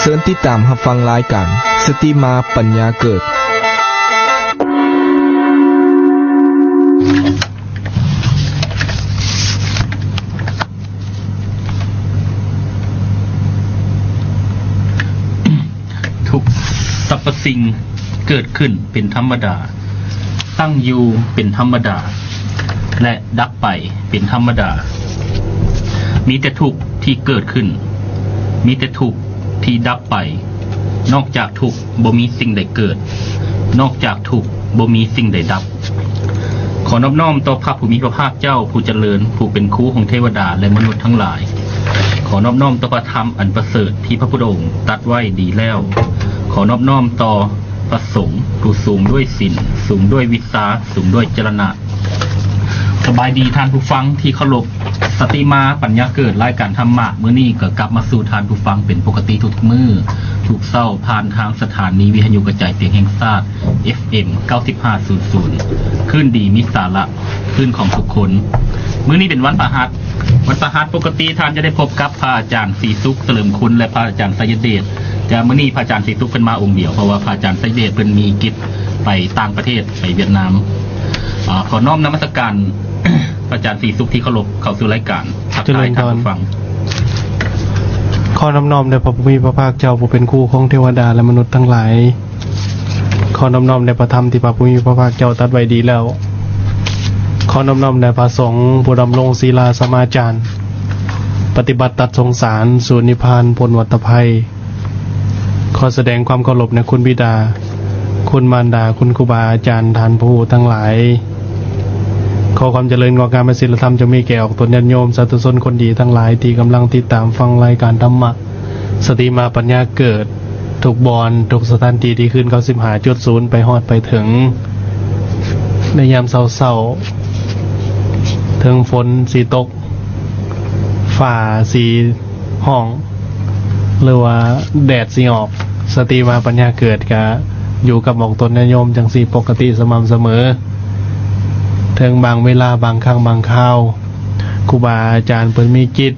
ເຊີນຕິດຕາມຮັບຟັງລາຍການ ສະຕິມາປັນຍາເກີດ. ທຸກສັບພະສິ່ງເກີດຂຶ້ນເປັນທຳມະດາ, ຕັ້ງຢູ່ເປັນທຳມະດາ ແລະ ດັບໄປເປັນທຳມະດາ. ມີແຕ່ທຸກທີ່ເກີດຂຶ້ນ, ມີແຕ່ທຸກທີ່ດັບໄປ. ນອກຈາກທຸກບໍ່ມີສິ່ງໃດເກີດ, ນອກຈາກທຸກບໍ່ມີສິ່ງໃດດັບ. ຂໍນອບນ້ອມຕໍ່ພະຜູ້ມີພະພາກເຈົ້າຜູ້ຈະເລີນ, ຜູ້ເປັນຄູຂອງເທວະດາ ແລະ ມະນຸດທັງຫຼາຍ. ຂໍນອບນ້ອມຕໍ່ພະທຳອັນປະເສີດທີ່ພະພຸດທະອົງຕັດໄວ້ດີແລ້ວ. ຂໍນອບນ້ອມຕໍ່ພະສົງຜູ້ສູງດ້ວຍສິນ, ສູງດ້ວຍວິຊາ, ສູງດ້ວຍຈະລະນະ. ສະບາຍດີທ່ານຜູ້ຟັງທີ່ເຄົາລົບ, ສະຕິມາປັນຍາເກີດ ລາຍການທຳມະ ມື້ນີ້ກໍກັບມາສູ່ທ່ານຜູ້ຟັງເປັນປົກກະຕິທຸກມື້ ທຸກເຊົ້າ ຜ່ານທາງສະຖານີວິທະຍຸກະຈາຍສຽງແຫ່ງຊາດ ເອັຟເອັມ ເກົ້າສິບຫ້າ ສູນສູນ ຄື້ນດີມີສາລະ ຄື້ນຂອງທຸກຄົນ. ມື້ນີ້ເປັນວັນພະຫັດ, ວັນພະຫັດປົກກະຕິທ່ານຈະໄດ້ພົບກັບພະອາຈານສີສຸກ ສະເຫຼີມຄຸນ ແລະ ພະອາຈານໄຊຍະເດດ. ແຕ່ມື້ນີ້ພະອາຈານສີສຸກເພິ່ນມາອົງດຽວ ເພາະວ່າພະອາຈານໄຊຍະເດດເພິ່ນມີກິດໄປຕ່າງປະເທດ ໄປຫວຽດນາມ. ອາ ຂໍນ້ອມນະມັດສະການ ພະອາຈານສີສຸກທີ່ເຄົາລົບ ເຂົ້າສູ່ລາຍການ ທັກທາຍທ່ານຜູ້ຟັງ. ຂໍນອບນ້ອມແດ່ພະຜູ້ມີພະພາກເຈົ້າ ຜູ້ເປັນຄູຂອງເທວະດາ ແລະ ມະນຸດທັງຫຼາຍ. ຂໍນອບນ້ອມແດ່ພະທຳທີ່ພະຜູ້ມີພະພາກເຈົ້າຕັດໄວ້ດີແລ້ວ. ຂໍນອບນ້ອມແດ່ພະສົງຜູ້ດຳລົງສີລາສະມາຈານ ປະຕິບັດຕັດສົງສານ ສູນນິບພານພົ້ນວັດຕະໄພ. ຂໍສະແດງຄວາມເຄົາລົບໃນຄຸນບິດາ, ຄຸນມານດາ, ຄຸນຄູບາອາຈານ, ທ່ານຜູ້ຮູ້ທັງຫຼາຍ. ຂໍຄວາມຈະເລີນງອກງາມໃນສິນລະທຳ ຈົ່ງມີແກ່ອອກຕົນຍາດໂຍມ ສາທຸຊົນຄົນດີທັງຫຼາຍ ທີ່ກຳລັງຕິດຕາມຟັງລາຍການທຳມະ ສະຕິມາປັນຍາເກີດ ທຸກບ່ອນ ທຸກສະຖານທີ່ ທີ່ຄື້ນເກົ້າສິບຫ້າຈຸດສູນໄປຮອດໄປເຖິງ. ໃນຍາມເຊົ້າໆ ເຖິງຝົນຊິຕົກ ຟ້າຊິຮ້ອງ ຫຼືວ່າແດດຊິອອກ, ສະຕິມາປັນຍາເກີດກະຢູ່ກັບອອກຕົນຍາດໂຍມຈັ່ງຊີ້ປົກກະຕິສະໝ່ຳສະເໝີ. ເຖິງບາງເວລາ ບາງຄັ້ງບາງຄາວ ຄູບາອາຈານເພິ່ນມີກິດ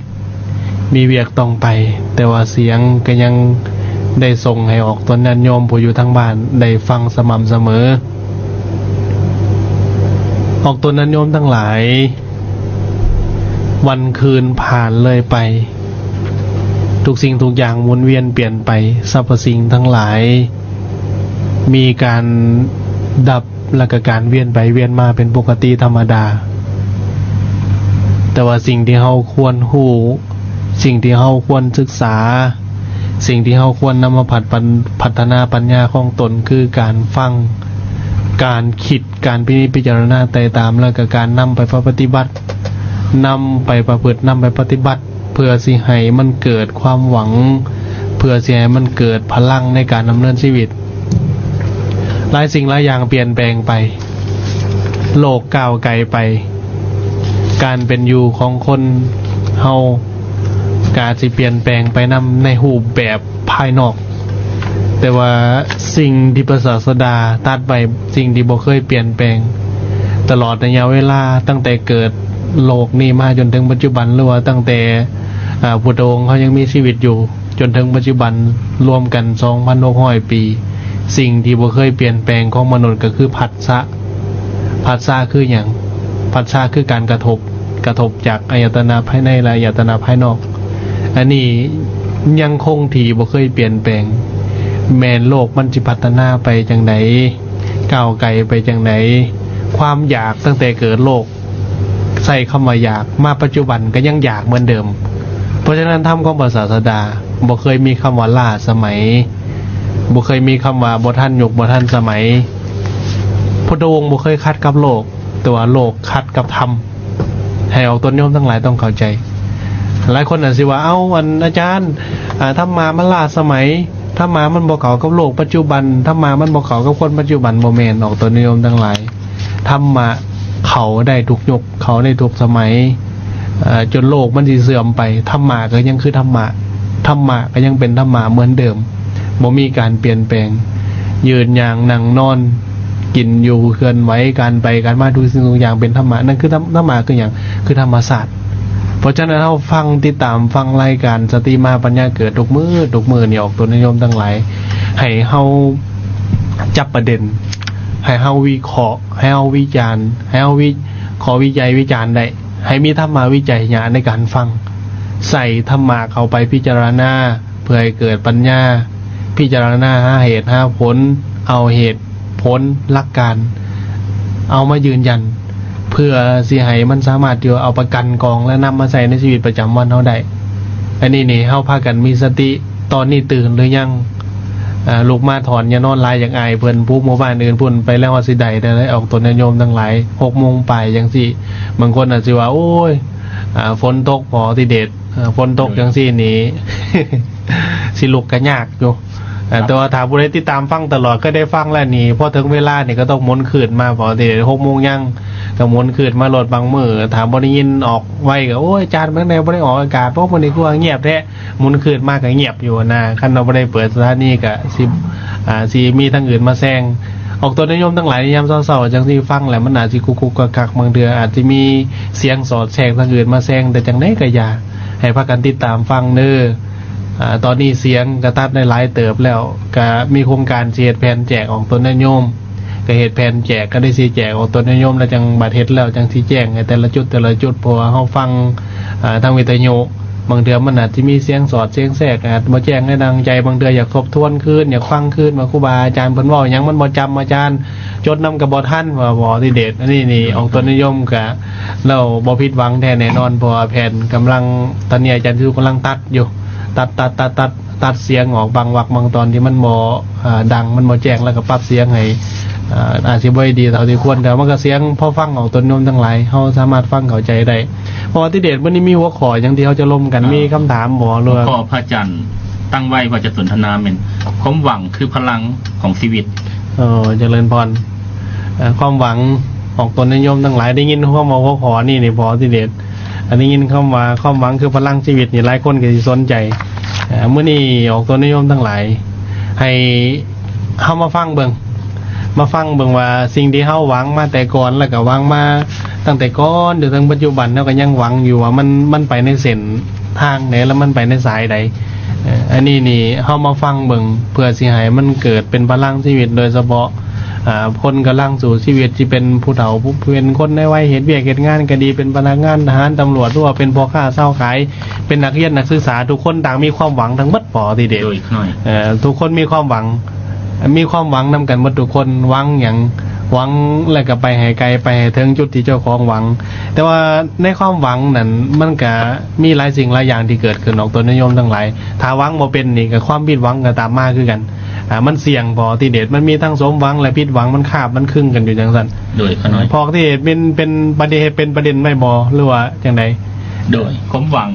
ມີວຽກຕ້ອງໄປ, ແຕ່ວ່າສຽງກໍຍັງໄດ້ສົ່ງໃຫ້ອອກຕົນຍາດໂຍມຜູ້ຢູ່ທາງບ້ານໄດ້ຟັງສະໝ່ຳສະເໝີ. ອອກຕົນຍາດໂຍມທັງຫຼາຍ, ວັນຄືນຜ່ານເລີຍໄປ, ທຸກສິ່ງທຸກຢ່າງໝູນວຽນປ່ຽນໄປ, ສັບພະສິ່ງທັງຫຼາຍມີການດັບ ແລະ ກະການວຽນໄປວຽນມາເປັນປົກກະຕິທຳມະດາ. ແຕ່ວ່າສິ່ງທີ່ເຮົາຄວນຮູ້, ສິ່ງທີ່ເຮົາຄວນສຶກສາ, ສິ່ງທີ່ເຮົາຄວນນຳມາພັດ ພັດທະນາປັນຍາຂອງຕົນ ຄືການຟັງ, ການຄິດ, ການພິນິດພິຈາລະນາໄຕ່ຕາມ ແລະ ກະການນຳໄປປະຕິບັດ, ນຳໄປປະພຶດ, ນຳໄປປະຕິບັດ ເພື່ອຊິໃຫ້ມັນເກີດຄວາມຫວັງ, ເພື່ອຊິໃຫ້ມັນເກີດພະລັງໃນການດຳເນີນຊີວິດ. ຫຼາຍສິ່ງຫຼາຍຢ່າງປ່ຽນແປງໄປ, ໂລກກ້າວໄກໄປ, ການເປັນຢູ່ຂອງຄົນເຮົາກະອາດຊິປ່ຽນແປງໄປນຳໃນຮູບແບບພາຍນອກ. ແຕ່ວ່າສິ່ງທີ່ພະສາສະດາຕັດໄວ້, ສິ່ງທີ່ບໍ່ເຄີຍປ່ຽນແປງ ຕະຫຼອດໄລຍະເວລາຕັ້ງແຕ່ເກີດໂລກນີ້ມາຈົນເຖິງປັດຈຸບັນ ຫຼືວ່າຕັ້ງແຕ່ ອາ ພຸດທະອົງເຮົາຍັງມີຊີວິດຢູ່ຈົນເຖິງປັດຈຸບັນ ລວມກັນສອງພັນຫົກຮ້ອຍປີ, ສິ່ງທີ່ບໍ່ເຄີຍປ່ຽນແປງຂອງມະນຸດກໍຄືພັດສະ. ພັດສະຄືຫຍັງ? ພັດສະຄືການກະທົບ, ກະທົບຈາກອາຍະຕະນະພາຍໃນ ແລະ ອາຍະຕະນະພາຍນອກ. ອັນນີ້ຍັງຄົງທີ່, ບໍ່ເຄີຍປ່ຽນແປງ. ແມ່ນໂລກມັນຊິພັດທະນາໄປຈັ່ງໃດ, ກ້າວໄກໄປຈັ່ງໃດ, ຄວາມຢາກຕັ້ງແຕ່ເກີດໂລກ, ໃຊ້ຄຳວ່າຢາກ, ມາປັດຈຸບັນກໍຍັງຢາກເໝືອນເດີມ. ເພາະສະນັ້ນ ທຳຂອງພະສາສະດາບໍ່ເຄີຍມີຄຳວ່າລ້າສະໄໝ, ບໍ່ເຄີຍມີຄຳວ່າບໍ່ທັນຍຸກ, ບໍ່ທັນສະໄໝ. ພຸດທະອົງບໍ່ເຄີຍຂັດກັບໂລກ, ແຕ່ວ່າໂລກຂັດກັບທຳ. ໃຫ້ອອກຕົນໂຍມທັງຫຼາຍຕ້ອງເຂົ້າໃຈ. ຫຼາຍຄົນອາດຊິວ່າ, ເອົ້າ, ອັນ ອາຈານ, ອາ, ທຳມະມັນລ້າສະໄໝ, ທຳມະມັນບໍ່ເຂົ້າກັບໂລກປັດຈຸບັນ, ທຳມະມັນບໍ່ເຂົ້າກັບຄົນປັດຈຸບັນ. ບໍ່ແມ່ນ, ອອກຕົນໂຍມທັງຫຼາຍ. ທຳມະເຂົ້າໄດ້ທຸກຍຸກ, ເຂົ້າໄດ້ທຸກສະໄໝ. ເອີ ຈົນໂລກມັນຊິເສື່ອມໄປ, ທຳມະກໍຍັງຄືທຳມະ, ທຳມະກໍຍັງເປັນທຳມະເໝືອນເດີມ, ບໍ່ມີການປ່ຽນແປງ. ຢືນ, ຍ່າງ, ນັ່ງ, ນອນ, ກິນ, ຢູ່, ເຄື່ອນໄຫວ, ການໄປການມາ, ທຸກສິ່ງທຸກຢ່າງເປັນທຳມະ. ນັ້ນຄືທຳ, ທຳມະຄືຫຍັງ? ຄືທຳມະຊາດ. ເພ ພາະສະນັ້ນ ເຮົາຟັງ ຕິດຕາມຟັງລາຍການສະຕິມະຫາປັນຍາເກີດທຸກມື້ ທຸກມື້ນີ້ ອອກຕົນຍາດໂຍມທັງຫຼາຍ ໃຫ້ເຮົາຈັບປະເດັນ ໃຫ້ເຮົາວິເຄາະ ໃຫ້ເຮົາວິຈານ ໃຫ້ເຮົາວິ ເຄາະວິໄຈວິຈານໄດ້ ໃຫ້ມີທຳມະວິໄຈຍະໃນການຟັງ ໃສ່ທຳມະເຂົ້າໄປພິຈາລະນາ ເພື່ອໃຫ້ເກີດປັນຍາ ພິຈາລະນາຫາເຫດຫາຜົນ ເອົາເຫດ ຜົນຫຼັກການເອົາມາຢືນຢັນ ເພື່ອຊິໃຫ້ມັນສາມາດທີ່ວ່າເອົາໄປກັ່ນກອງ ແລະ ນຳມາໃຊ້ໃນຊີວິດປະຈຳວັນເຮົາໄດ້. ອັນນີ້ນີ້ເຮົາພາກັນມີສະຕິ ຕອນນີ້ຕື່ນຫຼືຍັງ? ອາ ລຸກມາຖອນ ຢ່ານອນຫຼາຍ ຢາກອາຍເພິ່ນ ປູກໝູ່ບ້ານອື່ນພຸ້ນ ໄປແລ້ວ ເຮົາຊິໄດ້ແຕ່ອອກຕົນຍາດໂຍມທັງຫຼາຍ ຫົກໂມງປາຍຈັ່ງຊີ້. ບາງຄົນອາດຊິວ່າ ໂອ້ຍ ອາ ຝົນຕົກ ພໍທິເດດ ເອີ ຝົນຕົກຈັ່ງຊີ້ນີ້ ຊິລຸກກໍຍາກຢູ່ ເອີ ແຕ່ວ່າຖ້າຜູ້ໃດຕິດຕາມຟັງຕະຫຼອດ ເຄີຍໄດ້ຟັງແລ້ວນີ້ ພໍເຖິງເວລານີ້ກໍຕ້ອງໝູນຄືນມາ ພໍທີ່ຫົກໂມງຍັງ ກໍໝູນຄືນມາໂລດ. ບາງມື້ຖ້າບໍ່ໄດ້ຍິນອອກໄວກໍ ໂອ້ຍ ອາຈານ ເປັນແນວບໍ່ໄດ້ອອກອາກາດ ເພາະມື້ນີ້ຄືວ່າງຽບແທ້ ໝູນຄືນມາກໍງຽບຢູ່ນະ. ຄັນວ່າບໍ່ໄດ້ເປີດສະຖານີກໍຊິ ອາ ຊິມີທາງອື່ນມາແຊງ. ອອກຕົນຍາດໂຍມທັງຫຼາຍ ໃນຍາມເຊົ້າໆ ຈັ່ງຊິຟັງແລ້ວ ມັນອາດຊິກຸກໆກັກໆ ບາງເທື່ອອາດຊິມີສຽງສອດແຊກທາງອື່ນມາແຊງ ແຕ່ຈັ່ງໃດກໍຢ່າ ໃຫ້ພາກັນຕິດຕາມຟັງເດີ. ອາ ຕອນນີ້ສຽງກະຕັດໄດ້ຫຼາຍເຕີບແລ້ວ ກະມີໂຄງການຊິເຮັດແຜ່ນແຈກອອກຕົນຍາດໂຍມ ກະເຮັດແຜ່ນແຈກ ກະໄດ້ຊິແຈກອອກຕົນຍາດໂຍມ ແລ້ວຈັ່ງບາດເຮັດແລ້ວຈັ່ງຊິແຈ້ງໃຫ້ແຕ່ລະຈຸດ ແຕ່ລະຈຸດ ເພາະວ່າເຮົາຟັງ ອາ ທາງວິທະຍຸ ບາງເທື່ອມັນອາດຊິມີສຽງສອດສຽງແຊກ ອາດບໍ່ແຈ້ງໃຫ້ດັ່ງໃຈ. ບາງເທື່ອຢາກທົບທວນຄືນ ຢາກຟັງຄືນວ່າຄູບາອາຈານເພິ່ນເວົ້າຫຍັງ ມັນບໍ່ຈຳ ອາຈານຈົດນຳກໍບໍ່ທັນ ວ່າບໍ່ຕິເດດ. ອັນນີ້ນີ້ ອອກຕົນຍາດໂຍມກະ ລາວບໍ່ຜິດຫວັງແທ້ແນ່ນອນ ເພາະວ່າແຜ່ນກຳລັງ ຕອນນີ້ອາຈານຊິກຳລັງຕັດຢູ່ ຕັດ ຕັດ ຕັດ ຕັດ ຕັດສຽງອອກບາງວັກບາງຕອນທີ່ມັນບໍ່ ອາ ດັງ ມັນບໍ່ແຈ້ງ ແລ້ວກໍປັບສຽງໃຫ້ ອາ ອາດຊິບໍ່ໄດ້ດີເທົ່າທີ່ຄວນ ແຕ່ວ່າມັນກໍສຽງພໍຟັງອອກຕົນໂຍມທັງຫຼາຍ ເຮົາສາມາດຟັງເຂົ້າໃຈໄດ້. ເພາະວ່າຕິເດດມື້ນີ້ມີຫົວຂໍ້ຫຍັງທີ່ເຮົາຈະລົມກັນ ເອີ ມີຄຳຖາມບໍ່ ຫຼືວ່າ ຫົວຂໍ້ພະອາຈານຕັ້ງໄວ້ວ່າຈະສົນທະນາແມ່ນ ຄວາມຫວັງຄືພະລັງຂອງຊີວິດ. ເອີ ຈະເລີນພອນ ເອີ ຄວາມຫວັງ ອອກຕົນຍາດໂຍມທັງຫຼາຍ ໄດ້ຍິນຄຳວ່າຫົວຂໍ້ນີ້ນີ້ບໍ່ ຕິເດດ ອັນນີ້ຍິນຄຳວ່າຄວາມຫວັງຄືພະລັງຊີວິດນີ້ ຫຼາຍຄົນກໍຊິສົນໃຈ. ເອີ ມື້ນີ້ອອກຕົນຍາດໂຍມທັງຫຼາຍ ໃຫ້ເຮົາມາຟັງເບິ່ງ ມາຟັງເບິ່ງວ່າສິ່ງທີ່ເຮົາຫວັງມາແຕ່ກ່ອນ ແລ້ວກໍຫວັງມາຕັ້ງແຕ່ກ່ອນຈົນເຖິງປັດຈຸບັນ ເຮົາກໍຍັງຫວັງຢູ່ວ່າມັນ ມັນໄປໃນເສັ້ນທາງໃດ ແລ້ວມັນໄປໃນສາຍໃດ. ເອີ ອັນນີ້ນີ້ເຮົາມາຟັງເບິ່ງ ເພື່ອຊິໃຫ້ມັນເກີດເປັນພະລັງຊີວິດ ໂດຍສະເພາະ ອາ ຄົນກຳລັງສູ້ຊີວິດ ຊິເປັນຜູ້ເຖົ້າ ຜູ້ ເປັນຄົນໃນໄວເຮັດວຽກເຮັດງານກໍດີ ເປັນພະນັກງານ ທະຫານ ຕຳຫຼວດ ຫຼືວ່າເປັນພໍ່ຄ້າຊາວຂາຍ ເປັນນັກຮຽນນັກສຶກສາ ທຸກຄົນຕ່າງມີຄວາມຫວັງທັງໝົດ ພໍຕິເດດ. ໂດຍ ເອີ ທຸກຄົນມີຄວາມຫວັງ ມີຄວາມຫວັງນຳກັນໝົດທຸກຄົນ. ຫວັງຫຍັງ? ຫວັງແລ້ວກໍໄປໃຫ້ໄກ ໄປໃຫ້ເຖິງຈຸດທີ່ເຈົ້າຂອງຫວັງ. ແຕ່ວ່າໃນຄວາມຫວັງນັ້ນ ມັນກະມີຫຼາຍສິ່ງຫຼາຍຢ່າງທີ່ເກີດຂຶ້ນ ອອກຕົນຍາດໂຍມທັງຫຼາຍ. ຖ້າຫວັງບໍ່ເປັນນີ້ ກໍຄວາມຜິດຫວັງກໍຕາມມາຄືກັນ. ອາ ມັນສ່ຽງ ພໍຕິເດດ ມັນມີທັງສົມຫວັງ ແລະ ຜິດຫວັງ ມັນຄາບ ມັນຄຶງກັນຢູ່ຈັ່ງຊັ້ນ. ໂດຍ ຂ້ານ້ອຍ ພໍທີ່ເປັນ ເປັນປະເດັນ ເປັນປະເດັນໄວ້ບໍ່ ຫຼືວ່າຈັ່ງໃດ? ໂດຍ ຄວາມຫວັງ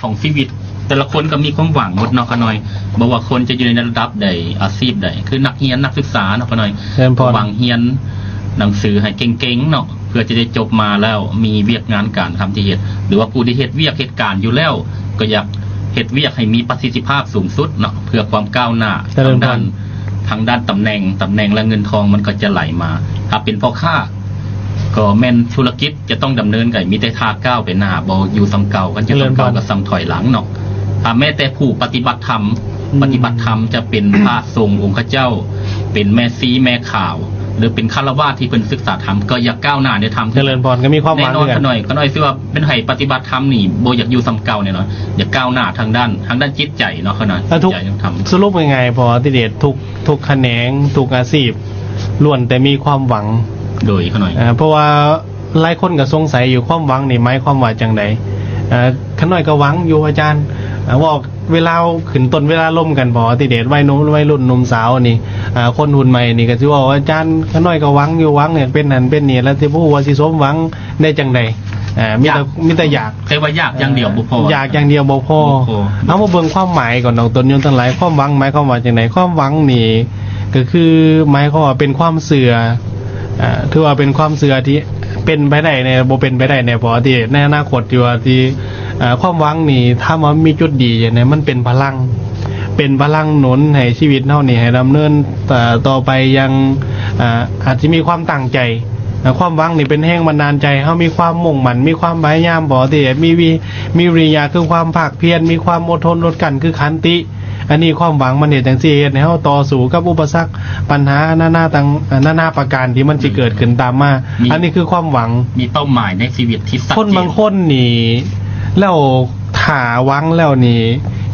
ຂອງຊີວິດ ແຕ່ລະຄົນກໍມີຄວາມຫວັງໝົດເນາະ ຂ້ານ້ອຍ ບໍ່ວ່າຄົນຈະຢູ່ໃນລະດັບໃດ ອາຊີບໃດ ຄືນັກຮຽນ ນັກສຶກສາເນາະ ຂ້ານ້ອຍ ເຊີນພອນ ຫວັງຮຽນໜັງສືໃຫ້ເກັ່ງໆເນາະ ເພື່ອຈະໄດ້ຈົບມາແລ້ວມີວຽກງານການທຳທີ່ເຮັດ ຫຼືວ່າຜູ້ທີ່ເຮັດວຽກເຮັດການຢູ່ແລ້ວ ກໍຢາກເຮັດວຽກໃຫ້ມີປະສິດທິພາບສູງສຸດເນາະ ເພື່ອຄວາມກ້າວໜ້າ ເຈຣິນພອນ ທາງດ້ານ ທາງດ້ານຕຳແໜ່ງ ຕຳແໜ່ງ ແລະ ເງິນທອງມັນກໍຈະໄຫຼມາ. ຖ້າເປັນພໍ່ຄ້າ ກໍແມ່ນທຸລະກິດຈະຕ້ອງດຳເນີນໄປ ມີແຕ່ທ່າກ້າວໄປໜ້າ ບໍ່ຢູ່ສ່ຳເກົ່າ ຄັນຢູ່ສ່ຳເກົ່າກໍສ່ຳຖອຍຫຼັງເນາະ. ຖ້າແມ້ແຕ່ຜູ້ປະຕິບັດທຳ ອືມ ປະຕິບັດທຳຈະເປັນພະສົງອົງຄະເຈົ້າ ເປັນແມ່ຊີແມ່ຂາວ ຫຼືເປັນຄາລະວາດທີ່ເພິ່ນສຶກສາທຳ ກໍຢາກກ້າວໜ້າໃນທຳ ເຈຣິນພອນ ກໍມີຄວາມຫວັງ ແນ່ນອນ ຄືກັນ ຂ້ານ້ອຍ ຂ້ານ້ອຍເຊື່ອວ່າ ເປັນໃຜປະຕິບັດທຳນີ້ບໍ່ຢາກຢູ່ສ່ຳເກົ່າແນ່ນອນ ຢາກກ້າວໜ້າທາງດ້ານ ທາງດ້ານຈິດໃຈເນາະ ຂ້ານ້ອຍ ເອີ ທຸກ ຈິດໃຈທຳ ສະຫຼຸບງ່າຍໆ ພໍຕິເດດ ທຸກ ທຸກຂະແໜງ ທຸກອາຊີບ ລ້ວນແຕ່ມີຄວາມຫວັງ. ໂດຍ ຂ້ານ້ອຍ ເອີ ເພາະວ່າຫຼາຍຄົນກໍສົງໄສຢູ່ ຄວາມຫວັງນີ້ໝາຍຄວາມວ່າຈັ່ງໃດ? ເອີ ຂ້ານ້ອຍກໍຫວັງຢູ່ອາຈານ ເອີ ເວົ້າເວລາຂຶ້ນຕົ້ນເວລາລົມກັນ ພໍຕິເດດ ໄວໜຸ່ມ ໄວລຸ້ນໜຸ່ມສາວນີ້ ເອີ ຄົນຮຸ່ນໃໝ່ນີ້ກໍຊິເວົ້າ ອາຈານ ຂ້ານ້ອຍກໍຫວັງຢູ່ ຫວັງຢາກເປັນນັ້ນເປັນນີ້ ແລ້ວຊິບໍ່ຮູ້ວ່າຊິສົມຫວັງໄດ້ຈັ່ງໃດ? ເອີ ມີແຕ່ ຢາກ ມີແຕ່ຢາກ ແຕ່ວ່າຢາກຢ່າງດຽວບໍ່ພໍ ຢາກຢ່າງດຽວບໍ່ພໍ ບໍ່ພໍ. ເຮົາມາເບິ່ງຄວາມໝາຍກ່ອນເນາະ ຕົນໂຍມທັງຫຼາຍ ຄວາມຫວັງໝາຍຄວາມວ່າຈັ່ງໃດ? ຄວາມຫວັງນີ້ກໍຄືໝາຍຄວາມວ່າເປັນຄວາມເຊື່ອ ອາ ຖືວ່າເປັນຄວາມເຊື່ອທີ່ເປັນໄປໄດ້ແດ່ ບໍ່ເປັນໄປໄດ້ແດ່ ເພາະທີ່ໃນອະນາຄົດທີ່ວ່າທີ່ ອາ ຄວາມຫວັງນີ້ ຖາມວ່າມີຈຸດດີຈັ່ງໃດ? ມັນເປັນພະລັງ ເປັນພະລັງໜູນໃຫ້ຊີວິດເຮົານີ້ໃຫ້ດຳເນີນ ອາ ຕໍ່ໄປຢ່າງ ອາ ອາດຈະມີຄວາມຕັ້ງໃຈ ຄວາມຫວັງນີ້ເປັນແຮງບັນດານໃຈໃຫ້ເຮົາມີຄວາມມຸ່ງໝັ້ນ, ມີຄວາມພະຍາຍາມ ບໍ່ ທີ່ມີ ມີວິລິຍະ ຄືຄວາມພາກພຽນ, ມີຄວາມອົດທົນອົດກັ້ນ ຄືຂັນຕິ. ອັນນີ້ຄວາມຫວັງມັນເຮັດຈັ່ງຊີ້ ເຮັດໃຫ້ເຮົາຕໍ່ສູ້ກັບອຸປະສັກ ບັນຫານານາຕ່າງ ນານາປະການທີ່ມັນຊິເກີດຂຶ້ນຕາມມາ. ມີ ອັນນີ້ຄືຄວາມຫວັງ ມີເປົ້າໝາຍໃນຊີວິດທີ່ຊັດເຈນ. ຄົນບາງຄົນນີ້ ແລ້ວຖ້າຫວັງແລ້ວນີ້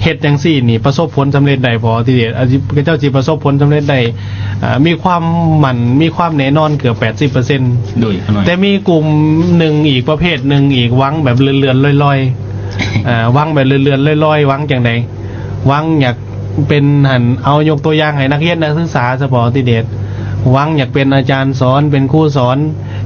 ເຮັດຈັ່ງຊີ້ນີ້ ປະສົບຜົນສຳເລັດໄດ້ບໍ່ ທີ່ເດດ? ອາ ເຂົາເຈົ້າຊິປະສົບຜົນສຳເລັດໄດ້ ອາ ມີຄວາມໝັ້ນ ມີຄວາມແນ່ນອນເກືອບແປດສິບເປີເຊັນ. ໂດຍ ແຕ່ມີກຸ່ມໜຶ່ງອີກ ປະເພດໜຶ່ງອີກ ຫວັງແບບເລື່ອນໆລອຍໆ ອາ ຫວັງແບບເລື່ອນໆລອຍໆ. ຫວັງຈັ່ງໃດ? ຫວັງຢາກເປັນຫັ້ນ ເອົາຍົກຕົວຢ່າງໃຫ້ນັກຮຽນນັກສຶກສາຊະເບາະ ທີ່ເດດ ຫວັງຢາກເປັນອາຈານສອນ ເປັນຄູສອນ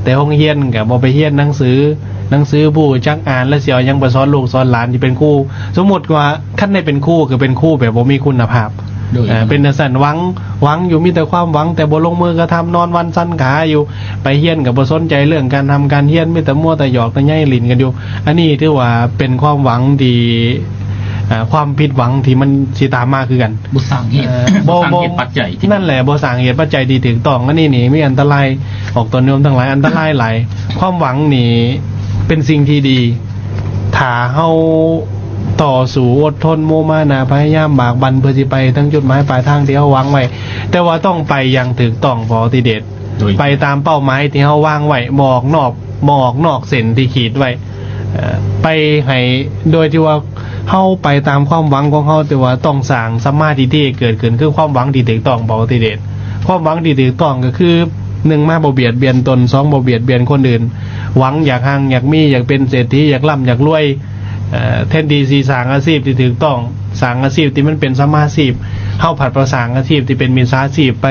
ແຕ່ໂຮງຮຽນກໍບໍ່ໄປຮຽນໜັງສື ໜັງສືບໍ່ຮູ້ຈັກອ່ານ ແລ້ວຊິເອົາຫຍັງໄປສອນລູກສອນຫຼານທີ່ເປັນຄູ? ສົມມຸດວ່າຄັນໄດ້ເປັນຄູ ກໍເປັນຄູແບບບໍ່ມີຄຸນນະພາບ. ໂດຍ ເອີ ເປັນຈັ່ງຊັ້ນ ຫວັງ ຫວັງຢູ່ ມີແຕ່ຄວາມຫວັງ ແຕ່ບໍ່ລົງມືກະທຳ ນອນວັນສັນຂາຢູ່ ໄປຮຽນກໍບໍ່ສົນໃຈເລື່ອງການທຳການຮຽນ ມີແຕ່ມົວແຕ່ຫຍອກແຕ່ໃຍຫຼິ້ນກັນຢູ່. ອັນນີ້ຖືວ່າເປັນຄວາມຫວັງທີ່ ເອີ ຄວາມຜິດຫວັງທີ່ມັນຊິຕາມມາຄືກັນ. ບໍ່ສ້າງເຫດ ເອີ ບໍ່ສ້າງເຫດປັດໄຈ ນັ້ນແຫຼະ ບໍ່ສ້າງເຫດປັດໄຈທີ່ຖືກຕ້ອງ. ອັນນີ້ນີ້ມີອັນຕະລາຍ ອອກຕົນໂຍມທັງຫຼາຍ ອັນຕະລາຍຫຼາຍ. ຄວາມຫວັງນີ້ເປັນສິ່ງທີ່ດີ ຖ້າເຮົາຕໍ່ສູ້ອົດທົນ ໂມມານະ ພະຍາຍາມບາກບັ່ນ ເພື່ອຊິໄປເຖິງຈຸດໝາຍປາຍທາງທີ່ເຮົາຫວັງໄວ້ ແຕ່ວ່າຕ້ອງໄປຢ່າງຖືກຕ້ອງ ບໍ່ ທີ່ເດດ ໂດຍ ໄປຕາມເປົ້າໝາຍທີ່ເຮົາວາງໄວ້ ບໍ່ອອກນອກ ບໍ່ອອກນອກເສັ້ນທີ່ຂີດໄວ້ ເອີ ໄປໃຫ້ ໂດຍທີ່ວ່າເຮົາໄປຕາມຄວາມຫວັງຂອງເຮົາ ແຕ່ວ່າຕ້ອງສ້າງສຳມາທິດຖິໃຫ້ເກີດຂຶ້ນ ຄືຄວາມຫວັງທີ່ຖືກຕ້ອງ ບໍ່ ທີ່ເດດ. ຄວາມຫວັງທີ່ຖືກຕ້ອງກໍຄື ໜຶ່ງ ມາບໍ່ບຽດບຽນຕົນ, ສອງ ບໍ່ບຽດບຽນຄົນອື່ນ, ຫວັງຢາກຮັ່ງຢາກມີ, ຢາກເປັນເສດຖີ, ຢາກລ່ຳຢາກລວຍ, ເອີ ແທນທີ່ຊິສ້າງອາຊີບທີ່ຖືກຕ້ອງ, ສ້າງອາຊີບທີ່ມັນເປັນສຳມາອາຊີບ, ເຮົາພັດໄປສ້າງອາຊີບທີ່ເປັນມິດສາອາຊີບ, ໄປ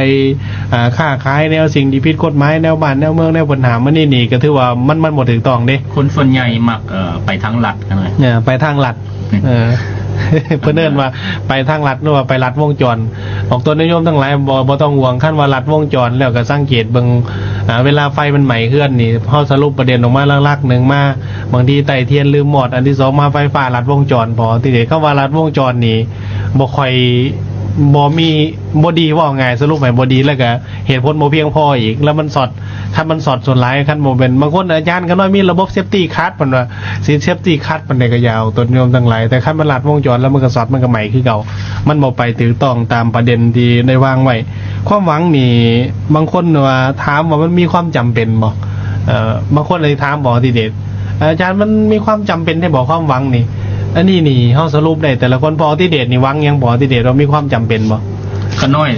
ເອີ ຄ້າຂາຍແນວສິ່ງທີ່ຜິດກົດໝາຍ, ແນວບ້ານແນວເມືອງ ແນວເພິ່ນຫ້າມ. ອັນນີ້ນີ້ກໍຖືວ່າມັນ ມັນບໍ່ຖືກຕ້ອງເດ້. ຄົນສ່ວນໃຫຍ່ມັກ ເອີ ໄປທາງລັດຫັ້ນນະ ເອີ ໄປທາງລັດ. ເອີ ເພິ່ນເອີ້ນວ່າໄປທາງລັດ ຫຼືວ່າໄປລັດວົງຈອນ. ອອກຕົນຍາດໂຍມທັງຫຼາຍ ບໍ່ ບໍ່ຕ້ອງຫ່ວງ, ຄັນວ່າລັດວົງຈອນແລ້ວກໍສັງເກດເບິ່ງ ອາ ເວລາໄຟມັນໄໝ້ເຮືອນນີ້ ເຮົາສະຫຼຸບປະເດັນອອກມາຫຼັກໆ ໜຶ່ງມາ ບາງທີໃຕ້ທຽນລືມມອດ, ອັນທີສອງມາໄຟຟ້າລັດວົງຈອນ. ພໍທີ່ເດດ ຄຳວ່າລັດວົງຈອນນີ້ ບໍ່ຄ່ອຍ ບໍ່ມີ ບໍ່ດີ ເວົ້າງ່າຍ ສະຫຼຸບໃຫ້ບໍ່ດີ ແລ້ວກໍ ເຫດຜົນບໍ່ພຽງພໍອີກ ແລ້ວມັນຊັອດ ຄັນມັນຊັອດສ່ວນຫຼາຍ ຄັນບໍ່ແມ່ນ ບາງຄົນ ອາຈານ ຂ້ານ້ອຍມີລະບົບເຊຟຕີ້ຄັດ ເພິ່ນວ່າ ຊິເຊຟຕີ້ຄັດປານໃດກໍຢ່າ ອອກຕົນໂຍມທັງຫຼາຍ ແຕ່ຄັນມັນລັດວົງຈອນແລ້ວ ມັນກໍຊັອດ ມັນກໍໄໝ້ຄືເກົ່າ ມັນບໍ່ໄປຖືກຕ້ອງຕາມປະເດັນທີ່ໄດ້ວາງໄວ້. ຄວາມຫວັງນີ້ ບາງຄົນວ່າ ຖາມວ່າມັນມີຄວາມຈຳເປັນບໍ່? ເອີ ບາງຄົນເລີຍຖາມ ບໍ່ ທີ່ເດດ ອາຈານ ມັນມີຄວາມຈຳເປັນແທ້ບໍ່ ຄວາມຫວັງນີ້? ອັນນີ້ນີ້ ເຮົາສະຫຼຸບໄດ້ແຕ່ລະຄົນ. ພໍ່ທິເດດນີ້ຫວັງຫຍັງ? ພໍ່ທິເດດວ່າມີຄວາມຈຳເປັນບໍ່? ຂ້ານ້ອຍ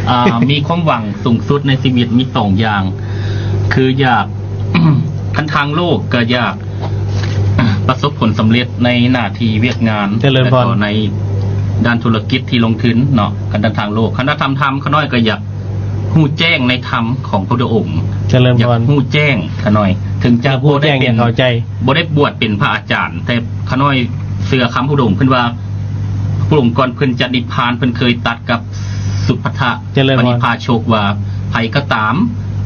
ອາ ມີຄວາມຫວັງສູງສຸດໃນຊີວິດມີສອງຢ່າງ ຄືຢາກ ຄັນທາງໂລກກໍຢາກປະສົບຜົນສຳເລັດໃນໜ້າທີ່ວຽກງານ ຈະເລີນພອນ ແລ້ວກໍໃນດ້ານທຸລະກິດທີ່ລົງທຶນເນາະ. ຄັນທາງໂລກ ຄັນທາງທຳ ຂ້ານ້ອຍກໍຢາກ ຮູ້ແຈ້ງໃນທຳຂອງພະພຸດທະອົງ. ຈະເລີນພອນ. ຢາກຮູ້ແຈ້ງຂ້ານ້ອຍ ເຖິງຈະບໍ່ໄດ້ເປັນ ເຂົ້າໃຈ ບໍ່ໄດ້ບວດເປັນພະອາຈານ ແຕ່ຂ້ານ້ອຍເຊື່ອຄຳພະພຸດທະອົງ. ເພິ່ນວ່າ ພະພຸດທະອົງກ່ອນເພິ່ນຈະນິບພານ ເພິ່ນເຄີຍຕັດກັບສຸພັດທະ ຈະເລີນພອນ ປະນິພາຊົກວ່າ ໃຜກໍຕາມ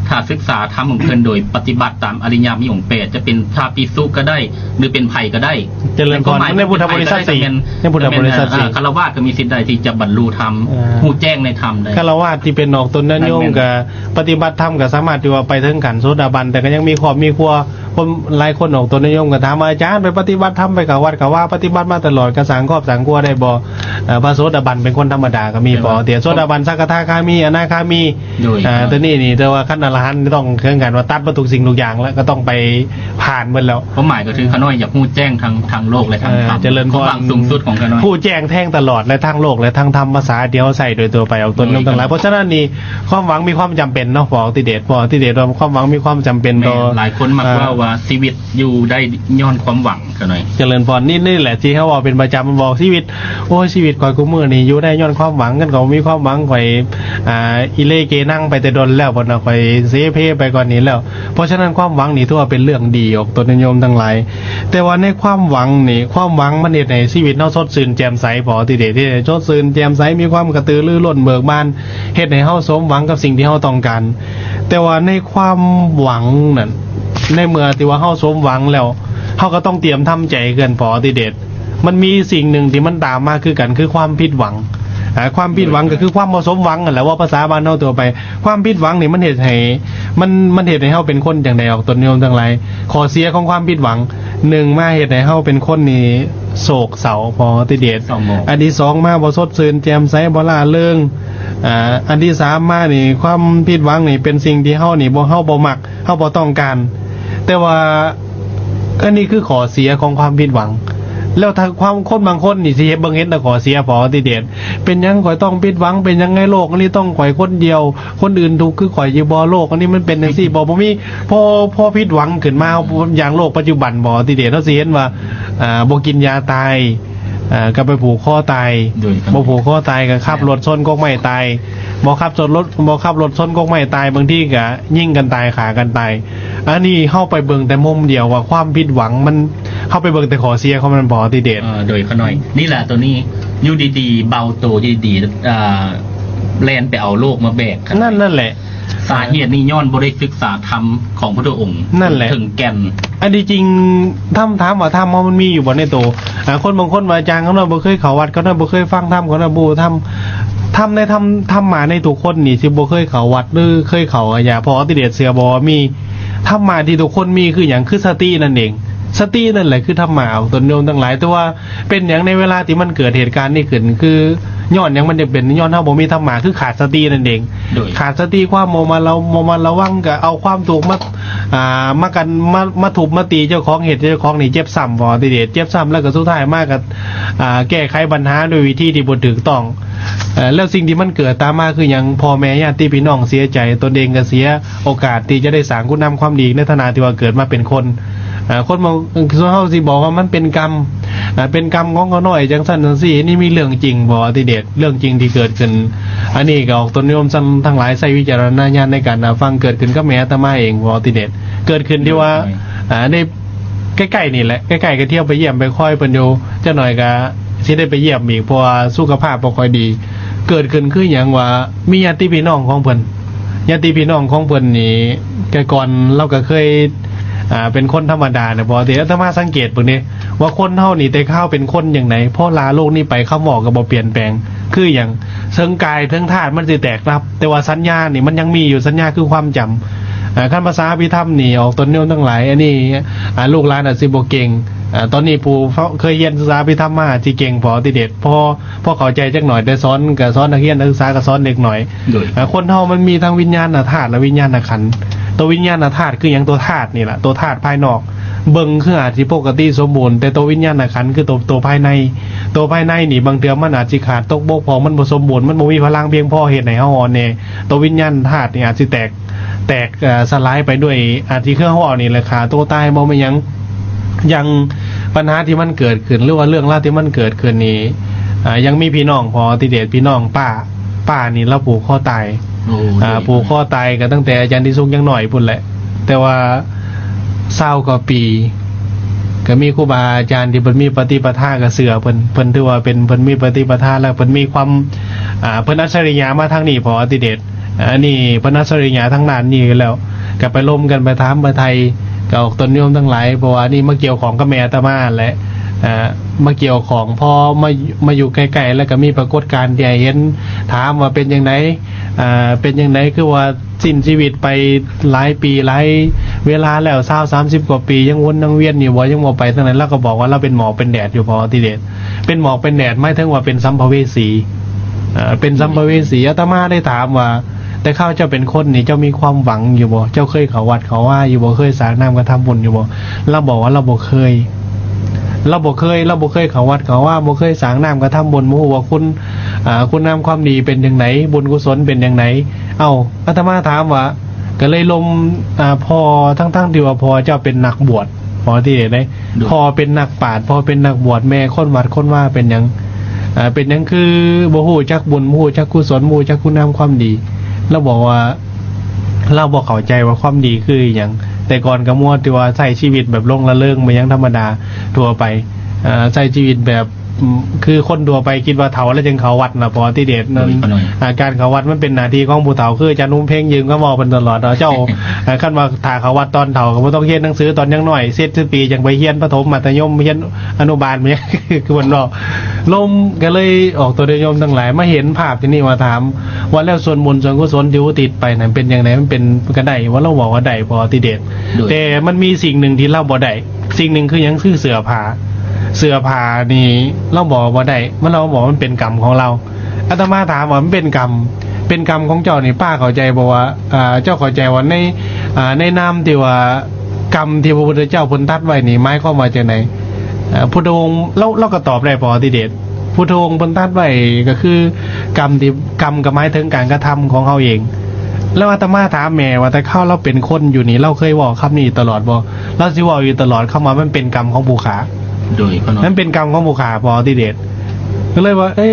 ຖ້າສຶກສາທຳຂອງເພິ່ນໂດຍປະຕິບັດຕາມອະລິຍະມີອົງແປດ ຈະເປັນພະພິກສຸກໍໄດ້ ຫຼືເປັນໃຜກໍໄດ້. ຈະເລີນພອນ. ໃນພຸດທະບໍລິສັດສີ່ ໃນພຸດທະບໍລິສັດສີ່ ອາ ຄາລະວາດກໍມີສິດໄດ້ທີ່ຈະບັນລຸທຳ ເອີ ຮູ້ແຈ້ງໃນທຳໄດ້. ຄາລະວາດທີ່ເປັນອອກຕົນຍາດໂຍມ ແມ່ນໆ ກໍປະຕິບັດທຳກໍສາມາດທີ່ວ່າໄປເຖິງຂັ້ນໂສດາບັນ ແຕ່ກໍຍັງມີຄອບມີຄົວ. ຄົນຫຼາຍຄົນອອກຕົນຍາດໂຍມກໍຖາມວ່າ ອາຈານ ໄປປະຕິບັດທຳ ໄປເຂົ້າວັດເຂົ້າວາ ປະຕິບັດມາຕະຫຼອດ ກໍສ້າງຄອບສ້າງຄົວໄດ້ບໍ່? ເອີ ພະໂສດາບັນເປັນຄົນທຳມະດາກໍມີ ແຕ່ວ່າ ພໍເດ ໂສດາບັນ ສະກະທາຄາມີ ອະນາຄາມີ. ໂດຍ ເອີ ໂຕນີ້ນີ້ ແຕ່ວ່າຄັນອະລະຫັນຕ້ອງເຖິງຂັ້ນວ່າຕັດເບິດທຸກສິ່ງທຸກຢ່າງແລ້ວ ກໍຕ້ອງໄປຜ່ານເບິດແລ້ວ. ຄວາມໝາຍກໍຄື ເອີ ຂ້ານ້ອຍຢາກຮູ້ແຈ້ງທັງ ທັງໂລກ ແລະ ທັງ ເອີ ທຳ. ຈະເລີນພອນ. ຄວາມຫວັງສູງສຸດຂອງຂ້ານ້ອຍ ຮູ້ແຈ້ງແທງຕະຫຼອດ ແລະ ທັງໂລກ ແລະ ທັງທຳພາສາທີ່ເຮົາໃຊ້ໂດຍທົ່ວໄປ ອອກຕົນໂຍມທັງຫຼາຍ. ເພາະສະນັ້ນນີ້ ຄວາມຫວັງມີຄວາມຈຳເປັນເນາະ ພໍ່ທິເດດ ພໍ່ທິເດດວ່າຄວາມຫວັງມີຄວາມຈຳເປັນຕໍ່ ແມ່ນ ຫຼາຍຄົນມັກ ເອີ ເວົ້າວ່າຊີວິດຢູ່ໄດ້ຍ້ອນຄວາມຫວັງ. ເຈົ້າໜ້ອຍ ຈະເລີນພອນ. ນີ້ ນີ້ແຫຼະທີ່ເຮົາເວົ້າເປັນປະຈຳ ບອກຊີວິດ ໂອ້ຍ ຊີວິດຂ້ອຍຄູ່ມື້ນີ້ຢູ່ໄດ້ຍ້ອນຄວາມຫວັງ, ຄັນຂ້ອຍບໍ່ມີຄວາມຫວັງ ຂ້ອຍ ອ່າ ອີເລເກນັງໄປແຕ່ດົນແລ້ວ ເພິ່ນວ່າ ຂ້ອຍເສເພໄປກ່ອນນີ້ແລ້ວ. ເພາະສະນັ້ນ ຄວາມຫວັງນີ້ຖືວ່າເປັນເລື່ອງດີອອກຕົນຍາດໂຍມທັງຫຼາຍ. ແຕ່ວ່າໃນຄວາມຫວັງນີ້ ຄວາມຫວັງມັນເຮັດໃຫ້ຊີວິດເຮົາສົດຊື່ນແຈ່ມໃສ ພໍທີ່ເດ ເຮັດໃຫ້ສົດຊື່ນແຈ່ມໃສ ມີຄວາມກະຕືລືລົ້ນເບີກບານ ເຮັດໃຫ້ເຮົາສົມຫວັງກັບສິ່ງທີ່ເຮົາຕ້ອງການ. ແຕ່ວ່າໃນຄວາມຫວັງນັ້ນ ໃນເມື່ອທີ່ວ່າເຮົາສົມຫວັງແລ້ວ ເຮົາກໍຕ້ອງຕຽມທຳໃຈຄືກັນ ພໍທີ່ເດ ມັນມີສິ່ງໜຶ່ງທີ່ມັນຕາມມາຄືກັນ ຄືຄວາມຜິດຫວັງ. ອ່າ ຄວາມຜິດຫວັງກໍຄືຄວາມບໍ່ສົມຫວັງຫັ້ນແຫຼະ ເວົ້າພາສາບ້ານເຮົາທົ່ວໄປ. ຄວາມຜິດຫວັງນີ້ມັນເຮັດໃຫ້ ມັນ ມັນເຮັດໃຫ້ເຮົາເປັນຄົນຈັ່ງໃດອອກ ຕົ້ນໂຍມທັງຫຼາຍ? ຂໍ້ເສຍຂອງຄວາມຜິດຫວັງ ໜຶ່ງມາເຮັດໃຫ້ເຮົາເປັນຄົນນີ້ໂສກເສົ້າ ພໍຕິເດດ. ເສົ້າໝອງ. ອັນທີສອງມາບໍ່ສົດຊື່ນແຈ່ມໃສ ບໍ່ລ່າເລີງ. ອ່າ ອັນທີສາມມານີ້ ຄວາມຜິດຫວັງນີ້ເປັນສິ່ງທີ່ເຮົານີ້ບໍ່ ເຮົາບໍ່ມັກ ເຮົາບໍ່ຕ້ອງການ. ແຕ່ວ່າອັນນີ້ຄືຂໍ້ເສຍຂອງຄວາມຜິດຫວັງ. ແລ້ວຖ້າຄວາມ ຄົນບາງຄົນນີ້ຊິເຫັນ ເບິ່ງເຫັນແຕ່ຂໍ້ເສຍ ພໍຕິເດດ. ເປັນຫຍັງຂ້ອຍຕ້ອງຜິດຫວັງ? ເປັນຫຍັງໃນໂລກອັນນີ້ຕ້ອງຂ້ອຍຄົນດຽວ? ຄົນອື່ນທຸກຄືຂ້ອຍຢູ່ບໍ່? ໂລກອັນນີ້ມັນເປັນຈັ່ງຊີ້ບໍ່? ບໍ່ມີ. ພໍ ພໍຜິດຫວັງຂຶ້ນມາ ຢ່າງໂລກປັດຈຸບັນ ພໍຕິເດດ ເຮົາຊິເຫັນວ່າ ອ່າ ບໍ່ກິນຢາຕາຍ ອ່າ ກໍໄປຜູກຄໍຕາຍ. ໂດຍ ບໍ່ຜູກຄໍຕາຍກໍຂັບລົດຊົນກົກໄມ້ຕາຍ. ບໍ່ຂັບຊົນລົດ ບໍ່ຂັບລົດຊົນກົກໄມ້ຕາຍ ບາງທີກໍຍິງກັນຕາຍ ຂ້າກັນຕາຍ. ອັນນີ້ເຮົາໄປເບິ່ງແຕ່ມຸມດຽວວ່າຄວາມຜິດຫວັງມັນ ເຮົາໄປເບິ່ງແຕ່ຂໍ້ເສຍຂອງມັນ ບໍ່ຕິເດດ. ເອີ ໂດຍ ຂະນ້ອຍ ນີ້ແຫຼະ ໂຕນີ້ຢູ່ດີໆ ເບົາໂຕຢູ່ດີໆ ອ່າ ແລ່ນໄປເອົາໂລກມາແບກ. ນັ້ນ ນັ້ນແຫຼະ. ສາເຫດນີ້ຍ້ອນບໍ່ໄດ້ສຶກສາທຳຂອງພຸດທະອົງ ນັ້ນແຫຼະ ເຖິງແກ່ນ. ອັນທີ່ຈິງ ທຳ ຖາມວ່າທຳເຮົາມັນມີຢູ່ບໍ່ໃນໂຕ? ອ່າ ຄົນບາງຄົນວ່າ ອາຈານຂ້ານ້ອຍບໍ່ເຄີຍເຂົ້າວັດ ຂ້ານ້ອຍບໍ່ເຄີຍຟັງທຳ ຂ້ານ້ອຍບໍ່ຮູ້ທຳ. ທຳໃນ ທຳ ທຳມາໃນທຸກຄົນນີ້ຊິບໍ່ເຄີຍເຂົ້າວັດ ຫຼື ເຄີຍເຂົ້າ ອາ ຢ່າ ພໍຕິເດດເຊື່ອບໍ່ວ່າມີ? ທຳມະທີ່ທຸກຄົນມີຄືຫຍັງ? ຄືສະຕິນັ້ນເອງ. ສະຕິນັ້ນແຫຼະຄືທຳມະ ອອກຕົນໂຍມທັງຫຼາຍ. ແຕ່ວ່າ ເປັນຫຍັງໃນເວລາທີ່ມັນເກີດເຫດການນີ້ຂຶ້ນ ຄືຍ້ອນຫຍັງມັນຈຶ່ງເປັນ? ຍ້ອນເຮົາບໍ່ມີທຳມະ ຄືຂາດສະຕິນັ້ນເອງ. ໂດຍ ຂາດສະຕິ ຄວາມບໍ່ມາລະ ບໍ່ມາລະວັງ ກໍເອົາຄວາມທຸກມາ ອ່າ ມາກັນ ມາ ມາທຸບມາຕີເຈົ້າຂອງ ເຮັດໃຫ້ເຈົ້າຂອງນີ້ເຈັບຊ້ຳ ບໍ່ຕິເດດ ເຈັບຊ້ຳ ແລ້ວກໍສຸດທ້າຍມາກໍ ອ່າ ແກ້ໄຂບັນຫາດ້ວຍວິທີທີ່ບໍ່ຖືກຕ້ອງ. ເອີ ແລ້ວສິ່ງທີ່ມັນເກີດຕາມມາຄືຫຍັງ? ພໍ່ແມ່ ຍາດຕິພີ່ນ້ອງເສຍໃຈ, ຕົນເອງກໍເສຍໂອກາດທີ່ຈະໄດ້ສ້າງຄຸນງາມຄວາມດີໃນຖານະທີ່ວ່າເກີດມາເປັນຄົນ. ອ່າ ຄົນບາງ ສ່ວນເຮົາຊິບອກວ່າມັນເປັນກຳ ອ່າ ເປັນກຳຂອງຂ້ານ້ອຍຈັ່ງຊັ້ນຈັ່ງຊີ້. ນີ້ມີເລື່ອງຈິງບໍ່ ອະຕິເດດ? ເລື່ອງຈິງທີ່ເກີດຂຶ້ນ. ອັນນີ້ກໍອອກຕົນໂຍມທັງ ທັງຫຼາຍໃຊ້ວິຈາລະນະຍານໃນການຮັບຟັງ. ເກີດຂຶ້ນກັບແມ່ອາດຕະມາເອງບໍ່ ອະຕິເດດ? ເກີດຂຶ້ນທີ່ວ່າ ໂດຍ ອ່າ ໃນ ໃກ້ໆນີ້ແຫຼະ ໃກ້ໆກໍທ່ຽວໄປຢ້ຽມໄປຄອຍເພິ່ນຢູ່. ຈັກໜ້ອຍກໍຊິໄດ້ໄປຢ້ຽມອີກ ເພາະວ່າສຸຂະພາບບໍ່ຄ່ອຍດີ. ເກີດຂຶ້ນຄືຫຍັງວ່າ ມີຍາດຕິພີ່ນ້ອງຂອງເພິ່ນ ຍາດຕິພີ່ນ້ອງຂອງເພິ່ນນີ້ ແຕ່ກ່ອນລາວກໍເຄີຍ ອ່າ ເປັນຄົນທຳມະດານະ ບໍ່ຕິ. ອາດຕະມາສັງເກດເບິ່ງເດ້ ວ່າຄົນເຮົານີ້ ແຕ່ເຮົາເປັນຄົນຈັ່ງໃດ ພໍລາໂລກນີ້ໄປ ຄຳເວົ້າກໍບໍ່ປ່ຽນແປງ. ຄືຫຍັງ? ເຖິງກາຍເຖິງທາດມັນຊິແຕກດັບ ແຕ່ວ່າສັນຍານີ້ມັນຍັງມີຢູ່. ສັນຍາຄືຄວາມຈຳ. ອ່າ ຄັນພາສາອະພິທຳນີ້ ອອກຕົນໂຍມທັງຫຼາຍ ອັນນີ້ ອ່າ ລູກຫຼານອາດຊິບໍ່ເກັ່ງ. ອ່າ ຕອນນີ້ຜູ້ເຄີຍຮຽນສຶກສາອະພິທຳມາອາດຊິເກັ່ງພໍ ອະຕິເດດ ພໍ ພໍເຂົ້າໃຈຈັກໜ້ອຍ ແຕ່ສອນກໍສອນນັກຮຽນນັກສຶກສາ ກໍສອນເດັກນ້ອຍ. ໂດຍ ອ່າ ຄົນເຮົາມັນມີທັງວິນຍານະທາດ ແລະ ວິນຍານະຂັນ. ຕົວວິນຍານະທາດຄືຫຍັງ? ຕົວທາດນີ້ລະ ຕົວທາດພາຍນອກ ເບິ່ງຄືອາດຊິປົກກະຕິສົມບູນ ແຕ່ຕົວວິນຍານະຂັນຄືຕົວ ຕົວພາຍໃນ. ຕົວພາຍໃນນີ້ບາງເທື່ອມັນອາດຊິຂາດຕົກບົກຜ່ອງ ມັນບໍ່ສົມບູນ ມັນບໍ່ມີພະລັງພຽງພໍ ເຮັດໃຫ້ເຮົາອ່ອນແອ. ຕົວວິນຍານທາດນີ້ອາດຊິແຕກ ແຕກ ເອີ ສະຫຼາຍໄປດ້ວຍ ອາດຊິຄືເຮົາເວົ້ານີ້ແຫຼະ ຂ້າໂຕຕາຍບໍ່ແມ່ນຫຍັງ. ຢ່າງບັນຫາທີ່ມັນເກີດຂຶ້ນ ຫຼືວ່າເລື່ອງລາວທີ່ມັນເກີດຂຶ້ນນີ້ ອ່າ ຍັງມີພີ່ນ້ອງ ພໍ ອະຕິເດດ ພີ່ນ້ອງປ້າ ປ້ານີ້ລາວຜູກຄໍຕາຍ. ໂອ້ ອ່າ ໂດຍ ຜູກຄໍຕາຍກໍຕັ້ງແຕ່ອາຈານທິສຸກຍັງນ້ອຍພຸ້ນແຫຼະ ແຕ່ວ່າຊາວກວ່າປີ ກໍມີຄູບາອາຈານທີ່ເພິ່ນມີປະຕິປະທາ ກໍເຊື່ອເພິ່ນ ເພິ່ນຖືວ່າເປັນ ເພິ່ນມີປະຕິປະທາ ແລ້ວເພິ່ນມີຄວາມ ອ່າ ເພິ່ນອັດສະລິຍະມາທາງນີ້ ພໍ ອະຕິເດດ. ອັນນີ້ເພິ່ນອັດສະລິຍະທາງດ້ານນີ້ຢູ່ແລ້ວ ກໍໄປລົມກັນ ໄປຖາມໄປໄຖ່ກັບອອກຕົນໂຍມທັງຫຼາຍ ເພາະວ່າອັນນີ້ມາກ່ຽວຂ້ອງກັບແມ່ອາດຕະມາແຫຼະ. ອ່າ ມາກ່ຽວຂ້ອງ ພໍມາ ມາຢູ່ໃກ້ໆ ແລ້ວກໍມີປາກົດການທີ່ໃຫ້ເຫັນ. ຖາມວ່າເປັນຈັ່ງໃດ? ອ່າ ເປັນຈັ່ງໃດ ຄືວ່າສິ້ນຊີວິດໄປຫຼາຍປີຫຼາຍເວລາແລ້ວ ຊາວ ສາມສິບກວ່າປີ ຍັງວົນຍັງວຽນຢູ່ບໍ່? ຍັງບໍ່ໄປທາງໃດ? ລາວກໍບອກວ່າລາວເປັນໝອກເປັນແດດຢູ່ ພໍ ອະຕິເດດ. ເປັນໝອກເປັນແດດ ໝາຍເຖິງວ່າເປັນສຳພະເວສີ. ເປັນສຳພະເວສີ. ອາດຕະມາໄດ້ຖາມວ່າ ແຕ່ຄາວເຈົ້າເປັນຄົນນີ້ ເຈົ້າມີຄວາມຫວັງຢູ່ບໍ່? ເຈົ້າເຄີຍເຂົ້າວັດເຂົ້າວາຢູ່ບໍ່? ເຄີຍສ້າງນາມກະທຳບຸນຢູ່ບໍ່? ລາວບອກວ່າລາວບໍ່ເຄີຍ. ລາວບໍ່ເຄີຍ ລາວບໍ່ເຄີຍເຂົ້າວັດເຂົ້າວາ ບໍ່ເຄີຍສ້າງນາມກະທຳບຸນ ບໍ່ຮູ້ວ່າຄຸນ ອ່າ ຄຸນງາມຄວາມດີເປັນຈັ່ງໃດ ບຸນກຸສົນເປັນຈັ່ງໃດ. ເອົ້າ ອາດຕະມາຖາມວ່າ ກໍເລີຍລົມ ອ່າ ພໍ່ ທັງໆທີ່ວ່າພໍ່ເຈົ້າເປັນນັກບວດ ພໍ່ທີ່ໃດ ໂດຍ ພໍ່ເປັນນັກປາດ ພໍ່ເປັນນັກບວດ ແມ່ຄົນວັດຄົນວາ ເປັນຫຍັງ ເປັນຫຍັງຄືບໍ່ຮູ້ຈັກບຸນ ບໍ່ຮູ້ຈັກກຸສົນ ບໍ່ຮູ້ຈັກຄຸນງາມຄວາມດີ? ລາວບອກວ່າ ລາວບໍ່ເຂົ້າໃຈວ່າຄວາມດີຄືອີ່ຫຍັງ. ແຕ່ກ່ອນກໍມົວແຕ່ວ່າໃຊ້ຊີວິດແບບຫຼົງລະເລີງ ແມ່ນຫຍັງທຳມະດາທົ່ວໄປ ໃຊ້ຊີວິດແບບ ຄືຄົນທົ່ວໄປຄິດວ່າເຖົ້າແລ້ວຈຶ່ງເຂົ້າວັດນະ ພໍຕິເດດ. ໂດຍ ນັ້ນ ຂະນ້ອຍ ອາ ການເຂົ້າວັດມັນເປັນໜ້າທີ່ຂອງຜູ້ເຖົ້າ ຄືອາຈານໜຸ່ມເພັງຢືນຄຳເວົ້າເພິ່ນຕະຫຼອດເນາະ ເຈົ້າ ເອີ ຄັນວ່າຖ້າເຂົ້າວັດຕອນເຖົ້າ ກໍບໍ່ຕ້ອງຮຽນໜັງສືຕອນຍັງນ້ອຍ ເຈັດສິບປີຈັ່ງໄປຮຽນປະຖົມ ມັດທະຍົມ ຮຽນອະນຸບານ ແມ່ນ ຄືເພິ່ນເວົ້າ. ລົມ ກໍເລີຍອອກຕົວຍາດໂຍມທັງຫຼາຍມາເຫັນພາບທີ່ນີ້ ມາຖາມວ່າ ແລ້ວສ່ວນບຸນສ່ວນກຸສົນທີ່ອຸທິດໄປນັ້ນເປັນຈັ່ງໃດ ມັນເປັນກັນໄດ້ບໍ່? ລາວບອກວ່າໄດ້ ພໍຕິເດດ. ໂດຍ ແຕ່ມັນມີສິ່ງໜຶ່ງທີ່ລາວບໍ່ໄດ້ ສິ່ງໜຶ່ງຄືຫຍັງ? ຄືເສື້ອຜ້າ. ເສື້ອຜ້ານີ້ລາວບອກວ່າບໍ່ໄດ້ ມັນ ລາວບອກວ່າມັນເປັນກຳຂອງລາວ. ອາດຕະມາຖາມວ່າ ມັນເປັນກຳ ເປັນກຳຂອງເຈົ້ານີ້ ປ້າເຂົ້າໃຈບໍ່ວ່າ ເຈົ້າເຂົ້າໃຈວ່າໃນ ໃນນາມທີ່ວ່າກຳທີ່ພະພຸດທະເຈົ້າເພິ່ນຕັດໄວ້ນີ້ ໝາຍຄວາມວ່າຈັ່ງໃດ? ພຸດທະອົງ ລາວ ລາວກໍຕອບໄດ້ ພໍຕິເດດ. ພຸດທະອົງເພິ່ນຕັດໄວ້ກໍຄືກຳທີ່ ກຳກໍໝາຍເຖິງການກະທຳຂອງເຮົາເອງ. ແລ້ວອາດຕະມາຖາມແມ່ວ່າ ແຕ່ຄາວລາວເປັນຄົນຢູ່ນີ້ ລາວເຄີຍເວົ້າຄຳນີ້ຕະຫຼອດບໍ່? ລາວຊິເວົ້າຢູ່ຕະຫຼອດ ຄຳວ່າມັນເປັນກຳຂອງຜູ້ຂ້າ. ໂດຍ ມັນເປັນກຳຂອງຜູ້ຂ້າ ພໍຕິເດດ. ກໍເລີຍວ່າ ເອີ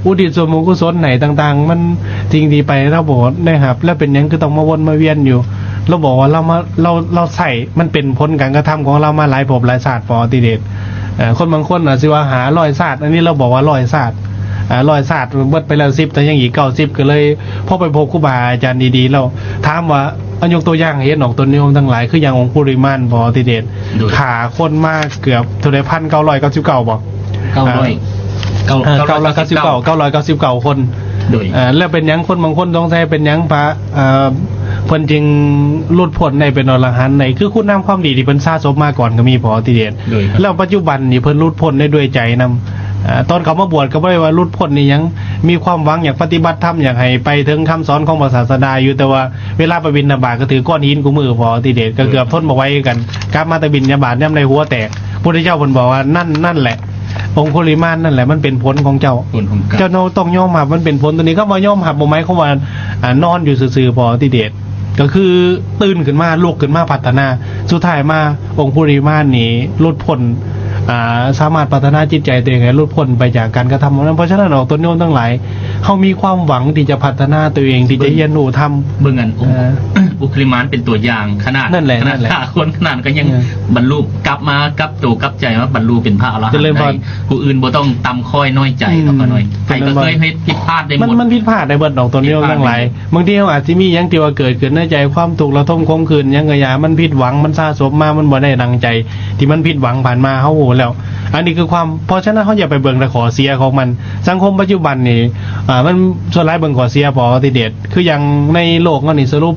ອຸທິດສ່ວນບຸນກຸສົນໃຫ້ຕ່າງໆ ມັນສິ່ງທີ່ໄປລາວບໍ່ໄດ້ຮັບ ແລ້ວເປັນຫຍັງຄືຕ້ອງມາວົນມາວຽນຢູ່? ລາວບອກວ່າລາວມາ ລາວ ລາວໃຊ້ ມັນເປັນຜົນການກະທຳຂອງລາວມາຫຼາຍພົບຫຼາຍຊາດ ພໍຕິເດດ. ເອີ ຄົນບາງຄົນອາດຊິວ່າຫ້າຮ້ອຍຊາດ ອັນນີ້ລາວບອກວ່າຮ້ອຍຊາດ ອາ ຮ້ອຍຊາດ ເບິດໄປແລ້ວສິບ ແຕ່ຍັງອີກເກົ້າສິບ ກໍເລີຍ ພໍໄປພົບຄູບາອາຈານດີໆ ແລ້ວຖາມວ່າ ອາ ຍົກຕົວຢ່າງ ເຫັນອອກຕົນໂຍມທັງຫຼາຍ ຄືຢ່າງອົງຄຸລິມານ ພໍຕິເດດ ໂດຍ ຂ້າຄົນມາເກືອບເທົ່າໃດ ພັນເກົ້າຮ້ອຍເກົ້າສິບເກົ້າ ບໍ່? ເກົ້າຮ້ອຍ ເອີ ເກົ້າ ເກົ້າ ເກົ້າຮ້ອຍເກົ້າສິບເກົ້າ ເກົ້າຮ້ອຍເກົ້າສິບເກົ້າຄົນ ໂດຍ ເອີ ແລ້ວເປັນຫຍັງຄົນບາງຄົນສົງໄສ ເປັນຫຍັງພະ ເອີ ເພິ່ນຈຶ່ງຫຼຸດພົ້ນໄດ້ ເປັນອະລະຫັນໄດ້? ຄືຄຸນງາມຄວາມດີທີ່ເພິ່ນສະສົມມາກ່ອນກໍມີ ພໍຕິເດດ ໂດຍ ແລ້ວປັດຈຸບັນນີ້ເພິ່ນຫຼຸດພົ້ນໄດ້ດ້ວຍໃຈນຳ. ເອີ ຕອນເຂົາມາບວດກໍບໍ່ໄດ້ວ່າຫຼຸດພົ້ນອີ່ຫຍັງ ມີຄວາມຫວັງຢາກປະຕິບັດທຳ ຢາກໃຫ້ໄປເຖິງຄຳສອນຂອງພະສາສະດາຢູ່ ແຕ່ວ່າເວລາໄປບິນທະບາດກໍຖືກກ້ອນຫີນຄູ່ມື້ ພໍຕິເດດ ກໍເກືອບ ໂດຍ ທົນບໍ່ໄຫວຄືກັນ. ກັບມາແຕ່ບິນທະບາດຍາມໃດຫົວແຕກ ພຸດທະເຈົ້າເພິ່ນບອກວ່າ ນັ້ນ ນັ້ນແຫຼະ ອົງຄຸລິມານນັ້ນແຫຼະ ມັນເປັນຜົນຂອງເຈົ້າ ຜົນຂອງເຈົ້າ ເຈົ້າຕ້ອງຍອມຮັບ ມັນເປັນຜົນຕົວນີ້. ຄຳວ່າຍອມຮັບບໍ່ໝາຍຄວາມວ່າ ອາ ນອນຢູ່ຊື່ໆ ພໍຕິເດດ ກໍຄືຕື່ນຂຶ້ນມາ ລຸກຂຶ້ນມາພັດທະນາ ສຸດທ້າຍມາອົງຄຸລິມານນີ້ຫຼຸດພົ້ນ ອາ ສາມາດພັດທະນາຈິດໃຈຕົວເອງໃຫ້ຫຼຸດພົ້ນໄປຈາກການກະທຳນັ້ນ. ເພາະສະນັ້ນອອກຕົນໂຍມທັງຫຼາຍ ເຮົາມີຄວາມຫວັງທີ່ຈະພັດທະນາຕົວເອງ ທີ່ຈະຮຽນຮູ້ທຳ ເບິ່ງອັນ ເອີ ອົງຄຸລິມານເປັນຕົວຢ່າງຂະໜາດ ນັ້ນແຫຼະ ຂະໜາດ ນັ້ນແຫຼະ ຂ້າຄົນຂະໜາດກໍຍັງ ເອີ ບັນລຸກັບມາ ກັບໂຕກັບໃຈມາບັນລຸເປັນພະອະລະຫັນໄດ້ ຜູ້ອື່ນບໍ່ຕ້ອງຕ່ຳຂ້ອຍນ້ອຍໃຈ ອືມ ເນາະ ຂ້ານ້ອຍ ໃຜກໍເຄີຍເຮັດຜິດພາດໄດ້ໝົດ ມັນ ມັນຜິດພາດໄດ້ເບິດ ອອກຕົນໂຍມທັງຫຼາຍ. ບາງທີເຮົາອາດຊິມີຫຍັງທີ່ວ່າເກີດຂຶ້ນໃນໃຈ ຄວາມທຸກລະທົມຂົງຂືນຫຍັງກໍຢ່າ ມັນຜິດຫວັງ ມັນສະສົມມາ ມັນບໍ່ໄດ້ດັ່ງໃຈ ທີ່ມັນຜິດຫວັງຜ່ານມາ ເຮົາຮູ້ແລ້ວ ອັນນີ້ຄືຄວາມ ເພາະສະນັ້ນເຮົາຢ່າໄປເບິ່ງແຕ່ຂໍ້ເສຍຂອງມັນ. ສັງຄົມປັດຈຸບັນນີ້ ອາ ມັນສ່ວນຫຼາຍເບິ່ງຂໍ້ເສຍ ພໍຕິເດດ ຄືຢ່າງໃນໂລກເຮົານີ້ສະຫຼຸບ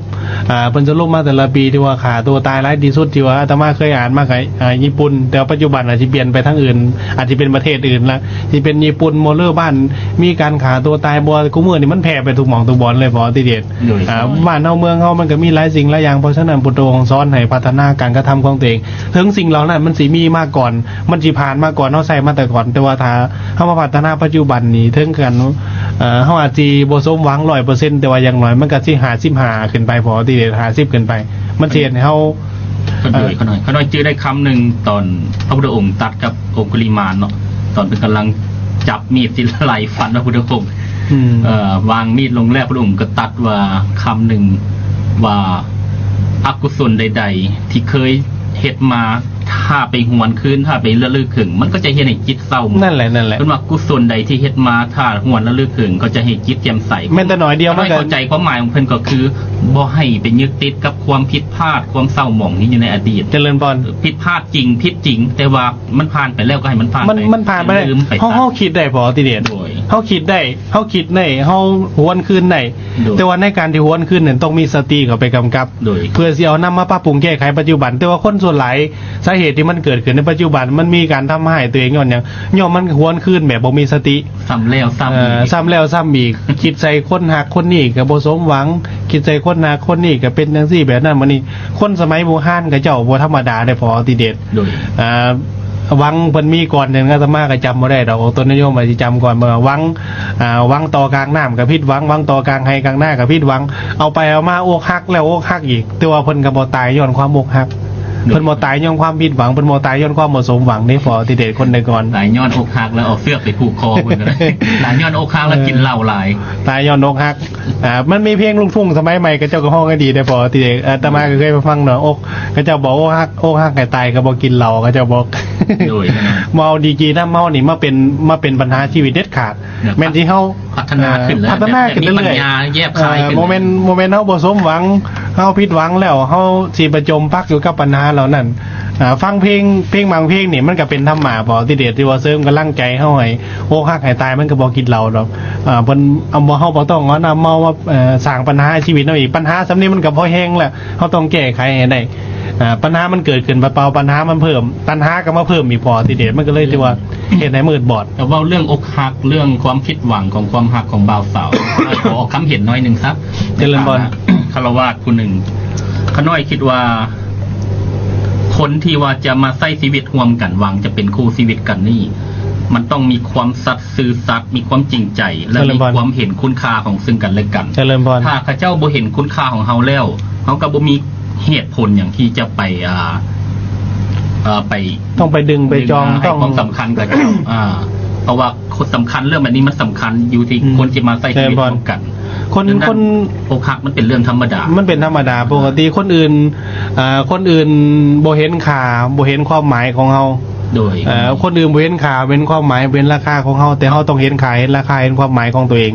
ອາ ເພິ່ນສະຫຼຸບມາແຕ່ລະປີ ທີ່ວ່າຂ້າຕົວຕາຍຫຼາຍທີ່ສຸດ ທີ່ວ່າອາດຕະມາເຄີຍອ່ານມາກໍ ອາ ຍີ່ປຸ່ນ ແຕ່ວ່າປັດຈຸບັນອາດຊິປ່ຽນໄປທາງອື່ນ ອາດຊິເປັນປະເທດອື່ນລະ ຊິເປັນຍີ່ປຸ່ນບໍ່ ຫຼືບ້ານມີການຂ້າຕົວຕາຍບໍ່? ຄູ່ມື້ນີ້ມັນແຜ່ໄປທຸກໝ່ອງທຸກບ່ອນເລີຍ ພໍຕິເດດ. ໂດຍ ອາ ສະບາຍ ບ້ານເຮົາເມືອງເຮົາມັນກໍມີຫຼາຍສິ່ງຫຼາຍຢ່າງ ເພາະສະນັ້ນພຸດທະອົງສອນໃຫ້ພັດທະນາການກະທຳຂອງຕົວເອງ ເຖິງສິ່ງເຫຼົ່ານັ້ນມັນຊິມີມາກ່ອນ ມັນຊິຜ່ານມາກ່ອນ ເຮົາໃຊ້ມາແຕ່ກ່ອນ ແຕ່ວ່າຖ້າເຮົາມາພັດທະນາປັດຈຸບັນນີ້ ເຖິງກັນ ເອີ ເຮົາອາດຊິບໍ່ສົມຫວັງຮ້ອຍເປີເຊັນ ແຕ່ວ່າຢ່າງໜ້ອຍມັນກໍຊິຫ້າສິບຫ້າຂຶ້ນໄປ ພໍຕິເດດ ຫ້າສິບຂຶ້ນໄປ ມັນຊິເຮັດໃຫ້ເຮົາ ເອີ ຂ້ານ້ອຍ ຂ້ານ້ອຍຈື່ໄດ້ຄຳໜຶ່ງ ຕອນພະພຸດທະອົງຕັດກັບອົງຄຸລິມານເນາະ ຕອນເພິ່ນກຳລັງຈັບມີດຊິໄລ່ຟັນພະພຸດທະອົງ ອືມ ເອີ ວາງມີດລົງແລ້ວ ພະພຸດທະອົງກໍຕັດວ່າຄຳໜຶ່ງວ່າ ອະກຸສົນໃດໆທີ່ເຄີຍເຮັດມາ ຖ້າໄປຫວນຄືນ ຖ້າໄປລະລຶກເຖິງ ມັນກໍຈະເຮັດໃຫ້ຈິດເສົ້າໝອງ. ນັ້ນແຫຼະ ນັ້ນແຫຼະ ເພິ່ນວ່າ ກຸສົນໃດທີ່ເຮັດມາ ຖ້າຫວນລະລຶກເຖິງ ກໍຈະໃຫ້ຈິດແຈ່ມໃສ. ແມ່ນແຕ່ໜ້ອຍດຽວມັນກໍ ເຂົ້າໃຈຄວາມໝາຍຂອງເພິ່ນ ກໍຄືບໍ່ໃຫ້ໄປຍຶດຕິດກັບຄວາມຜິດພາດ ຄວາມເສົ້າໝອງທີ່ຢູ່ໃນອະດີດ. ຈະເລີນພອນ. ຜິດພາດຈິງ ຜິດຈິງ ແຕ່ວ່າມັນຜ່ານໄປແລ້ວ ກໍໃຫ້ມັນຜ່ານໄປ. ມັນ ມັນຜ່ານໄປແລ້ວ ເຮົາ ເຮົາຄິດໄດ້ພໍຕິເດດ. ໂດຍ ເຮົາຄິດໄດ້ ເຮົາຄິດໄດ້ ເຮົາຫວນຄືນໄດ້. ໂດຍ ແຕ່ວ່າໃນການທີ່ຫວນຄືນນັ້ນ ຕ້ອງມີສະຕິເຂົ້າໄປກຳກັບ. ໂດຍ ເພື່ອຊິເອົານຳມາປັບປຸງແກ້ໄຂປັດຈຸບັນ. ແຕ່ວ່າຄົນສ່ວນຫຼາຍ ສາເຫດທີ່ມັນເກີດຂຶ້ນໃນປັດຈຸບັນ ມັນມີການທຳຮ້າຍຕົວເອງຍ້ອນຫຍັງ? ຍ້ອນມັນຫວນຄືນແບບບໍ່ມີສະຕິ ຊ້ຳແລ້ວຊ້ຳອີກ ເອີ ຊ້ຳແລ້ວຊ້ຳອີກ ຄິດໃສ່ຄົນຮັກຄົນນີ້ກໍບໍ່ສົມຫວັງ ຄິດໃສ່ຄົນຮັກຄົນນີ້ກໍເປັນຈັ່ງຊີ້ແບບນັ້ນ. ບາດນີ້ຄົນສະໄໝບູຮານເຂົາເຈົ້າບໍ່ທຳມະດາເດ້ ພໍຕິເດດ. ໂດຍ ເອີ ຫວັງເພິ່ນມີກ່ອນໜຶ່ງ ອາດຕະມາກໍຈຳບໍ່ໄດ້ດອກ ອອກຕົນໂຍມອາດຊິຈຳກ່ອນ ວ່າຫວັງ ອາ ຫວັງຕໍ່ກາງນ້ຳກໍຜິດຫວັງ ຫວັງຕໍ່ກາງໄຮ່ກາງນາກໍຜິດຫວັງ ເອົາໄປເອົາມາອົກຫັກແລ້ວອົກຫັກອີກ ແຕ່ວ່າເພິ່ນກໍບໍ່ຕາຍຍ້ອນຄວາມອົກຫັກ. ເພິ່ນບໍ່ຕາຍຍ້ອນຄວາມຜິດຫວັງ, ເພິ່ນບໍ່ຕາຍຍ້ອນຄວາມບໍ່ສົມຫວັງເດ້ ພໍ່ທິເດດ ຄົນແຕ່ກ່ອນ. ຕາຍຍ້ອນອົກຫັກແລ້ວເອົາເຊືອກໄປຜູກຄໍເພິ່ນກໍໄດ້. ຕາຍຍ້ອນອົກຫັກແລ້ວກິນເຫຼົ້າຫຼາຍ. ຕາຍຍ້ອນອົກຫັກ. ອ່າ ມັນມີເພງລູກທຸ່ງສະໄໝໃໝ່ ເຂົາເຈົ້າກໍຮ້ອງກັນດີເດ້ ພໍ່ທິເດດ. ອາດຕະມາກໍເຄີຍໄປຟັງເນາະ, ອົກ ເຂົາເຈົ້າບອກ ອົກຫັກ ອົກຫັກໃຫ້ຕາຍກໍບໍ່ກິນເຫຼົ້າ ເຂົາເຈົ້າບອກ. ໂດຍ ມາເອົາດີຈີນຳເຮົານີ້ ມາເປັນ ມາເປັນບັນຫາຊີວິດເດັດຂາດ. ແມ່ນທີ່ເຮົາ ພັດທະນາຂຶ້ນ ເອີ ແລ້ວ ພັດທະນາຂຶ້ນເລື້ອຍໆ ແບບມີປັນຍາແຍບຄາຍ ເອີ ບໍ່ແມ່ນ ບໍ່ແມ່ນເຮົາບໍ່ສົມຫວັງ, ເຮົາຜິດຫວັງແລ້ວ ເຮົາຊິໄປຈົມປັກຢູ່ກັບບັນຫາເຫຼົ່ານັ້ນ. ອ່າ ຟັງເພງ ເພງບາງເພງນີ້ ມັນກໍເປັນທຳມະ ພໍ່ທິເດດ ທີ່ວ່າເສີມກຳລັງໃຈເຮົາໃຫ້ອົກຫັກໃຫ້ຕາຍ ມັນກໍບໍ່ກິນເຫຼົ້າດອກ. ອ່າ ເພິ່ນ ເອົາ ບໍ່ ເຮົາບໍ່ຕ້ອງເອົານ້ຳເມົາມາ ເອີ ສ້າງບັນຫາໃຫ້ຊີວິດເຮົາອີກ. ບັນຫາສ່ຳນີ້ມັນກໍພໍແຮງແລ້ວ, ເຮົາຕ້ອງແກ້ໄຂໃຫ້ໄດ້. ອ່າ ບັນຫາມັນເກີດຂຶ້ນເປົ່າໆ ບັນຫາມັນເພີ່ມ, ຕັນຫາກໍມາເພີ່ມອີກ ພໍ່ທິເດດ, ມັນກໍເລີຍຖືວ່າເຮັດໃຫ້ມືດບອດ. ກໍເວົ້າເລື່ອງອົກຫັກ ເລື່ອງຄວາມຜິດຫວັງຂອງຄວາມຮັກຂອງບ່າວສາວ ຂໍອອກຄຳເຫັນໜ້ອຍໜຶ່ງຊະ. ເຈະເລີນພອນ. ໃນຖານະຄາລະວາດຜູ້ໜຶ່ງ ຂ້ານ້ອຍຄິດວ່າ ຄົນທີ່ວ່າຈະມາໃຊ້ຊີວິດຮ່ວມກັນ ຫວັງຈະເປັນຄູ່ຊີວິດກັນນີ້ ມັນຕ້ອງມີຄວາມສັດ ຊື່ສັດ ມີຄວາມຈິງໃຈ ແລະ ເຈະເລີນພອນ ມີຄວາມເຫັນຄຸນຄ່າຂອງເຊິ່ງກັນແລະກັນ. ເຈະເລີນພອນ. ຖ້າເຂົາເຈົ້າບໍ່ເຫັນຄຸນຄ່າຂອງເຮົາແລ້ວ ເຮົາກໍບໍ່ມີເຫດຜົນຫຍັງທີ່ຈະໄປ ອ່າ ເອີ ໄປ ຕ້ອງໄປດຶງໄປຈອງ ໃຫ້ຄວາມສຳຄັນກັບເຂົາ. ອ່າ ເພາະວ່າ ຄວາມສຳຄັນ ເລື່ອງແບບນີ້ມັນສຳຄັນຢູ່ທີ່ ອືມ ຄົນທີ່ມາໃຊ້ຊີວິດ ເຈະເລີນພອນ ຮ່ວມກັນ. ຄົນ ຄົນ ອົກຫັກມັນເປັນເລື່ອງທຳມະດາ ມັນເປັນທຳມະດາປົກກະຕິ. ຄົນອື່ນ ອ່າ ຄົນອື່ນບໍ່ເຫັນຄ່າ ບໍ່ເຫັນຄວາມໝາຍຂອງເຮົາ. ໂດຍ ເອີ ຄົນອື່ນບໍ່ເຫັນຄ່າ ເຫັນຄວາມໝາຍ ເຫັນລາຄາຂອງເຮົາ, ແຕ່ເຮົາຕ້ອງເຫັນຄ່າ ເຫັນລາຄາ ເຫັນຄວາມໝາຍຂອງຕົວເອງ.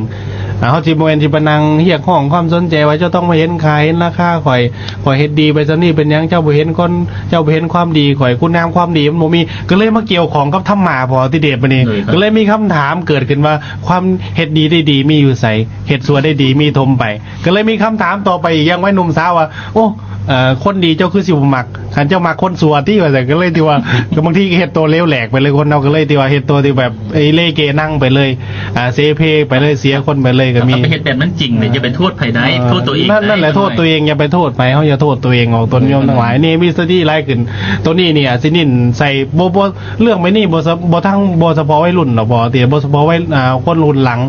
ອ່າ ເຮົາຊິບໍ່ແມ່ນຊິໄປນັ່ງຮຽກຮ້ອງຄວາມສົນໃຈວ່າ ເຈົ້າຕ້ອງມາເຫັນຄ່າ ເຫັນລາຄາຂ້ອຍ, ຂ້ອຍເຮັດດີໄປສ່ຳນີ້ ເປັນຫຍັງເຈົ້າບໍ່ເຫັນຄົນ ເຈົ້າບໍ່ເຫັນຄວາມດີຂ້ອຍ? ຄຸນງາມຄວາມດີມັນບໍ່ມີ. ກໍເລີຍມາກ່ຽວຂ້ອງກັບທຳມະ ພໍ່ທິເດດ ບັດນີ້. ໂດຍ ກໍເລີຍມີຄຳຖາມເກີດຂຶ້ນວ່າ ຄວາມເຮັດດີໄດ້ດີມີຢູ່ໃສ? ເຮັດຊົ່ວໄດ້ດີມີຖົມໄປ. ກໍເລີຍມີຄຳຖາມຕໍ່ໄປອີກ ຢ່າງໄວໜຸ່ມສາວວ່າ ໂອ້ ເອີ ຄົນດີເຈົ້າຄືຊິບໍ່ມັກ? ຄັນເຈົ້າມັກຄົນຊົ່ວຕິ ວ່າຊັ້ນ. ກໍເລີຍທີ່ວ່າ ກໍບາງທີກໍເຮັດໂຕເຫຼວແຫຼກໄປເລີຍ ຄົນເຮົາກໍເລີຍທີ່ວ່າເຮັດໂຕທີ່ແບບ ເອີ ເລເກນັງໄປເລີຍ ອ່າ ເສເພໄປເລີຍ ເສຍຄົນໄປເລີຍກໍມີ. ເຮົາກໍໄປເຮັດແບບນັ້ນຈິງເລີຍ ເອີ ຢ່າໄປໂທດໃຜໄດ້ ເອີ ໂທດຕົວເອງ. ນັ້ນ ນັ້ນແຫຼະ ໂທດຕົວເອງ ຢ່າໄປໂທດໃຜ ເຮົາຢ່າໂທດຕົວເອງອອກ ໂຕນໂຍມທັງຫຼາຍ. ນີ້ມີສະຕິຫຼາຍຂຶ້ນ ໂຕນີ້ນີ້ອາດຊິເນັ້ນໃສ່ ບໍ່ ບໍ່ ເລື່ອງໃບນີ້ບໍ່ສະ ບໍ່ທັງ ບໍ່ສະເພາະໄວລຸ້ນດອກ ບໍ່ຕິ ບໍ່ສະເພາະໄວ ອ່າ ຄົນລຸ້ນຫຼັງ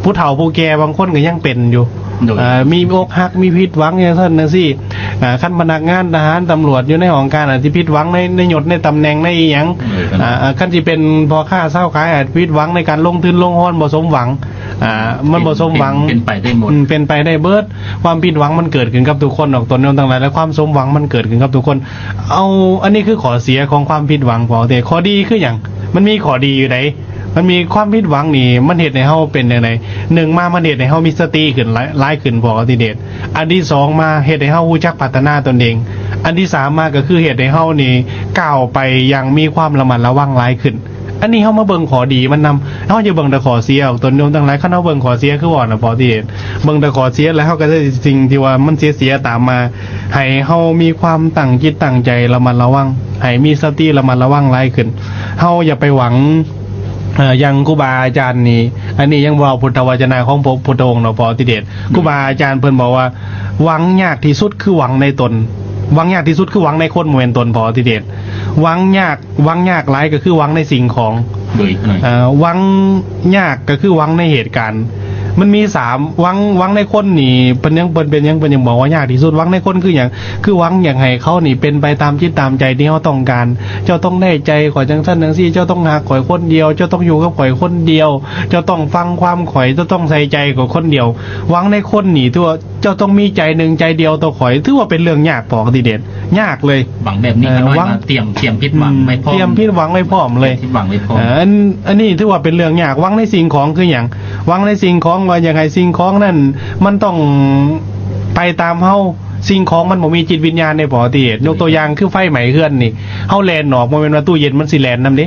ຜູ້ເຖົ້າຜູ້ແກ່ບາງຄົນກໍຍັງເປັນຢູ່. ໂດຍ ເອີ ມີອົກຫັກ ມີຜິດຫວັງຈັ່ງຊັ້ນຈັ່ງຊີ້. ອ່າ ຄັນພະນັກງານທະຫານ ຕຳຫຼວດ ຢູ່ໃນຫ້ອງການ ອາດຊິຜິດຫວັງໃນ ໃນຍົດ ໃນຕຳແໜ່ງ ໃນອີ່ຫຍັງ. ໂດຍ ອ່າ ຄັນຊິເປັນພໍ່ຄ້າຊາວຂາຍ ອາດຜິດຫວັງໃນການລົງທຶນລົງຮອນ ບໍ່ສົມຫວັງ. ອ່າ ມັນບໍ່ສົມຫວັງ. ເປັນ ເປັນໄປໄດ້ໝົດ. ອືມ ເປັນໄປໄດ້ເບິດ. ຄວາມຜິດຫວັງມັນເກີດຂຶ້ນກັບທຸກຄົນດອກ ໂຕນໂຍມທັງຫຼາຍ ແລະ ຄວາມສົມຫວັງມັນເກີດຂຶ້ນກັບທຸກຄົນ. ເອົາ ອັນນີ້ຄືຂໍ້ເສຍຂອງຄວາມຜິດຫວັງ ພໍ່ເດ. ຂໍ້ດີຄືຫຍັງ? ມັນມີຂໍ້ດີຢູ່ໃດ? ມັນມີ ຄວາມຜິດຫວັງນີ້ ມັນເຮັດໃຫ້ເຮົາເປັນຈັ່ງໃດ? ໜຶ່ງມາ ມັນເຮັດໃຫ້ເຮົາມີສະຕິຂຶ້ນຫຼາຍ ຫຼາຍຂຶ້ນ ພໍ່ທິເດດ. ອັນທີສອງມາ ເຮັດໃຫ້ເຮົາຮູ້ຈັກພັດທະນາຕົນເອງ. ອັນທີສາມມາ ກໍຄືເຮັດໃຫ້ເຮົານີ້ກ້າວໄປຢ່າງມີຄວາມລະມັດລະວັງຫຼາຍຂຶ້ນ. ອັນນີ້ເຮົາມາເບິ່ງຂໍ້ດີມັນນຳ, ເຮົາຢ່າເບິ່ງແຕ່ຂໍ້ເສຍອອກ ໂຕນໂຍມທັງຫຼາຍ. ຄັນເຮົາເບິ່ງຂໍ້ເສຍ ຄືວ່ານະ ພໍ່ທີ່ເຫັນ ເບິ່ງແຕ່ຂໍ້ເສຍ ແລ້ວເຮົາກໍຈະໄດ້ສິ່ງທີ່ວ່າມັນເສຍໆຕາມມາ. ໃຫ້ເຮົາມີຄວາມຕັ້ງຈິດຕັ້ງໃຈລະມັດລະວັງ, ໃຫ້ມີສະຕິລະມັດລະວັງຫຼາຍຂຶ້ນ. ເຮົາຢ່າໄປຫວັງ ເອີ ຢ່າງຄູບາອາຈານນີ້, ອັນນີ້ຍັງເວົ້າພຸດທະວະຈະນະຂອງພະພຸດທະອົງເນາະ ພໍ່ທີ່ເດດ. ອືມ ຄູບາອາຈານເພິ່ນບອກວ່າ ຫວັງຍາກທີ່ສຸດຄືຫວັງໃນຕົນ, ຫວັງຍາກທີ່ສຸດຄືຫວັງໃນຄົນ ບໍ່ແມ່ນຕົນ ພໍ່ທີ່ເດດ. ຫວັງຍາກ ຫວັງຍາກຫຼາຍກໍຄືຫວັງໃນສິ່ງຂອງ. ໂດຍ ເອີ ຫວັງຍາກກໍຄືຫວັງໃນເຫດການ. ມັນມີສາມ ຫວັງ ຫວັງໃນຄົນນີ້ ເພິ່ນຍັງ ເພິ່ນເປັນຫຍັງ ເພິ່ນຍັງບອກວ່າຍາກທີ່ສຸດ. ຫວັງໃນຄົນຄືຫຍັງ? ຄືຫວັງຢາກໃຫ້ເຂົານີ້ເປັນໄປຕາມຈິດຕາມໃຈທີ່ເຮົາຕ້ອງການ. ເຈົ້າຕ້ອງໄດ້ໃຈຂ້ອຍຈັ່ງຊັ້ນຈັ່ງຊີ້, ເຈົ້າຕ້ອງຮັກຂ້ອຍຄົນດຽວ, ເຈົ້າຕ້ອງຢູ່ກັບຂ້ອຍຄົນດຽວ, ເຈົ້າຕ້ອງຟັງຄວາມຂ້ອຍ, ເຈົ້າຕ້ອງໃສ່ໃຈຂ້ອຍຄົນດຽວ. ຫວັງໃນຄົນນີ້ ຖືວ່າ ເຈົ້າຕ້ອງມີໃຈໜຶ່ງໃຈດຽວຕໍ່ຂ້ອຍ ຖືວ່າເປັນເລື່ອງຍາກ ພໍ່ທີ່ເດດ ຍາກເລີຍ. ຫວັງແບບນີ້ ເອີ ຂະນ້ອຍ ຫວັງ ຕຽມ ຕຽມຜິດຫວັງໄວ້ພ້ອມ ອືມ ຕຽມຜິດຫວັງໄວ້ພ້ອມເລີຍ ຕຽມຜິດຫວັງໄວ້ພ້ອມ. ເອີ ອັນ ອັນນີ້ຖືວ່າເປັນເລື່ອງຍາກ. ຫວັງໃນສິ່ງຂອງຄືຫຍັງ? ຫວັງໃນສິ່ງຂອງວ່າຢາກໃຫ້ສິ່ງຂອງນັ້ນມັນຕ້ອງໄປຕາມເຮົາ. ສິ່ງຂອງມັນບໍ່ມີຈິດວິນຍານເດ້ ພໍ່ທີ່ເດດ. ຍົກຕົວຢ່າງຄືໄຟໄໝ້ເຮືອນນີ້ ເຮົາແລ່ນອອກ ບໍ່ແມ່ນວ່າຕູ້ເຢັນມັນຊິແລ່ນນຳເດ້.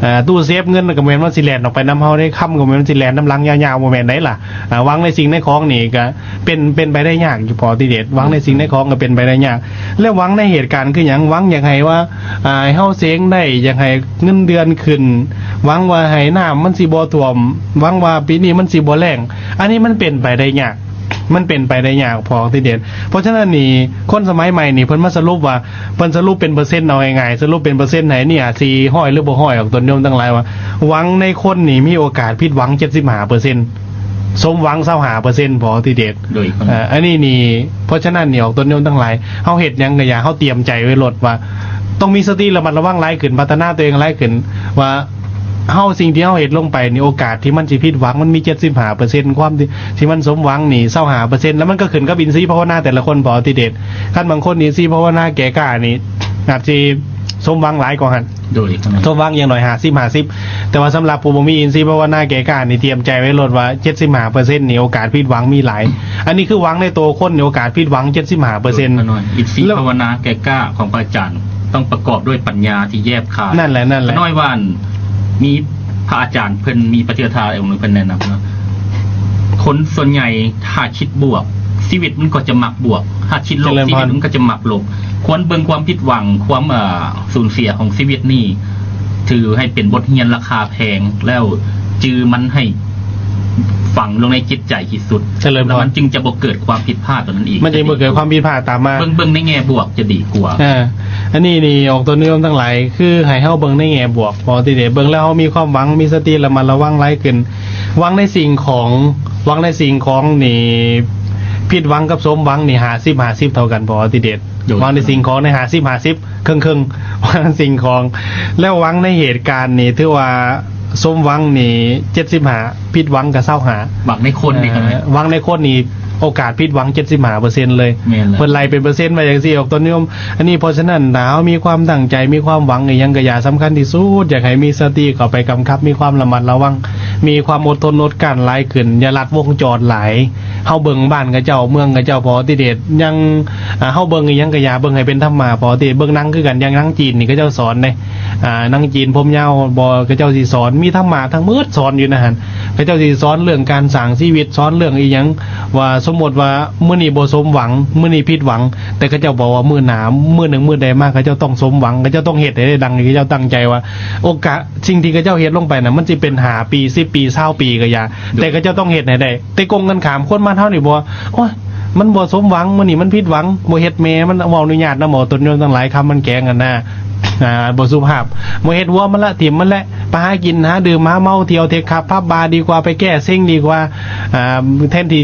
ອ່າ ຕູ້ເຊຟເງິນກໍແມ່ນວ່າຊິແລ່ນອອກໄປນຳເຮົາເດ້, ຄຳກໍແມ່ນວ່າຊິແລ່ນນຳຫຼັງຍາວໆ ບໍ່ແມ່ນໄດ໋ລະ. ອ່າ ຫວັງໃນສິ່ງໃນຂອງນີ້ກໍເປັນ ເປັນໄປໄດ້ຍາກຢູ່ ພໍ່ທີ່ເດດ. ຫວັງໃນສິ່ງໃນຂອງກໍເປັນໄປໄດ້ຍາກ. ແລ້ວຫວັງໃນເຫດການຄືຫຍັງ? ຫວັງຢາກໃຫ້ວ່າ ອ່າ ໃຫ້ເຮົາເສັງໄດ້, ຢາກໃຫ້ເງິນເດືອນຂຶ້ນ, ຫວັງວ່າໃຫ້ນ້ຳມັນຊິບໍ່ຖ້ວມ, ຫວັງວ່າປີນີ້ມັນຊິບໍ່ແລ້ງ. ອັນນີ້ມັນເປັນໄປໄດ້ຍາກ. ມັນເປັນໄປໄດ້ຍາກ ພໍ່ທີ່ເດດ. ເພາະສະນັ້ນນີ້ ຄົນສະໄໝໃໝ່ນີ້ ເພິ່ນມາສະຫຼຸບວ່າ ເພິ່ນສະຫຼຸບເປັນເປີເຊັນ ເອົາງ່າຍໆ ສະຫຼຸບເປັນເປີເຊັນໃຫ້ນີ້ ອາດຊິຮ້ອຍ ຫຼື ບໍ່ຮ້ອຍດອກ ໂຕນໂຍມທັງຫຼາຍ ວ່າຫວັງໃນຄົນນີ້ມີໂອກາດຜິດຫວັງ ເຈັດສິບຫ້າເປີເຊັນ ສົມຫວັງ ຊາວຫ້າເປີເຊັນ ພໍທີ່ເດັດ. ໂດຍ ເອີ ອັນນີ້ນີ້ ເພາະສະນັ້ນນີ້ອອກ ໂຕນໂຍມທັງຫຼາຍ ເຮົາເຮັດຫຍັງກໍຢ່າ ເຮົາຕຽມໃຈໄວ້ໂລດວ່າ ຕ້ອງມີສະຕິລະມັດລະວັງຫຼາຍຂຶ້ນ, ພັດທະນາຕົວເອງຫຼາຍຂຶ້ນ ວ່າເຮົາ ສິ່ງທີ່ເຮົາເຮັດລົງໄປນີ້ ໂອກາດທີ່ມັນຊິຜິດຫວັງມັນມີເຈັດສິບຫ້າເປີເຊັນ, ຄວາມທີ່ ທີ່ມັນສົມຫວັງນີ້ຊາວຫ້າເປີເຊັນ. ແລ້ວມັນກໍຂຶ້ນກັບອິນຊີພາວະນາແຕ່ລະຄົນ ພໍ່ອະຕິເດດ. ຄັນບາງຄົນອິນຊີພາວະນາແກ່ກ້ານີ້ ອາດຊິສົມຫວັງຫຼາຍກວ່າຫັ້ນ. ໂດຍ ສົມຫວັງຢ່າງໜ້ອຍຫ້າສິບ ຫ້າສິບ ແຕ່ວ່າສຳລັບຜູ້ບໍ່ມີອິນຊີພາວະນາແກ່ກ້ານີ້ ຕຽມໃຈໄວ້ໂລດວ່າເຈັດສິບຫ້າເປີເຊັນນີ້ໂອກາດຜິດຫວັງມີຫຼາຍ. ອັນນີ້ຄືຫວັງໃນໂຕຄົນນີ້ ໂອກາດຜິດຫວັງເຈັດສິບຫ້າເປີເຊັນ. ໂດຍ ຂະນ້ອຍ ອິນຊີພາວະນາແກ່ກ້າຂອງພະອາຈານ ຕ້ອງປະກອບດ້ວຍປັນຍາທີ່ແຍບຄາຍ. ນັ້ນແຫຼະ ນັ້ນແຫຼະ. ຂະນ້ອຍວ່າ ມີພະອາຈານເພິ່ນ ມີປະເທດທາດອົງໜຶ່ງເພິ່ນແນະນຳວ່າ ຄົນສ່ວນໃຫຍ່ຖ້າຄິດບວກ ຊີວິດມັນກໍຈະມັກບວກ, ຖ້າຄິດລົບ ຊີວິດມັນກໍຈະມັກລົບ. ຄວນເບິ່ງຄວາມຜິດຫວັງ ຄວາມ ເອີ ສູນເສຍຂອງຊີວິດນີ້ ຖືໃຫ້ເປັນບົດຮຽນລາຄາແພງ ແລ້ວຈື່ມັນໃຫ້ຝັງລົງໃນຈິດໃຈທີ່ສຸດ ແລ້ວມັນຈຶ່ງຈະບໍ່ເກີດຄວາມຜິດພາດຕົວນັ້ນອີກ. ມັນຈຶ່ງບໍ່ເກີດຄວາມຜິດພາດຕາມມາ. ເບິ່ງ ເບິ່ງໃນແງ່ບວກຈະດີກວ່າ. ເອີ ອັນນີ້ນີ້ອອກຕົນໂຍມທັງຫຼາຍ ຄືໃຫ້ເຮົາເບິ່ງໃນແງ່ບວກ ພໍທີ່ໄດ້ເບິ່ງແລ້ວເຮົາມີຄວາມຫວັງ ມີສະຕິລະມັດລະວັງຫຼາຍຂຶ້ນ. ຫວັງໃນສິ່ງຂອງ ຫວັງໃນສິ່ງຂອງນີ້ ຜິດຫວັງກັບສົມຫວັງນີ້ຫ້າສິບຫ້າສິບເທົ່າກັນ ພໍທີ່ເດດ. ໂດຍ ຫວັງໃນສິ່ງຂອງໃນຫ້າສິບຫ້າສິບ ເຄິ່ງໆ ຫວັງໃນສິ່ງຂອງ ແລ້ວຫວັງໃນເຫດການນີ້ ຖືວ່າສົມຫວັງນີ້ເຈັດສິບຫ້າ ຜິດຫວັງກໍຊາວຫ້າ. ຫວັງໃນຄົນນີ້ ເອີ ຫວັງໃນຄົນນີ້ ໂອກາດຜິດຫວັງເຈັດສິບຫ້າເປີເຊັນເລີຍ. ແມ່ນແລ້ວ ເພິ່ນໄລ່ເປັນເປີເຊັນໄວ້ຈັ່ງຊີ້ ອອກຕົນໂຍມ. ອັນນີ້ ເພາະສະນັ້ນ ຖ້າເຮົາມີຄວາມຕັ້ງໃຈ ມີຄວາມຫວັງອີ່ຫຍັງກໍຢ່າ ສຳຄັນທີ່ສຸດ ຢາກໃຫ້ມີສະຕິເຂົ້າໄປກຳກັບ ມີຄວາມລະມັດລະວັງ ມີຄວາມອົດທົນອົດກັ້ນຫຼາຍຂຶ້ນ, ຢ່າລັດວົງຈອນຫຼາຍ. ເຮົາເບິ່ງບ້ານເຂົາເຈົ້າ ເມືອງເຂົາເຈົ້າ ພໍທີ່ເດດ ຍັງ ອ່າ ເຮົາເບິ່ງອີ່ຫຍັງກໍຢ່າ ເບິ່ງໃຫ້ເປັນທຳມະ ພໍທີ່ເບິ່ງໜັງຄືກັນ. ຢ່າງໜັງຈີນນີ້ ເຂົາເຈົ້າສອນເດ້ ອ່າ ໜັງຈີນ ຜົມຍາວ ບໍ່ ເຂົາເຈົ້າຊິສອນ ມີທຳມະທັງໝົດສອນຢູ່ໃນຫັ້ນ. ເຂົາເຈົ້າຊິສອນເລື່ອງການສ້າງຊີວິດ ສອນເລື່ອງອີ່ຫຍັງ ວ່າສົມມຸດວ່າມື້ນີ້ບໍ່ສົມຫວັງ ມື້ນີ້ຜິດຫວັງ ແຕ່ເຂົາເຈົ້າບອກວ່າມື້ໜ້າ ມື້ໜຶ່ງມື້ໃດມາ ເຂົາເຈົ້າຕ້ອງສົມຫວັງ ເຂົາເຈົ້າຕ້ອງເຮັດໃຫ້ໄດ້ດັ່ງທີ່ເຂົາເຈົ້າຕັ້ງໃຈ ວ່າໂອກາດ ສິ່ງທີ່ເຂົາເຈົ້າເຮັດລົງໄປນະ ມັນຊິເປັນຫ້າປີ ສິບປີ ຊາວປີກໍຢ່າ ແຕ່ເຂົາເຈົ້າຕ້ອງເຮັດໃຫ້ໄດ້. ແຕ່ກົງກັນຂ້າມ ຄົນບ້ານເຮົານີ້ບໍ່ ໂອ້ຍ ມັນບໍ່ສົມຫວັງ ມື້ນີ້ມັນຜິດຫວັງ ບໍ່ເຮັດແມ່ມັນ ເວົ້າອະນຸຍາດນຳ ອອກຕົນໂຍມທັງຫຼາຍ ຄຳມັນແຂງຫັ້ນນະ ອ່າ ບໍ່ສຸພາບ. ບໍ່ເຮັດຫົວມັນລະ ຖິ້ມມັນແຫຼະ ໄປຫາກິນ ຫາດື່ມ ຫາເມົາ ທ່ຽວເທັກ ຜັບ ຜັບບາ ດີກວ່າ ໄປແກ້ເຊັງດີກວ່າ. ອ່າ ແທນທີ່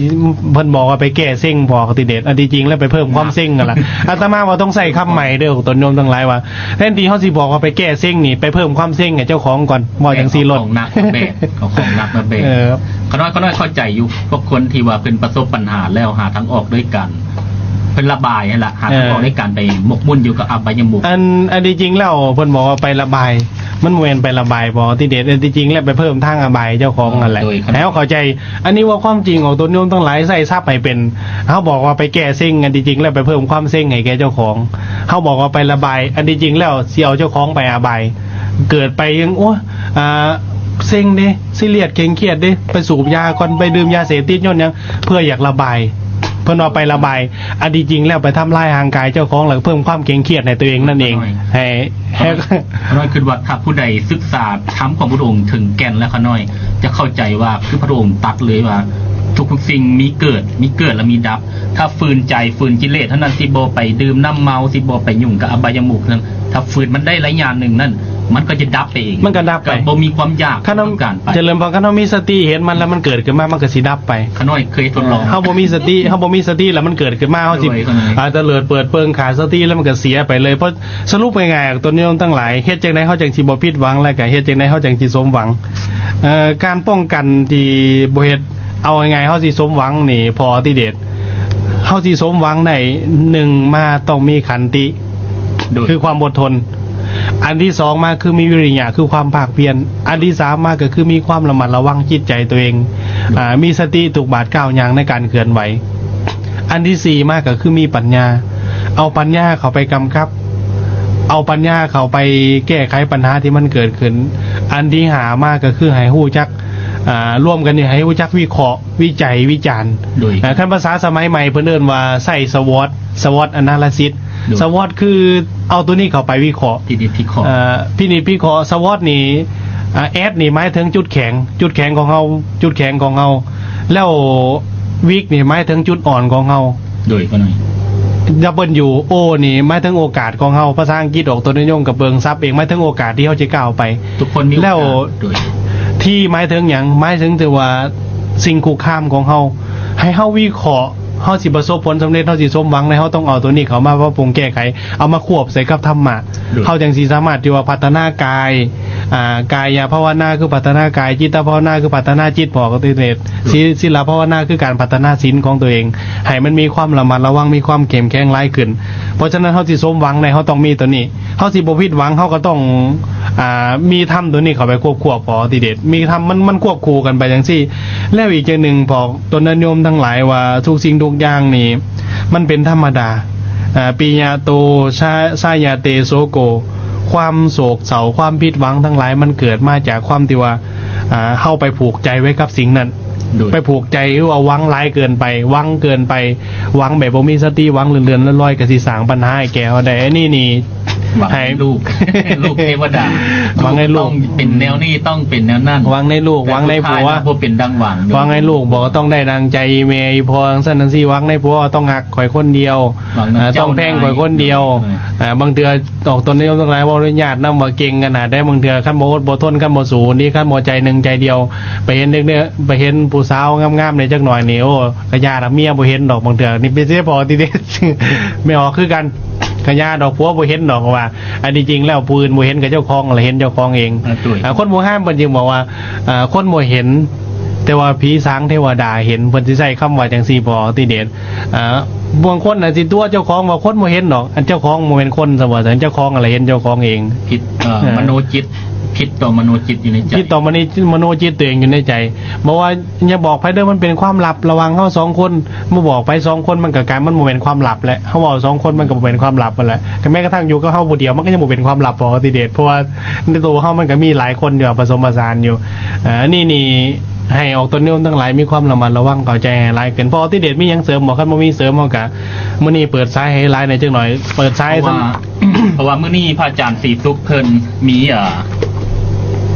ເພິ່ນບອກວ່າໄປແກ້ເຊັງ ພໍທີ່ເດດ ອັນທີ່ຈິງແລ້ວໄປເພີ່ມຄວາມເຊັງຫັ້ນລະ. ອາດຕະມາວ່າຕ້ອງໃຊ້ຄຳໃໝ່ເດີ ອອກຕົນໂຍມທັງຫຼາຍ ວ່າ ແທນທີ່ເຮົາຊິບອກວ່າໄປແກ້ເຊັງນີ້ ໄປເພີ່ມຄວາມເຊັງໃຫ້ເຈົ້າຂອງກ່ອນ ເວົ້າຈັ່ງຊີ້ໂລດ. ເອົາຂອງໜັກມາແບກ ເອົາຂອງໜັກມາແບກ. ເອີ ຂະນ້ອຍ ຂະນ້ອຍເຂົ້າໃຈຢູ່ ພວກຄົນທີ່ວ່າເພິ່ນປະສົບບັນຫາແລ້ວ ຫາທາງອອກໂດຍການ ເພິ່ນລະບາຍຫັ້ນລະ ຫາທາງອອກ ເອີ ໂດຍການໄປໝົກໝຸ່ນຢູ່ກັບອະບາຍະມຸກ. ອັນ ອັນທີ່ຈິງແລ້ວເພິ່ນບອກວ່າໄປລະບາຍ ມັນບໍ່ແມ່ນໄປລະບາຍ ບໍ່ ທີ່ເດັດ ອັນທີ່ຈິງແລ້ວໄປເພີ່ມທາງອະບາຍເຈົ້າຂອງຫັ້ນແຫຼະ ໂດຍ ໃຫ້ເຮົາເຂົ້າໃຈ. ອັນນີ້ເວົ້າຄວາມຈິງ ອອກຕົນໂຍມທັງຫຼາຍ ໃຊ້ສັບໃຫ້ເປັນ. ເຮົາບອກວ່າໄປແກ້ເຊັງ ອັນທີ່ຈິງແລ້ວໄປເພີ່ມຄວາມເຊັງໃຫ້ແກ່ເຈົ້າຂອງ. ເຮົາບອກວ່າໄປລະບາຍ ອັນທີ່ຈິງແລ້ວຊິເອົາເຈົ້າຂອງໄປອະບາຍ. ເກີດໄປຍັງ ໂອ້ຍ ອ່າ ເຊັງເດ້ ຊີຣຽດ ເຄັ່ງຄຽດເດ້ ໄປສູບຢາກ່ອນ ໄປດື່ມຢາເສບຕິດ ຍ້ອນຫຍັງ? ເພື່ອຢາກລະບາຍ. ເພິ່ນວ່າໄປລະບາຍ ອັນທີ່ຈິງແລ້ວໄປທຳລາຍຮ່າງກາຍເຈົ້າຂອງ ແລ້ວເພີ່ມຄວາມເຄັ່ງຄຽດໃຫ້ຕົວເອງນັ້ນເອງ. ໃຫ້ ຂ້ານ້ອຍ ຂ້ານ້ອຍຄິດວ່າ ຖ້າຜູ້ໃດສຶກສາທຳຂອງພະອົງເຖິງແກ່ນແລ້ວ ຂ້ານ້ອຍຈະເຂົ້າໃຈວ່າ ຄືພະອົງຕັດເລີຍວ່າ ທຸກໆສິ່ງມີເກີດ ມີເກີດແລ້ວມີດັບ. ຖ້າຝືນໃຈ ຝືນກິເລດເທົ່ານັ້ນ ຊິບໍ່ໄປດື່ມນ້ຳເມົາ ຊິບໍ່ໄປຫຍຸ້ງກັບອະບາຍະມຸກນັ້ນ ຖ້າຝືນມັນໄດ້ໄລຍະໜຶ່ງນັ້ນ ມັນກໍຈະດັບໄປເອງ ມັນກໍດັບໄປ ກໍບໍ່ມີຄວາມຢາກ ຄັນເຮົາຕ້ອງການໄປ. ຈະເລີນພອນ ຄັນເຮົາມີສະຕິ ເຫັນມັນແລ້ວມັນເກີດຂຶ້ນມາ ມັນກໍຊິດັບໄປ. ຂ້ານ້ອຍເຄີຍທົດລອງ ເຮົາບໍ່ມີສະຕິ ເຮົາບໍ່ມີສະຕິ ແລ້ວມັນເກີດຂຶ້ນມາ ເຮົາຊິ ໂດຍ ອ່າ ຕະເລີດເປີດເປີງ ຂາດສະຕິ ແລ້ວມັນກໍເສຍໄປເລີຍ. ເພາະສະຫຼຸບງ່າຍໆ ຕົນໂຍມທັງຫຼາຍ ເຮັດຈັ່ງໃດເຮົາຈັ່ງຊິບໍ່ຜິດຫວັງ ແລ້ວກໍເຮັດຈັ່ງໃດເຮົາຈັ່ງຊິສົມຫວັງ? ເອີ ການປ້ອງກັນທີ່ບໍ່ເຮັດ ເອົາງ່າຍໆ ເຮົາຊິສົມຫວັງນີ້ ພໍທີ່ເດັດ ເຮົາຊິສົມຫວັງໄດ້ ໜຶ່ງມາຕ້ອງມີຂັນຕິ ໂດຍ ຄືຄວາມອົດທົນ. ອັນທີສອງມາຄືມີວິລິຍະ ຄືຄວາມພາກພຽນ. ອັນທີສາມມາກໍຄືມີຄວາມລະມັດລະວັງຈິດໃຈຕົວເອງ ໂດຍ ອ່າ ມີສະຕິທຸກບາດກ້າວຍ່າງໃນການເຄື່ອນໄຫວ. ອັນທີສີ່ມາກໍຄືມີປັນຍາ ເອົາປັນຍາເຂົ້າໄປກຳກັບ ເອົາປັນຍາເຂົ້າໄປແກ້ໄຂປັນຫາທີ່ມັນເກີດຂຶ້ນ. ອັນທີຫ້າມາກໍຄືໃຫ້ຮູ້ຈັກ ອ່າ ລວມກັນນີ້ ໃຫ້ຮູ້ຈັກວິເຄາະ ວິໄຈ ວິຈານ ໂດຍ ເອີ ຄັນພາສາສະໄໝໃໝ່ເພິ່ນເອີ້ນວ່າໃຊ້ SWOT SWOT analysis ໂດຍ SWOT ຄືເອົາຕົວນີ້ເຂົ້າໄປວິເຄາະ ພິນິດພິເຄາະ ເອີ ພິນິດພິເຄາະ. SWOT ນີ້ ອ່າ S ນີ້ໝາຍເຖິງຈຸດແຂງ ຈຸດແຂງຂອງເຮົາ ຈຸດແຂງຂອງເຮົາ ແລ້ວ W ນີ້ໝາຍເຖິງຈຸດອ່ອນຂອງເຮົາ ໂດຍ W O ນີ້ໝາຍເຖິງໂອກາດຂອງເຮົາ. ພາສາອັງກິດອອກຕົນໂຍມກໍເບິ່ງສັບເອງ ໝາຍເຖິງໂອກາດທີ່ເຮົາຈະກ້າວໄປ ທຸກຄົນມີໂອກາດ ແລ້ວ ໂດຍ T ໝາຍເຖິງຫຍັງ? ໝາຍເຖິງທີ່ວ່າສິ່ງຄຸກຄາມຂອງເຮົາ ໃຫ້ເຮົາວິເຄາະ ເຮົາຊິປະສົບຜົນສຳເລັດ ເຮົາຊິສົມຫວັງໃນ ເຮົາຕ້ອງເອົາໂຕນີ້ເຂົ້າມາປັບປຸງແກ້ໄຂ ເອົາມາຄວບໃສ່ກັບທຳມະ ໂດຍ ເຮົາຈັ່ງຊິສາມາດທີ່ວ່າພັດທະນາກາຍ ອ່າ ກາຍະພາວະນາ ຄືພັດທະນາກາຍ, ຈິດຕະພາວະນາ ຄືພັດທະນາຈິດ ພໍກະຕິເດດ ໂດຍ ສິ ສິນລະພາວະນາ ຄືການພັດທະນາສິນຂອງຕົວເອງ ໃຫ້ມັນມີຄວາມລະມັດລະວັງ ມີຄວາມເຂັ້ມແຂງຫຼາຍຂຶ້ນ. ເພາະສະນັ້ນ ເຮົາຊິສົມຫວັງໃນ ເຮົາຕ້ອງມີໂຕນີ້ ເຮົາຊິບໍ່ຜິດຫວັງ ເຮົາກໍຕ້ອງ ອ່າ ມີທຳໂຕນີ້ເຂົ້າໄປຄວບໆ ພໍກະຕິເດດ ມີທຳ ມັນ ມັນຄວບຄູ່ກັນໄປຈັ່ງຊີ້. ແລ້ວອີກຢ່າງໜຶ່ງ ພວກຕົນຍາດໂຍມທັງຫຼາຍວ່າ ທຸກສິ່ງທຸກຢ່າງນີ້ມັນເປັນທຳມະດາ ອ່າ ປິຍະໂຕ ຊາ ຊາຍະເຕ ໂສໂກ ຄວາມໂສກເສົ້າ ຄວາມຜິດຫວັງທັງຫຼາຍ ມັນເກີດມາຈາກຄວາມທີ່ວ່າ ອ່າ ເຮົາໄປຜູກໃຈໄວ້ກັບສິ່ງນັ້ນ ໂດຍ ໄປຜູກໃຈ ຫຼືວ່າຫວັງຫຼາຍເກີນໄປ ຫວັງເກີນໄປ ຫວັງແບບບໍ່ມີສະຕິ ຫວັງເລື່ອນໆລອຍໆ ກໍຊິສ້າງບັນຫາໃຫ້ແກ່ເຮົາໄດ້. ອັນນີ້ນີ້ ຫວັງໃຫ້ ໃຫ້ລູກ ລູກເທວະດາ ຫວັງໃຫ້ລູກ ຕ້ອງເປັນແນວນີ້ ຕ້ອງເປັນແນວນັ້ນ ຫວັງໃຫ້ລູກ ແຕ່ ຫວັງໃຫ້ຜົວ ສຸດທ້າຍແລ້ວບໍ່ເປັນດັ່ງຫວັງ ຫວັງໃຫ້ລູກບໍ່ຕ້ອງໄດ້ດັ່ງໃຈອີ່ແມ່ອີ່ພໍ່ ຈັ່ງຊັ້ນຈັ່ງຊີ້ ຫວັງໃຫ້ຜົວຕ້ອງຮັກຂ້ອຍຄົນດຽວ ຫວັງນຳ ອ່າ ເຈົ້າ ຕ້ອງແພງຂ້ອຍຄົນດຽວ ນາຍ ອ່າ ບາງເທື່ອອອກຕົນນາຍົມທັງຫຼາຍ ເວົ້າອະນຸຍາດນຳວ່າເກັ່ງຂະໜາດໃດ ບາງເທື່ອຄັນບໍ່ອົດບໍ່ທົນ ຄັນບໍ່ສູ້ນີ້ ຄັນບໍ່ໃຈໜຶ່ງໃຈດຽວ ໄປເຫັນເດັກ ໄປເຫັນຜູ້ສາວງາມໆແດ່ຈັກໜ້ອຍນີ້ ໂອ້ ກະຢ່າລະ ເມຍບໍ່ເຫັນດອກ ບາງເທື່ອນີ້ເປັນຊິພໍກະຕິເດດ ແມ່ອອກຄືກັນ ກະຢ່າດອກ ຜົວບໍ່ເຫັນດອກວ່າ ອັນທີ່ຈິງແລ້ວຜູ້ອື່ນບໍ່ເຫັນ ກະເຈົ້າຂອງລະເຫັນເຈົ້າຂອງເອງ. ອ່າ ໂດຍ ອ່າ ຄົນບູຮານເພິ່ນຈຶ່ງບອກວ່າ ອ່າ ຄົນບໍ່ເຫັນ ແຕ່ວ່າຜີສາງເທວະດາເຫັນ ເພິ່ນຊິໃຊ້ຄຳວ່າຈັ່ງຊີ້ ພໍກະຕິເດດ. ອ່າ ບາງຄົນອາດຊິຕົວະເຈົ້າຂອງວ່າຄົນບໍ່ເຫັນດອກ ອັນເຈົ້າຂອງບໍ່ແມ່ນຄົນຊະວ່າຊັ້ນ ເຈົ້າຂອງຫັ້ນລະເຫັນເຈົ້າຂອງເອງ. ຜິດ ເອີ ເອີ ມະໂນຈິດ ຜິດຕໍ່ມະໂນຈິດຢູ່ໃນໃຈ ຜິດຕໍ່ມະໂນ ມະໂນຈິດຕົວເອງຢູ່ໃນໃຈ. ບໍ່ວ່າ ຢ່າບອກໃຜເດີ ມັນເປັນຄວາມລັບລະຫວ່າງເຮົາສອງຄົນ ບໍ່ບອກໃຜສອງຄົນ ມັນກໍກາຍ ມັນບໍ່ແມ່ນຄວາມລັບແຫຼະ ເຮົາເວົ້າສອງຄົນ ມັນກໍບໍ່ແມ່ນຄວາມລັບຫັ້ນແຫຼະ ກໍແມ້ກະທັ່ງຢູ່ກັບເຮົາຜູ້ດຽວ ມັນກໍຍັງບໍ່ເປັນຄວາມລັບ ພໍກະຕິເດດ ເພາະວ່າໃນໂຕເຮົາມັນກໍມີຫຼາຍຄົນຢູ່ ປະສົມປະສານຢູ່. ເອີ ອັນນີ້ນີ້ ໃຫ້ອອກຕົນໂຍມທັງຫຼາຍມີຄວາມລະມັດລະວັງ ເຂົ້າໃຈໃຫ້ຫຼາຍຂຶ້ນ. ພໍກະຕິເດດ ມີຫຍັງເສີມບໍ່? ຄັນບໍ່ມີເສີມ ເຮົາກະ ມື້ນີ້ເປີດສາຍໃຫ້ຫຼາຍແດ່ຈັກໜ້ອຍ ເປີດສາຍ ເພາະວ່າ ເພາະວ່າມື້ນີ້ພະອາຈານສີສຸກເພິ່ນມີ ອ່າ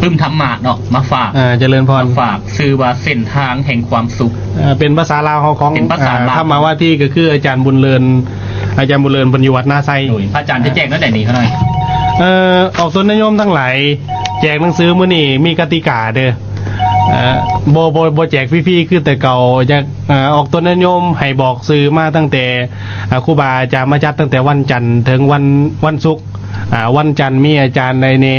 ປຶ້ມທຳມະເນາະ ມາຝາກ ອ່າ ຈະເລີນພອນ ມາຝາກ ຊື່ວ່າເສັ້ນທາງແຫ່ງຄວາມສຸກ ເອີ ເປັນພາສາລາວເຮົາຂອງ ເປັນພາສາລາວ ອ່າ ທຳມະວາທີ ກໍຄືອາຈານບຸນເລີນ ອາຈານບຸນເລີນເພິ່ນຢູ່ວັດນາໄຊ. ໂດຍ ພະອາຈານຈະແຈກແນວໃດນີ້ຂະນ້ອຍ? ເອີ ອອກຕົນຍາດໂຍມທັງຫຼາຍ ແຈກໜັງສືມື້ນີ້ມີກະຕິກາເດີ ເອີ ບໍ່ ບໍ່ ບໍ່ແຈກຟຣີໆຄືແຕ່ເກົ່າ ຢາກ ເອີ ອອກຕົນຍາດໂຍມໃຫ້ບອກຊື່ມາຕັ້ງແຕ່ ອ່າ ຄູບາອາຈານມາຈັດຕັ້ງແຕ່ວັນຈັນເຖິງວັນ ວັນສຸກ ອ່າ ວັນຈັນມີອາຈານໃດແດ່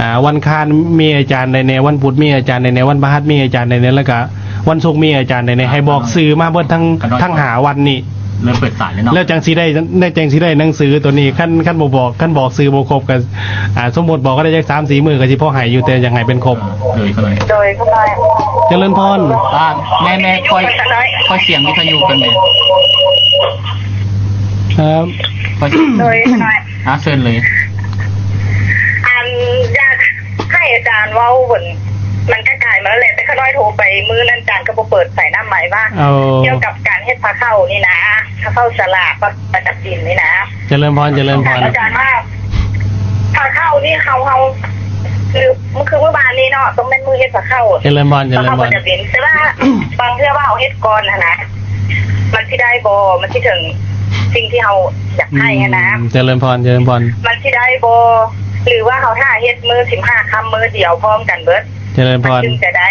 ອ່າ ວັນຄານມີອາຈານໃດແດ່ ວັນພຸດມີອາຈານໃດແດ່ ວັນພະຫັດມີອາຈານໃດແດ່ ແລ້ວກະວັນສຸກມີອາຈານໃດແດ່ ໃຫ້ບອກຊື່ມາເບິດທັງ ທັງຫ້າວັນນີ້ ເລີ່ມເປີດສາຍແລ້ວເນາະ ແລ້ວຈັ່ງຊິໄດ້ ແລ້ວຈັ່ງຊິໄດ້ໜັງສືໂຕນີ້. ຄັນ ຄັນບໍ່ບອກ ຄັນບອກຊື່ບໍ່ຄົບກໍ ອ່າ ສົມມຸດບອກກໍໄດ້ຈັກສາມສີ່ມື້ກໍຊິພໍໃຫ້ຢູ່ ແຕ່ຢາກໃຫ້ເປັນຄົບ. ໂດຍ ໂດຍ ຈະເລີນພອນ ອ່າ ແມ່ ແມ່ ຄ່ອຍ ຄ່ອຍສຽງວິທະຍຸກັນແດ່ ເອີ ຄ່ອຍ ໂດຍ ອ່າ ເຊີນເລີຍ ອັນ ຢາກໃຫ້ອາຈານເວົ້າ ມັນກະກາຍມາແລ້ວແຫຼະ ແຕ່ຂ້ານ້ອຍໂທໄປມື້ນັ້ນ ອາຈານກໍບໍ່ເປີດສາຍນ້ຳໄມວ່າ ກ່ຽວກັບການເຮັດພາເຂົ້ານີ້ນະ ພາເຂົ້າສະຫຼາກ ປະ ປະຈຳສິນນີ້ນະ. ຈະເລີນພອນ ຈະເລີນພອນ ອາຈານວ່າ ພາເຂົ້ານີ້ເຮົາ ເຮົາ ຄື ຄືມື້ວານນີ້ເນາະ ຕ້ອງແມ່ນມື້ເຮັດພາເຂົ້າ ຈະເລີນພອນ ຈະເລີນພອນ ພາເຂົ້າປະຈຳສິນ ແຕ່ວ່າບາງເທື່ອວ່າເຮົາເຮັດກ່ອນຫັ້ນນະ ມັນຊິໄດ້ບໍ່ ມັນຊິເຖິງສິ່ງທີ່ເຮົາຢາກໃຫ້ຫັ້ນນະ. ອືມ ຈະເລີນພອນ ຈະເລີນພອນ ມັນຊິໄດ້ບໍ່ ຫຼືວ່າເຮົາຖ້າເຮັດມື້ສິບຫ້າຄ່ຳມື້ດຽວພ້ອມກັນເບິດ ຈະເລີນພອນ ມັນຈຶ່ງຈະໄດ້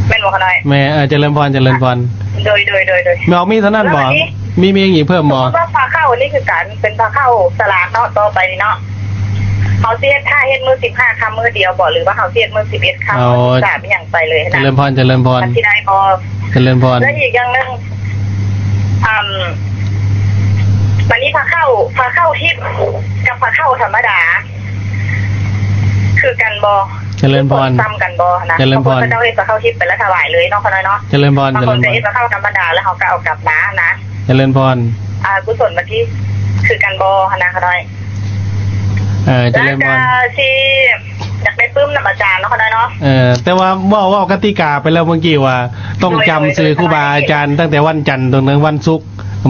ແມ່ນບໍ່ຂະນ້ອຍ? ແມ່ນ ເອີ ຈະເລີນພອນ ຈະເລີນພອນ ໂດຍ ໂດຍ ໂດຍ ໂດຍ ແມ່ອອກມີເທົ່ານັ້ນບໍ່? ມີ ມີຫຍັງອີກເພີ່ມບໍ່? ເພາະວ່າພາເຂົ້ານີ້ຄືກັນ ເປັນພາເຂົ້າສະຫຼາກເນາະ ຕໍ່ໄປນີ້ເນາະ ເຮົາຊິເຮັດ ຖ້າເຮັດມື້ສິບຫ້າຄ່ຳມື້ດຽວບໍ່ ຫຼືວ່າເຮົາຊິເຮັດມື້ສິບເອັດຄ່ຳ ມື້ສິບສາມ ອີ່ຫຍັງໄປເລີຍຫັ້ນນະ? ຈະເລີນພອນ ຈະເລີນພອນ ມັນຊິໄດ້ບໍ່? ຈະເລີນພອນ ແລະ ອີກຢ່າງໜຶ່ງ ອາ ບາດນີ້ພາເຂົ້າ ພາເຂົ້າທິບກັບພາເຂົ້າທຳມະດາ ຄືກັນບໍ່? ຈະເລີນພອນ ຄືຄົນສ່ຳກັນບໍ່ຫັ້ນນະ? ຈະເລີນພອນ ບາງຄົນເຂົາເຈົ້າເຮັດພາເຂົ້າທິບໄປແລ້ວຖວາຍເລີຍເນາະ ຂະນ້ອຍເນາະ. ຈະເລີນພອນ ບາງຄົນກໍເຮັດພາເຂົ້າທຳມະດາ ແລ້ວເຂົາກໍເອົາກັບມານະ. ຈະເລີນພອນ ອາ ກຸສົນມັນທີ່ຄືກັນບໍ່ຫັ້ນນະ ຂະນ້ອຍ? ເອີ ຈະເລີນພອນ ແລ້ວກໍຊິຢາກໄດ້ປຶ້ມນຳອາຈານເນາະ ຂະນ້ອຍເນາະ. ເອີ ແຕ່ວ່າເວົ້າ ເວົ້າກະຕິກາໄປແລ້ວເມື່ອກີ້ວ່າ ຕ້ອງຈຳຊື່ຄູບາອາຈານຕັ້ງແຕ່ວັນຈັນເຖິງວັນສຸກ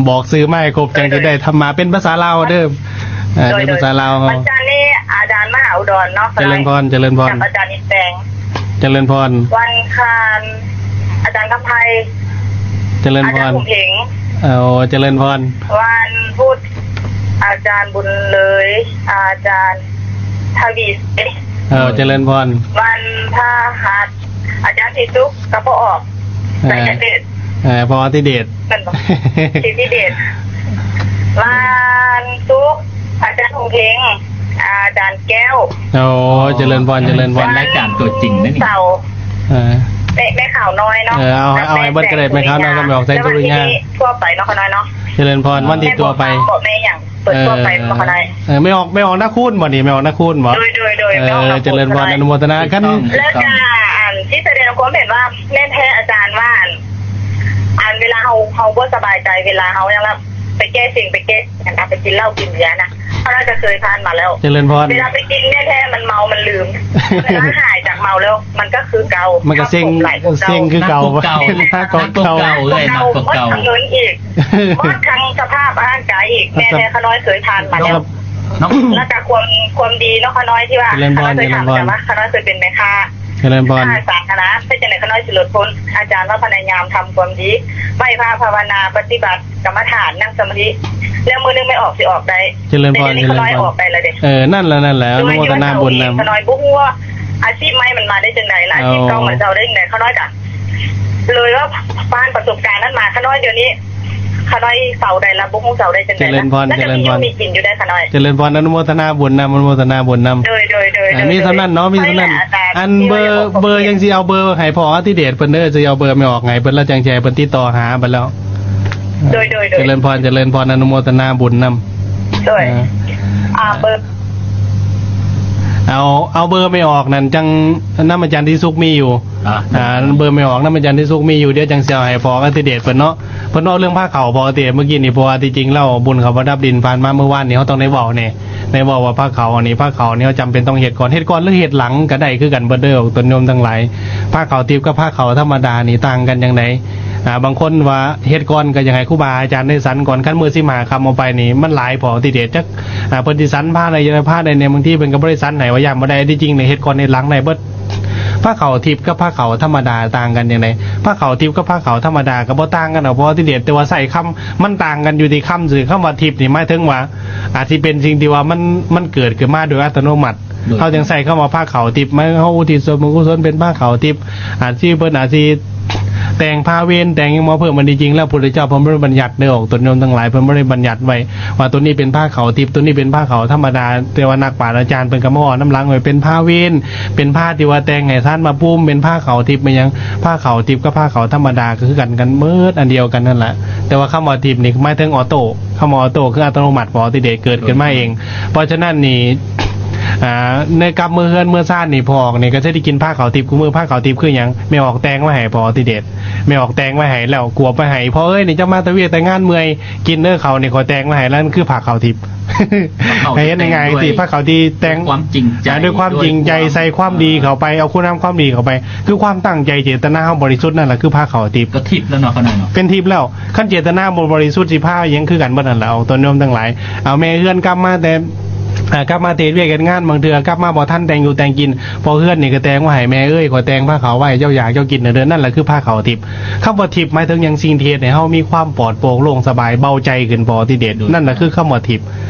ບອກຊື່ມາໃຫ້ຄົບ ຈັ່ງຊິໄດ້ທຳມະ ເປັນພາສາລາວເດີ ເອີ ເປັນພາສາລາວເຮົາ. ວັນຈັນນີ້ອາຈານມະຫາອຸດອນເນາະ. ຈະເລີນພອນ ຈະເລີນພອນ ກັບອາຈານອິດແປງ. ຈະເລີນພອນ ວັນຄານ ອາຈານຄຳໄພ. ຈະເລີນພອນ ອາຈານພູມເພັງ. ເອົາ ຈະເລີນພອນ ວັນພຸດ ອາຈານບຸນເລີຍ ອາຈານທະວີໄຊ. ເອົາ ຈະເລີນພອນ ວັນພະຫັດ ອາຈານສີສຸກ ກັບພໍ່ອອກ ເອີ ໄຊກະເກດ. ເອີ ພໍ່ອະທິເດດ ແມ່ນບໍ່? ສິດທິເດດ ວານສຸກ ອາຈານຫົງເພັງ ອາຈານແກ້ວ. ໂອ້ ເຈະເລີນພອນ ເຈະເລີນພອນ. ລາຍການຕົວຈິງເດ້ນີ້. ເສົາ ເອີ ແມ່ ແມ່ຂາວນ້ອຍເນາະ. ເອີ ເອົາ ເອົາໃຫ້ເບິດກໍໄດ້ ແມ່ຂາວນ້ອຍກັບແມ່ອອກແສງສຸລິຍາ. ແລ້ວວັນທີທົ່ວໄປເນາະ ຂ້ານ້ອຍເນາະ. ເຈະເລີນພອນ ວັນທີທົ່ວໄປ. ແມ່ຫຍັງ? ເປີດທົ່ວໄປບໍ່ກໍໄດ້. ເອີ ແມ່ອອກ ແມ່ອອກນາຄູນບໍ່ນີ້? ແມ່ອອກນາຄູນບໍ່? ໂດຍ ໂດຍ ໂດຍ ເອີ ແມ່ອອກນາຄູນ ເຈະເລີນພອນ ອະນຸໂມທະນາ. ຄັນ ແລ້ວກະອັນທີ່ສະແດງຄວາມເຫັນວ່າ ແມ່ນແທ້ອາຈານວ່າ ອັນ ອັນເວລາເຮົາ ເຮົາບໍ່ສະບາຍໃຈ ເວລາເຮົາຫຍັງລະ ໄປແກ້ເຊັງ ໄປແກ້ ອັນ ໄປກິນເຫຼົ້າກິນເບຍນະ ຂ້ານ້ອຍກໍເຄີຍຜ່ານມາແລ້ວ. ເຈະເລີນພອນ ເວລາໄປກິນແມ່ນແທ້ມັນເມົາມັນລືມ ເວລາຫາຍຈາກເມົາແລ້ວ ມັນກໍຄືເກົ່າ ມັນກໍເຊັງ ເຊັງຄືເກົ່າ ໜັກກວ່າເກົ່າ ໜັກກວ່າເກົ່າ ເອີຍ ໜັກກວ່າເກົ່າ ໝົດທັງເງິນອີກ ໝົດທັງສະພາບຮ່າງກາຍອີກ. ແມ່ນແທ້ ຂ້ານ້ອຍເຄີຍຜ່ານມາແລ້ວເນາະ. ແລ້ວກໍຄວາມ ຄວາມດີເນາະ ຂ້ານ້ອຍທີ່ວ່າ ເຈະເລີນພອນ ຂ້ານ້ອຍເຄີຍຖາມ ເຈະເລີນພອນ ວ່າຂ້ານ້ອຍເຄີຍເປັນແມ່ຄ້າ ເຈະເລີນພອນ ຄ້າສາທາລະນະ ເຮັດຈັ່ງໃດຂ້ານ້ອຍຊິຫຼຸດພົ້ນ? ອາຈານວ່າພະຍາຍາມທຳຄວາມດີ ໄຫວ້ພະ ພາວະນາ ປະຕິບັດກຳມະຖານ ນັ່ງສະມາທິ ແລ້ວມື້ໜຶ່ງແມ່ອອກຊິອອກໄດ້. ເຈະເລີນພອນ ແຕ່ດຽວນີ້ ເຈະເລີນພອນ ຂ້ານ້ອຍອອກໄດ້ແລ້ວເດ້. ເອີ ນັ້ນລະ ນັ້ນແຫຼະ ອະນຸໂມທະນາບຸນນຳ. ຂ້ານ້ອຍບໍ່ຮູ້ວ່າອາຊີບໃໝ່ມັນມາໄດ້ຈັ່ງໃດ ແລະອາຊີບເກົ່າມັນເຊົາໄດ້ຈັ່ງໃດ. ຂ້ານ້ອຍກະເລີຍວ່າຜ່ານປະສົບການນັ້ນມາ ຂ້ານ້ອຍດຽວນີ້ ຂ້ານ້ອຍເຊົາໄດ້ລະ ບໍ່ຮູ້ເຊົາໄດ້ຈັ່ງໃດ. ເຈະເລີນພອນ ເຈົ້າກໍມີຢູ່ມີກິນຢູ່ໄດ໋ຂ້ານ້ອຍ. ເຈະເລີນພອນ ອະນຸໂມທະນາບຸນນຳ ອະນຸໂມທະນາບຸນນຳ. ໂດຍ ໂດຍ ໂດຍ ເອີ ໂດຍ ມີສ່ຳນັ້ນເນາະ ມີສ່ຳນັ້ນ. ອັນເບີ ເບີຍັງຊິເອົາເບີໃຫ້ພໍ່ອະທິເດດເພິ່ນເດີ ຊິເອົາເບີແມ່ອອກໃຫ້ເພິ່ນ ແລ້ວຈັ່ງຊິໃຫ້ເພິ່ນຕິດຕໍ່ຫາບັດແລ້ວ. ໂດຍ ໂດຍ ໂດຍ ເຈະເລີນພອນ ເຈະເລີນພອນ ອະນຸໂມທະນາບຸນນຳ. ໂດຍ ເອີ ອາ ເບີ ເອົາ ເອົາເບີແມ່ອອກນັ້ນ ຈັ່ງນຳອາຈານທິສຸກມີຢູ່. ອາ ອາ ເບີແມ່ອອກນຳອາຈານທິສຸກມີຢູ່ ດຽວຈັ່ງຊິເອົາໃຫ້ພໍ່ອະທິເດດເພິ່ນເນາະ. ເພິ່ນເວົ້າເລື່ອງພາເຂົ້າ ພໍ່ອະທິເດດ ມື້ກີ້ນີ້ ເພາະວ່າທີ່ຈິງແລ້ວບຸນເຂົ້າປະດັບດິນຜ່ານມາມື້ວານນີ້ ເຮົາຕ້ອງໄດ້ເວົ້າແດ່ ໄດ້ເວົ້າວ່າພາເຂົ້າອັນນີ້ ພາເຂົ້ານີ້ເຮົາຈຳເປັນຕ້ອງເຮັດກ່ອນ ເຮັດກ່ອນ ຫຼື ເຮັດຫຼັງກໍໄດ້ຄືກັນເບິດເດີ ໂອກຕົນໂຍມທັງຫຼາຍ. ພາເຂົ້າທິບກັບພາເຂົ້າທຳມະດານີ້ຕ່າງກັນຈັ່ງໃດ? ອາ ບາງຄົນວ່າເຮັດກ່ອນກໍຢາກໃຫ້ຄູບາອາຈານໄດ້ສັນກ່ອນ ຄັນມື້ສິບຫ້າຄ່ຳອອກໄປນີ້ມັນຫຼາຍ ພໍ່ອະທິເດດ ຈັກ ອາ ເພິ່ນຊິສັນພາໃດ ຈະພາໃດແດ່ ບາງທີເພິ່ນກໍບໍ່ໄດ້ສັນໃຫ້ວ່າຢ້ານບໍ່ໄດ້. ທີ່ຈິງນີ້ເຮັດກ່ອນເຮັດຫຼັງໄດ້ເບິດ. ພາເຂົ້າທິບກັບພາເຂົ້າທຳມະດາຕ່າງກັນຈັ່ງໃດ? ພາເຂົ້າທິບກັບພາເຂົ້າທຳມະດາກໍບໍ່ຕ່າງກັນດອກ ພໍ່ອະທິເດດ ແຕ່ວ່າໃຊ້ຄຳ ມັນຕ່າງກັນຢູ່ທີ່ຄຳຊື່. ຄຳວ່າທິບນີ້ໝາຍເຖິງວ່າ ອາດຊິເປັນສິ່ງທີ່ວ່າມັນ ມັນເກີດຂຶ້ນມາໂດຍອັດຕະໂນມັດ ໂດຍ ເຮົາຈຶ່ງໃຊ້ຄຳວ່າພາເຂົ້າທິບ ໝາຍເຮົາອຸທິດສ່ວນບຸນກຸສົນເປັນພາເຂົ້າທິບ. ອາດຊິ ເພິ່ນອາດຊິແຕ່ງພາເວນ ແຕ່ງຫຍັງມາເພີ່ມ. ອັນທີ່ຈິງແລ້ວພຸດທະເຈົ້າເພິ່ນບໍ່ໄດ້ບັນຍັດເດີ ອອກຕົນໂຍມທັງຫຼາຍ ເພິ່ນບໍ່ໄດ້ບັນຍັດໄວ້ວ່າຕົວນີ້ເປັນພາເຂົ້າທິບ ຕົວນີ້ເປັນພາເຂົ້າທຳມະດາ. ແຕ່ວ່ານັກປາດອາຈານເພິ່ນກໍມາເວົ້ານຳຫຼັງໄວ້ ເປັນພາເວນ ເປັນພາທີ່ວ່າແຕ່ງໃຫ້ສານພະພູມ ເປັນພາເຂົ້າທິບ ແມ່ນຫຍັງ ພາເຂົ້າທິບກັບພາເຂົ້າທຳມະດາກໍຄືກັນ ກັນເໝິດ ອັນດຽວກັນນັ້ນແຫຼະ. ແຕ່ວ່າຄຳວ່າທິບນີ້ໝາຍເຖິງອອໂຕ້ ຄຳວ່າອອໂຕ້ຄືອັດຕະໂນມັດ ພໍທີ່ໄດ້ເກີດຂຶ້ນມາເອງ. ເພາະສະນັ້ນນີ້ ອາ ໃນກັບເມືອເຮືອນເມືອຊານນີ້ ພໍ່ອອກນີ້ກໍຊິໄດ້ກິນພາເຂົ້າທິບຄູ່ມື້. ພາເຂົ້າທິບຄືຫຍັງ? ແມ່ອອກແຕ່ງໄວ້ໃຫ້ ພໍ່ອອກຕິເດດ ແມ່ອອກແຕ່ງໄວ້ໃຫ້ແລ້ວ ກວບໄວ້ໃຫ້ ພໍ່ເອີຍ ນີ້ເຈົ້າມາແຕ່ວຽກແຕ່ງານເມື່ອຍ ກິນເດີເຂົ້ານີ້ ຂ້ອຍແຕ່ງໄວ້ໃຫ້ແລ້ວ. ນັ້ນຄືພາເຂົ້າທິບ ໃຫ້ເຮັດງ່າຍໆ ຊິ ພາເຂົ້າທີ່ແຕ່ງ ອາ ດ້ວຍຄວາມຈິງໃຈ ອ່າ ດ້ວຍຄວາມຈິງໃຈ ດ້ວຍຄວາມ ໃສ່ຄວາມດີເຂົ້າໄປ ເອົາຄຸນງາມຄວາມດີເຂົ້າໄປ ຄືຄວາມຕັ້ງໃຈເຈດຕະນາເຮົາບໍລິສຸດ ນັ້ນລະຄືພາເຂົ້າທິບ. ກໍທິບແລ້ວເນາະ ຂະນ້ອຍເນາະ ເປັນທິບແລ້ວ. ຄັນເຈດຕະນາບໍ່ບໍລິສຸດ ຊິພາຫຍັງຄືກັນເບິດຫັ້ນລະ ອອກຕົນໂຍມທັງຫຼາຍ. ເອົາແມ່ເຮືອນກັບມາແຕ່ ອ່າ ກັບມາເຮັດວຽກເຮັດງານ ບາງເທື່ອກັບມາບໍ່ທັນແຕ່ງຢູ່ແຕ່ງກິນ ພໍ່ເຮືອນນີ້ກໍແຕ່ງມາໃຫ້ ແມ່ເອີຍ ຂ້ອຍແຕ່ງພາເຂົ້າໄວ້ໃຫ້ເຈົ້າຢາກເຈົ້າກິນເດີ. ນັ້ນລະຄືພາເຂົ້າທິບ. ຄຳວ່າທິບໝາຍເຖິງຫຍັງ? ສິ່ງທີ່ເຮັດໃຫ້ເຮົາມີຄວາມປອດໂປ່ງໂລ່ງສະບາຍ ເບົາໃຈຂຶ້ນ ພໍທີ່ເດັດ ໂດຍ ນັ້ນລະຄືຄຳວ່າທິບ.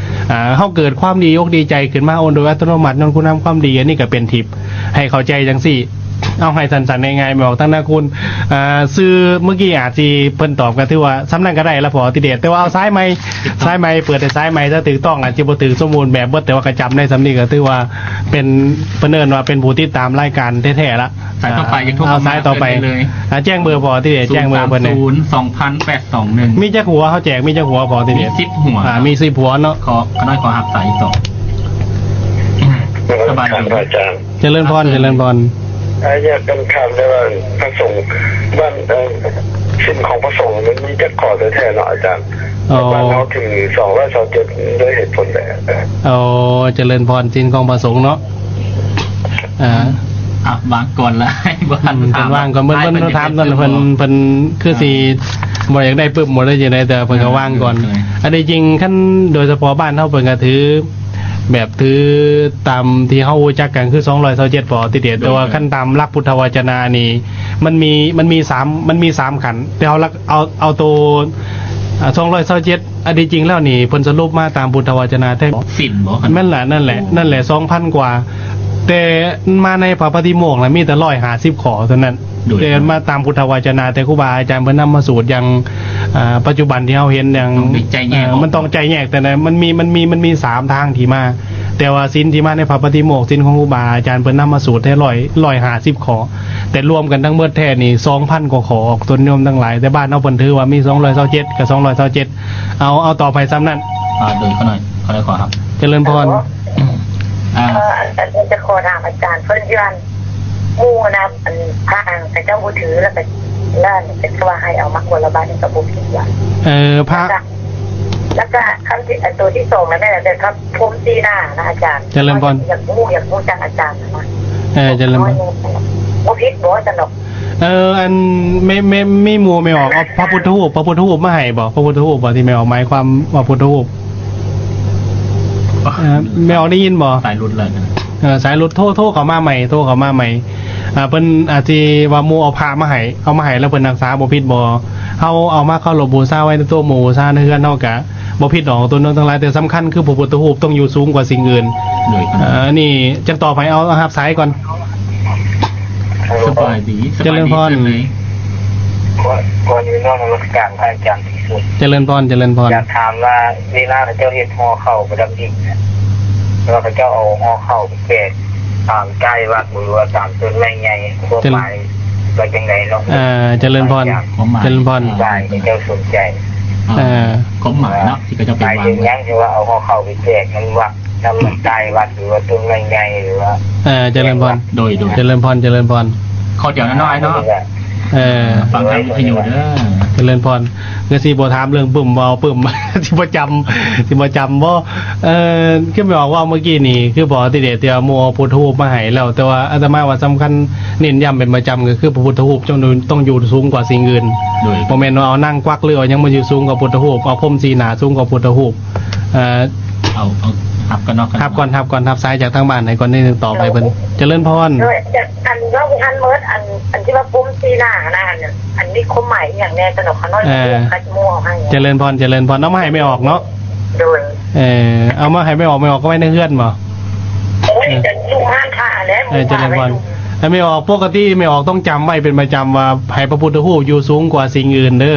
ອ່າ ເຮົາເກີດຄວາມດີອົກດີໃຈຂຶ້ນມາໂອນໂດຍອັດຕະໂນມັດ ຍ້ອນຄຸນງາມຄວາມດີ ອັນນີ້ກໍເປັນທິບ ໃຫ້ເຂົ້າໃຈຈັ່ງຊີ້. ເອົາໃຫ້ສັ້ນໆ ງ່າຍໆ ບອກທາງນາຄູນ ອ່າ ຊື່ເມື່ອກີ້ອາດຊິເພິ່ນຕອບກໍຖືວ່າສ່ຳນັ້ນກໍໄດ້ລະ ພໍທີ່ເດັດ. ແຕ່ວ່າເອົາສາຍໃໝ່ ສາຍໃໝ່ ເປີດໃຫ້ສາຍໃໝ່ ຖ້າຖືກຕ້ອງອາດຊິບໍ່ຖືກສົມບູນແບບເບິດ ແຕ່ວ່າກໍຈຳໄດ້ສ່ຳນີ້ ກໍຖືວ່າເປັນ ເພິ່ນເອີ້ນວ່າເປັນຜູ້ຕິດຕາມລາຍການແທ້ໆລະ. ສາຍຕໍ່ໄປ ອ່າ ຢາກໂທເຂົ້າມາ ສາຍຕໍ່ໄປ ເລີຍ. ອ່າ ແຈ້ງເບີ ພໍທີ່ເດ ແຈ້ງເບີເພິ່ນແດ່. ສູນສອງພັນແປດສອງໜຶ່ງ ມີຈັກຫົວ ເຮົາແຈກມີຈັກຫົວ ພໍທີ່ເດ? ມີສິບຫົວ. ອ່າ ມີສິບຫົວເນາະ. ຂໍ ຂ້ານ້ອຍຂໍຮັບສາຍອີກສອງ. ສະບາຍດີ ອາຈານ. ຈະເລີນພອນ ຈະເລີນພອນ. ອາ ຢາກເປັນຖາມແດ່ວ່າ ພະສົງບ້ານ ເອີ ສິນຂອງພະສົງມັນມີຈັກຂໍ້ແທ້ໆເນາະອາຈານ? ອໍ ແຕ່ບ້ານເຮົາຖືສອງຮ້ອຍຊາວເຈັດ ດ້ວຍເຫດຜົນໃດ? ອໍ ຈະເລີນພອນ ສິນຂອງພະສົງເນາະ. ອ່າ ອ່ະ ວາງກ່ອນລະ ອືມ ເພິ່ນວາງກ່ອນ ເພິ່ນ ເພິ່ນຖາມຕອນເພິ່ນ ເພິ່ນຄືຊິບໍ່ຢາກໄດ້ປຶບບໍ່ໄດ້ຈັ່ງໃດ ແຕ່ເພິ່ນກໍວາງກ່ອນ. ເອີ ເອີ ອັນທີ່ຈິງຄັນໂດຍສະເພາະບ້ານເຮົາ ເພິ່ນກໍຖື ແບບຖືຕາມທີ່ເຮົາຮູ້ຈັກກັນຄືສອງຮ້ອຍຊາວເຈັດ ພໍທີ່ເດ. ໂດຍ ແຕ່ວ່າຄັນຕາມຫຼັກພຸດທະວະຈະນະນີ້ ມັນມີ ມັນມີສາມ ມັນມີສາມຂັ້ນ ແຕ່ເຮົາຫຼັກ ເອົາ ເອົາໂຕ ອ່າ ສອງຮ້ອຍຊາວເຈັດ ອັນທີ່ຈິງແລ້ວນີ້ ເພິ່ນສະຫຼຸບມາຕາມພຸດທະວະຈະນະແທ້ ສິນບໍ່? ແມ່ນລະ ນັ້ນແຫຼະ ນັ້ນແຫຼະ ສອງພັນກວ່າ ແຕ່ມາໃນພະປະຕິໂມກນະ ມີແຕ່ຮ້ອຍຫ້າສິບຂໍ້ເທົ່ານັ້ນ. ໂດຍ ແຕ່ມາຕາມພຸດທະວະຈະນະ ແຕ່ຄູບາອາຈານເພິ່ນນຳມາສູດຢ່າງ ເອີ ປັດຈຸບັນທີ່ເຮົາເຫັນຢ່າງ ຕ້ອງໄດ້ໄຈແຍກອອກ ເອີ ມັນຕ້ອງໄຈແຍກ ແຕ່ມັນມີ ມັນມີ ມັນມີສາມທາງທີ່ມາ ແຕ່ວ່າສິນທີ່ມາໃນພະປະຕິໂມກ ສິນຂອງຄູບາອາຈານເພິ່ນນຳມາສູດແທ້ ຮ້ອຍ ຮ້ອຍຫ້າສິບຂໍ້ ແຕ່ລວມກັນທັງເບິດແທ້ນີ້ ສອງພັນກວ່າຂໍ້ ອອກຕົນໂຍມທັງຫຼາຍ ແຕ່ບ້ານເຮົາເພິ່ນຖືວ່າມີສອງຮ້ອຍຊາວເຈັດ ກັບສອງຮ້ອຍຊາວເຈັດ ເອົາ ເອົາຕອບໃຫ້ສ່ຳນັ້ນ. ອ່າ ໂດຍ ຂໍໜ້ອຍ ຂໍໄດ້ຂໍຮັບ ຈະເລີນພອນ. ອ່າ ເອີ ອັນ ອັນ ຈະຂໍຖາມອາຈານເພິ່ນຢູ່ ອັນ ໝູ່ນະ ອັນ ພະ ອັນ ເຂົາເຈົ້າບໍ່ຖື ແລ້ວກໍ ແລ້ວອັນ ເພິ່ນກໍວ່າໃຫ້ເອົາມາຄົນລະບາດ ນີ້ກໍບໍ່ຜິດຫຍັງ. ເອີ ພະ ແລ້ວກໍ ແລ້ວກໍຄຳທີ່ ອັນ ຕົວທີສອງນັ້ນແຫຼະ ແບບ ກັບພົມສີໜ້ານະອາຈານ. ຈະເລີນພອນ ຢາກຮູ້ ຢາກຮູ້ຈາກອາຈານນະ. ເອີ ຈະເລີນພອນ. ບໍ່ຜິດບໍ່? ຊັ້ນດອກ. ເອີ ອັນ ແມ່ ແມ່ ມີໝູ່ແມ່ອອກເອົາພະພຸດທະຮູບ ພະພຸດທະຮູບມາໃຫ້ບໍ່? ພະພຸດທະຮູບບໍ່ ທີ່ແມ່ອອກໝາຍຄວາມວ່າພຸດທະຮູບ? ເອີ ແມ່ອອກໄດ້ຍິນບໍ່? ສາຍຫຼຸດເລີຍ. ເອີ ສາຍຫຼຸດ ໂທ ໂທເຂົ້າມາໃໝ່ ໂທເຂົ້າມາໃໝ່. ອ່າ ເພິ່ນອາດຊິວ່າໝູ່ເອົາພະມາໃຫ້ ເອົາມາໃຫ້ແລ້ວເພິ່ນຮັກສາບໍ່ຜິດບໍ່? ເຮົາເອົາມາເຄົາລົບບູຊາໄວ້ໃນໂຕະໝູ່ບູຊາໃນເຮືອນເຮົາກະບໍ່ຜິດດອກ ໂຕນັ້ນທັງຫຼາຍ ແຕ່ສຳຄັນຄືພະພຸດທະຮູບຕ້ອງຢູ່ສູງກວ່າສິ່ງອື່ນ. ໂດຍ ອ່າ ອັນນີ້ຈັ່ງຕອບໃຫ້ ເອົາ ເອົາຮັບສາຍກ່ອນ. ສະບາຍດີ ສະບາຍດີ ຈະເລີນພອນ. ກ່ອນ ກ່ອນອື່ນນະມັດສະການພະອາຈານທີ່ສຸດ. ຈະເລີນພອນ ຈະເລີນພອນ. ຢາກຖາມວ່າເວລາເຂົາເຈົ້າເຮັດຫໍ່ເຂົ້າປະດັບດິນນະ ແລ້ວເຂົາເຈົ້າເອົາຫໍ່ເຂົ້າໄປແຈກຕາມທ້າຍວັດ ຫຼືວ່າຕາມຕົ້ນໄມ້ໃຫຍ່ ຄວາມໝາຍວ່າຈັ່ງໃດເນາະ? ເອີ ຈະເລີນພອນ ຄວາມໝາຍ ຈະເລີນພອນ. ອະທິບາຍໃຫ້ເຈົ້າສົນໃຈ. ເອີ ຄວາມໝາຍເນາະ ທີ່ເຂົາເຈົ້າໄປວາງ ໝາຍເຖິງຫຍັງ ທີ່ວ່າເອົາຫໍ່ເຂົ້າໄປແຈກນຳວັດ ນຳທ້າຍວັດ ຫຼືວ່າຕົ້ນໄມ້ໃຫຍ່ ຫຼືວ່າ ເອີ ຈະເລີນພອນ ໂດຍ ໂດຍ ຈະເລີນພອນ ຈະເລີນພອນ. ຂໍດຽວນ້ອຍໆເນາະ. ເອີ ຟັງທາງວິທະຍຸເດີ. ຈະເລີນພອນ. ຄືຊິບໍ່ຖາມເລື່ອງປຶ້ມ ບໍ່ເອົາປຶ້ມ ຊິບໍ່ຈຳ ຊິບໍ່ຈຳບໍ່? ເອີ ຄືແມ່ອອກເວົ້າເມື່ອກີ້ນີ້ ຄືພໍ່ອະຕິເດດທີ່ວ່າໝູ່ເອົາພຸດທະຮູບມາໃຫ້ແລ້ວ ແຕ່ວ່າອາດຕະມາວ່າສຳຄັນ ເນັ້ນຢ້ຳເປັນປະຈຳ ກໍຄືພະພຸດທະຮູບຕ້ອງ ຕ້ອງຢູ່ສູງກວ່າສິ່ງອື່ນ. ໂດຍ ບໍ່ແມ່ນວ່າເອົານາງກວັກ ຫຼືເອົາຫຍັງມາຢູ່ສູງກວ່າພຸດທະຮູບ ເອົາພົມສີໜ້າສູງກວ່າພຸດທະຮູບ. ເອີ ເອົາ ເອົາ ຮັບກ່ອນເນາະ ຮັບກ່ອນ ຮັບກ່ອນ ຮັບສາຍຈາກທາງບ້ານໃຫ້ກ່ອນ ຈັ່ງຕອບໃຫ້ເພິ່ນ. ຈະເລີນພອນ. ໂດຍ ອັນ ອັນເວົ້າບໍ່ທັນໝົດ ອັນ ອັນທີ່ວ່າພົມສີໜ້ານະ ອັນ ອັນມີຄວາມໝາຍອີ່ຫຍັງແດ່? ສະດອກ ຂ້ານ້ອຍ ເອີ ບໍ່ຮູ້ ຂ້າຊິໝູ່ເອົາໃຫ້. ຈະເລີນພອນ ຈະເລີນພອນ. ເອົາມາໃຫ້ແມ່ອອກເນາະ? ໂດຍ ເອີ ເອົາມາໃຫ້ແມ່ອອກ ແມ່ອອກກໍໄວ້ໃນເຮືອນບໍ່? ໂອ້ຍ ເອີ ຈະຢູ່ຮ້ານຄ້າແຫຼະ. ເອີ ຈະເລີນພອນ. ໃຫ້ແມ່ອອກ ປົກກະຕິແມ່ອອກຕ້ອງຈຳໄວ້ເປັນປະຈຳວ່າ ໃຫ້ພະພຸດທະຮູບຢູ່ສູງກວ່າສິ່ງອື່ນເດີ.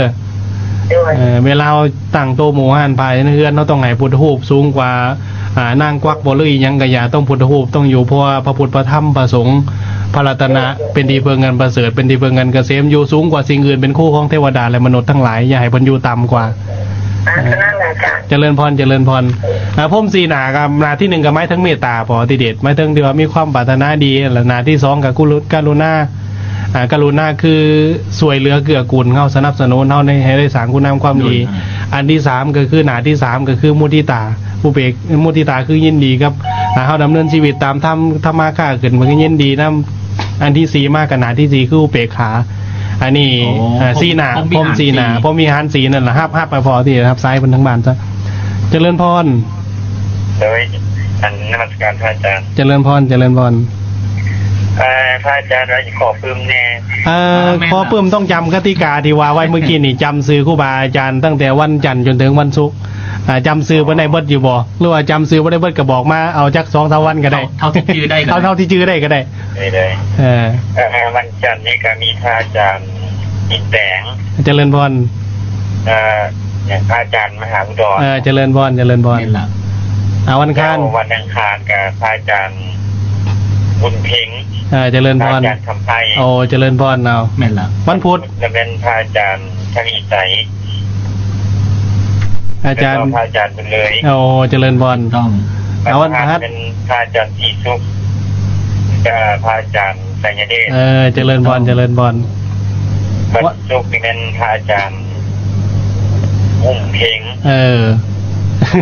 ໂດຍ ເອີ ເວລາເຮົາຕັ້ງໂຕະໝູ່ຮ້ານພະໃນເຮືອນ ເຮົາຕ້ອງໃຫ້ພຸດທະຮູບສູງກວ່າ ອ່າ ນາງກວັກບໍ່ ຫຼືອີ່ຫຍັງກະຢ່າ ຕ້ອງ ພຸດທະຮູບຕ້ອງຢູ່ ເພາະວ່າພະພຸດ ພະທຳ ພະສົງ ພະລັດຕະນະ ເປັນທີ່ເພິ່ງອັນປະເສີດ ເປັນທີ່ເພິ່ງອັນກະເສມ ຢູ່ສູງກວ່າສິ່ງອື່ນ ເປັນຄູ່ຂອງເທວະດາ ແລະ ມະນຸດທັງຫຼາຍ ຢ່າໃຫ້ເພິ່ນຢູ່ຕ່ຳກວ່າ. ອ່າ ເອີ ນັ້ນແຫຼະອາຈານ. ຈະເລີນພອນ ຈະເລີນພອນ. ອ່າ ພົມສີໜ້າກໍໜ້າທີໜຶ່ງກໍໝາຍເຖິງເມດຕາ ພໍ່ອະຕິເດດ ໝາຍເຖິງທີ່ວ່າມີຄວາມປາດຖະໜາດີ ແລະ ໜ້າທີສອງກໍກຸ ກະລຸນາ ອ່າ ກະລຸນາຄືຊ່ວຍເຫຼືອເກື້ອກູນເຮົາ ສະໜັບສະໜູນເຮົາໃນ ໃຫ້ໄດ້ສ້າງຄຸນງາມຄວາມດີ. ໂດຍ ອັນທີສາມກໍຄື ໜ້າທີສາມກໍຄືມຸທິຕາ ອຸເບກ ມຸທິຕາຄືຍິນດີກັບ ອ່າ ເຮົາດຳເນີນຊີວິດຕາມທຳ ທຳມາຄ້າຂຶ້ນ ມັນກໍຍິນດີນຳ. ອັນທີສີ່ມາກໍໜ້າທີສີ່ຄືອຸເບກຂາ. ອັນນີ້ ໂອ້ ອ່າ ສີໜ້າ ພົມວິຫານສີ່ ພົມວິຫານສີ່ນັ້ນລະ ຮັບ ຮັບໃຫ້ພໍ່ທີ່ຮັບສາຍເພິ່ນທາງບ້ານຊະ. ຈະເລີນພອນ. ໂດຍ ອັນ ນະມັດສະການພະອາຈານ. ຈະເລີນພອນ ຈະເລີນພອນ. ເອີ ພະອາຈານວ່າຊິຂໍປຶ້ມແດ່. ເອີ ເອີ ແມ່ນ ຂໍປຶ້ມຕ້ອງຈຳກະຕິກາທີ່ວ່າໄວ້ເມື່ອກີ້ນີ້ ຈຳຊື່ຄູບາອາຈານຕັ້ງແຕ່ວັນຈັນຈົນເຖິງວັນສຸກ. ອ່າ ຈຳຊື່ເພິ່ນໄດ້ເບິດຢູ່ບໍ່? ຫຼືວ່າຈຳຊື່ບໍ່ໄດ້ເບິດກໍບອກມາເອົາຈັກສອງສາມວັນກໍໄດ້. ເທົ່າ ເທົ່າທີ່ຈື່ໄດ້ກໍໄດ້. ເອົາເທົ່າທີ່ຈື່ໄດ້ກໍໄດ້. ໄດ້ ໄດ້. ເອີ ເອີ ວັນຈັນນີ້ກໍມີພະອາຈານ ອິນແຕງ. ຈະເລີນພອນ. ເອີ ພະອາຈານມະຫາອຸດອນ. ເອີ ຈະເລີນພອນ ຈະເລີນພອນ. ແມ່ນລະ. ອ່າ ວັນອັງຄານ. ແລ້ວວັນອັງຄານກໍພະອາຈານບຸນເພັງ. ເອີ ຈະເລີນພອນ. ພະອາຈານຄຳໄພ. ໂອ້ ຈະເລີນພອນເນາະ. ແມ່ນລະ. ວັນພຸດ ກໍແມ່ນພະອາຈານທະວີໄຊ. ອາຈານ ແລ້ວກໍພະອາຈານບຸນເລີຍ. ໂອ້ ຈະເລີນພອນ. ຖືກຕ້ອງ. ເອົາ ວັນພະຫັດ ເປັນພະອາຈານສີສຸກ ແລ້ວກໍພະອາຈານໄຊຍະເດດ. ເອີ ຈະເລີນພອນ ຈະເລີນພອນ. ວັນສຸກນີ້ແມ່ນພະອາຈານຫຸ້ມເພັງ. ເອີ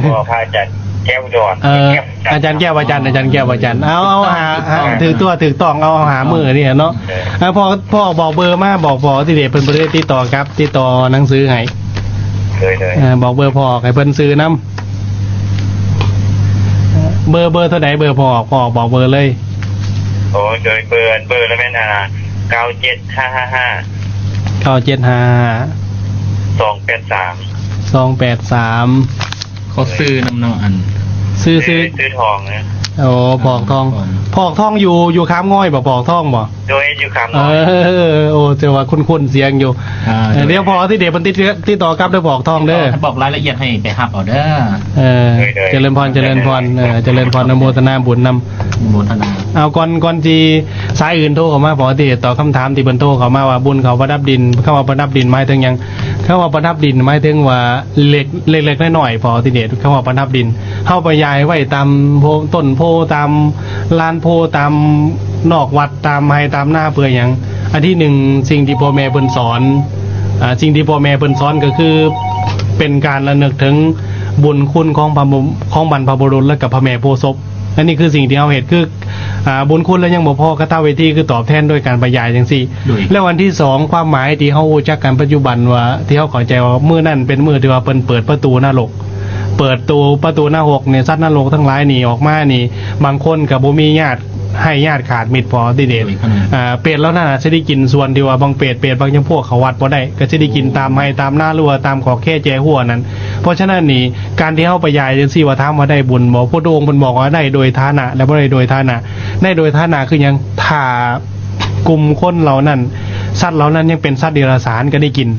ແລ້ວກໍພະອາຈານແກ້ວດອນ. ເອີ ອາຈານແກ້ວ ອາຈານ ອາຈານແກ້ວ ອາຈານ. ເອົາ ເອົາຫາ ຖືກຕ້ອງ ຫາ ຖືກຕ້ອງ ຖືກຕ້ອງ ເອົາຫາມື້ນີ້ເນາະ. ເອີ ເອີ ພໍ່ ພໍ່ອອກ ບອກເບີມາ ບອກພໍ່ທີ່ເດ ເພິ່ນບໍ່ໄດ້ຕິດຕໍ່ກັບ ຕິດຕໍ່ໜັງສືໃຫ້. ໂດຍ ໂດຍ. ເອີ ບອກເບີພໍ່ອອກໃຫ້ເພິ່ນຊື່ນຳ. ເບີ ເບີເທົ່າໃດ ເບີພໍ່ອອກ ພໍ່ອອກບອກເບີເລີຍ. ໂອ້ ໂດຍ ເບີ ເບີລະແມ່ນ ອ່າ ເກົ້າເຈັດຫ້າຫ້າຫ້າ ເກົ້າເຈັດຫ້າຫ້າ ສອງແປດສາມ ສອງແປດສາມ. ຂໍຊື່ນຳເນາະ ອັນ ຊື່ ຊື່ ຊື່ທອງນະ. ໂອ້ ພໍ່ອອກທອງ ພໍ່ອອກທອງຢູ່ ຢູ່ຄາມງອຍບໍ່? ພໍ່ອອກທອງບໍ່? ໂດຍ ຢູ່ຄາມງອຍ. ເອີ ໂອ້ ແຕ່ວ່າຄຸ້ນໆສຽງຢູ່. ອ່າ ເອີ ໂດຍ ດຽວພໍ່ອອກທິເດດເພິ່ນຕິດ ຕິດຕໍ່ກັບເດີ ພໍ່ອອອກທອງເດີ ຖ້າບອກລາຍລະອຽດໃຫ້ໄປຮັບເອົາເດີ. ເອີ ໂດຍ ໂດຍ ຈະເລີນພອນ ຈະເລີນພອນ ເອີ ຈະເລີນພອນ ອະນຸໂມທະນາບຸນນຳ ອະນຸໂມທະນາ. ເອົາ ກ່ອນ ກ່ອນທີ່ສາຍອື່ນໂທເຂົ້າມາ ພໍ່ອອກທິເດດຕອບຄຳຖາມທີ່ເພິ່ນໂທເຂົ້າມາວ່າ ບຸນເຂົ້າປະດັບດິນ ຄຳວ່າປະດັບດິນໝາຍເຖິງຫຍັງ? ຄຳວ່າປະດັບດິນໝາຍເຖິງວ່າເລັກ ເລັກໆນ້ອຍໆ ພໍ່ອອກທິເດດ ຄຳວ່າປະດັບດິນ ເຮົາໄປຢາຍໄວ້ຕາມໂພ ຕົ້ນໂພ ຕາມລານໂພ ຕາມນອກວັດ ຕາມໄຮ່ຕາມນາ ເພື່ອຫຍັງ? ອັນທີໜຶ່ງ ສິ່ງທີ່ພໍ່ແມ່ເພິ່ນສອນ ອາ ສິ່ງທີ່ພໍ່ແມ່ເພິ່ນສອນກໍຄືເປັນການລະນຶກເຖິງບຸນຄຸນຂອງພະ ຂອງບັນພະບຸລຸດ ແລະ ກັບພະແມ່ໂພສົບ. ອັນນີ້ຄືສິ່ງທີ່ເຮົາເຮັດ ຄື ອາ ບຸນຄຸນແລ້ວຍັງບໍ່ພໍ ຄະຖາເວທີຄືຕອບແທນໂດຍການປະຢາຍຈັ່ງຊີ້. ໂດຍ ແລ້ວອັນທີສອງ ຄວາມໝາຍທີ່ເຮົາຮູ້ຈັກກັນປັດຈຸບັນວ່າ ທີ່ເຮົາເຂົ້າໃຈວ່າມື້ນັ້ນເປັນມື້ທີ່ວ່າເພິ່ນເປີດປະຕູນະລົກ ເປີດໂຕປະຕູນະຮົກນີ້ ສັດນະລົກທັງຫຼາຍນີ້ອອກມານີ້ ບາງຄົນກໍບໍ່ມີຍາດ ໃຫ້ຍາດຂາດມິດພໍຕິເດດ. ໂດຍຂະໜາດ ອາ ເປດເຫຼົ່ານັ້ນອາດຊິໄດ້ກິນສ່ວນທີ່ວ່າບາງເປດ ເປດບາງຈຳພວກເຂົ້າວັດບໍ່ໄດ້ ກໍຊິໄດ້ກິນຕາມໄຮ່ຕາມນາ ຫຼືວ່າຕາມຂອບເຂດແຈຫົວນັ້ນ. ເພາະສະນັ້ນນີ້ ການທີ່ເຮົາໄປຢາຍຈັ່ງຊີ້ວ່າ ຖາມວ່າໄດ້ບຸນບໍ່? ພຸດທະອົງເພິ່ນບອກວ່າໄດ້ໂດຍຖານະ ແລະ ບໍ່ໄດ້ໂດຍຖານະ. ໄດ້ໂດຍຖານະຄືຫຍັງ? ຖ້າກຸ່ມຄົນເຫຼົ່ານັ້ນ ສັດເຫຼົ່ານັ້ນຍັງເປັນສັດເດຍລະສານກໍໄດ້ກິນ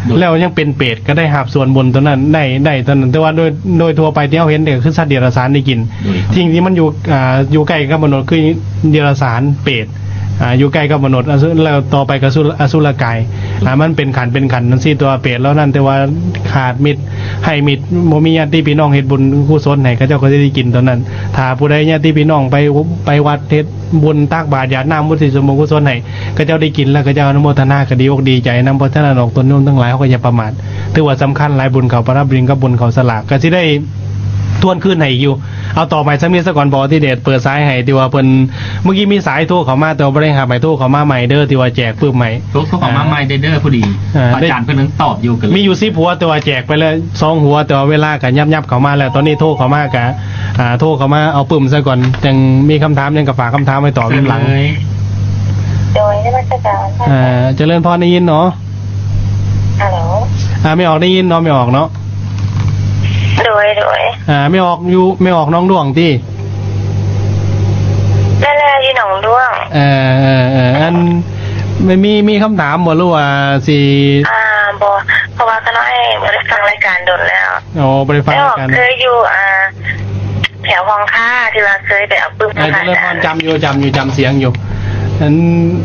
ໂດຍ ແລ້ວຍັງເປັນເປດກໍໄດ້ຮັບສ່ວນບຸນຕົວນັ້ນ ໄດ້ ໄດ້ຕົວນັ້ນ. ແຕ່ວ່າໂດຍ ໂດຍທົ່ວໄປທີ່ເຮົາເຫັນນີ້ ກໍຄືສັດເດຍລະສານໄດ້ກິນ. ໂດຍ ສິ່ງທີ່ມັນຢູ່ ອ່າ ຢູ່ໃກ້ກັບມະນຸດຄືເດຍລະສານ ເປດ ອ່າ ຢູ່ໃກ້ກັບມະນຸດ ອະສຸ ແລ້ວຕໍ່ໄປກໍສຸ ອະສຸລະກາຍ ອ່າ ມັນເປັນຂັ້ນເປັນຂັ້ນຈັ່ງຊີ້ ແຕ່ວ່າເປດເຫຼົ່ານັ້ນ ແຕ່ວ່າຂາດມິດ ໃຫ້ມິດ ບໍ່ມີຍາດຕິພີ່ນ້ອງເຮັດບຸນກຸສົນໃຫ້ ເຂົາເຈົ້າກໍຈະໄດ້ກິນຕົວນັ້ນ. ຖ້າຜູ້ໃດຍາດຕິພີ່ນ້ອງໄປ ໄປວັດເຮັດບຸນຕັກບາດຢາດນ້ຳ ອຸທິດສ່ວນບຸນກຸສົນໃຫ້ ເຂົາເຈົ້າໄດ້ກິນແລ້ວ ເຂົາເຈົ້າອະນຸໂມທະນາກໍດີອົກດີໃຈນຳ. ເພາະສະນັ້ນອອກຕົນໂຍມທັງຫຼາຍ ເຮົາກໍຢ່າປະໝາດ ຖືວ່າສຳຄັນຫຼາຍ ບຸນເຂົ້າປະດັບດິນກັບບຸນເຂົ້າສະຫຼາກ ກໍຊິໄດ້ ທວນຄືນໃຫ້ອີກຢູ່. ເອົາ ຕໍ່ໄປສ່ຳນີ້ສາກ່ອນ ພໍ່ອອກທິເດດ ເປີດສາຍໃຫ້ ທີ່ວ່າເພິ່ນ ເມື່ອກີ້ມີສາຍໂທເຂົ້າມາ ແຕ່ວ່າບໍ່ໄດ້ຮັບ ໃຫ້ໂທເຂົ້າມາໃໝ່ເດີ ທີ່ວ່າແຈກປຶ້ມໃຫ້ ໂທ ໂທເຂົ້າມາໃໝ່ໄດ້ເດີ. ພໍດີ ອາ ອາຈານເພິ່ນຍັງຕອບຢູ່ ກໍເລີຍມີຢູ່ສິບຫົວ ແຕ່ວ່າແຈກໄປແລ້ວສອງຫົວ ແຕ່ວ່າເວລາກໍຍັບໆເຂົ້າມາແລ້ວ. ຕອນນີ້ໂທເຂົ້າມາກໍ ອ່າ ໂທເຂົ້າມາເອົາປຶ້ມຊະກ່ອນ ຈັ່ງມີຄຳຖາມຫຍັງກໍຝາກຄຳຖາມໄວ້ຕອບນຳຫຼັງ. ໂດຍ ນະມັດສະການ ອ່າ ຈະເລີນພອນ ໄດ້ຍິນເນາະ? ຮັລໂຫຼ ອ່າ ແມ່ອອກໄດ້ຍິນເນາະ ແມ່ອອກເນາະ? ໂດຍ ໂດຍ ອ່າ ແມ່ອອກຢູ່ ແມ່ອອກໜອງດ້ວງຕິ? ແມ່ນແຫຼະ ຢູ່ໜອງດ້ວງ. ເອີ ເອີ ເອີ ອັນ ມີ ມີຄຳຖາມບໍ່ ຫຼືວ່າຊິ ອ່າ ບໍ່ ເພາະວ່າຂ້ານ້ອຍບໍ່ໄດ້ຟັງລາຍການດົນແລ້ວ. ອໍ ບໍ່ໄດ້ຟັງລາຍການ ເຄີຍຢູ່ ອ່າ ແຖວຫ້ອງຄ້າ ທີ່ວ່າເຄີຍໄປເອົາປຶ້ມ ເອີ ຈະເລີນພອນ ຈຳຢູ່ ຈຳຢູ່ ຈຳສຽງຢູ່. ອັນ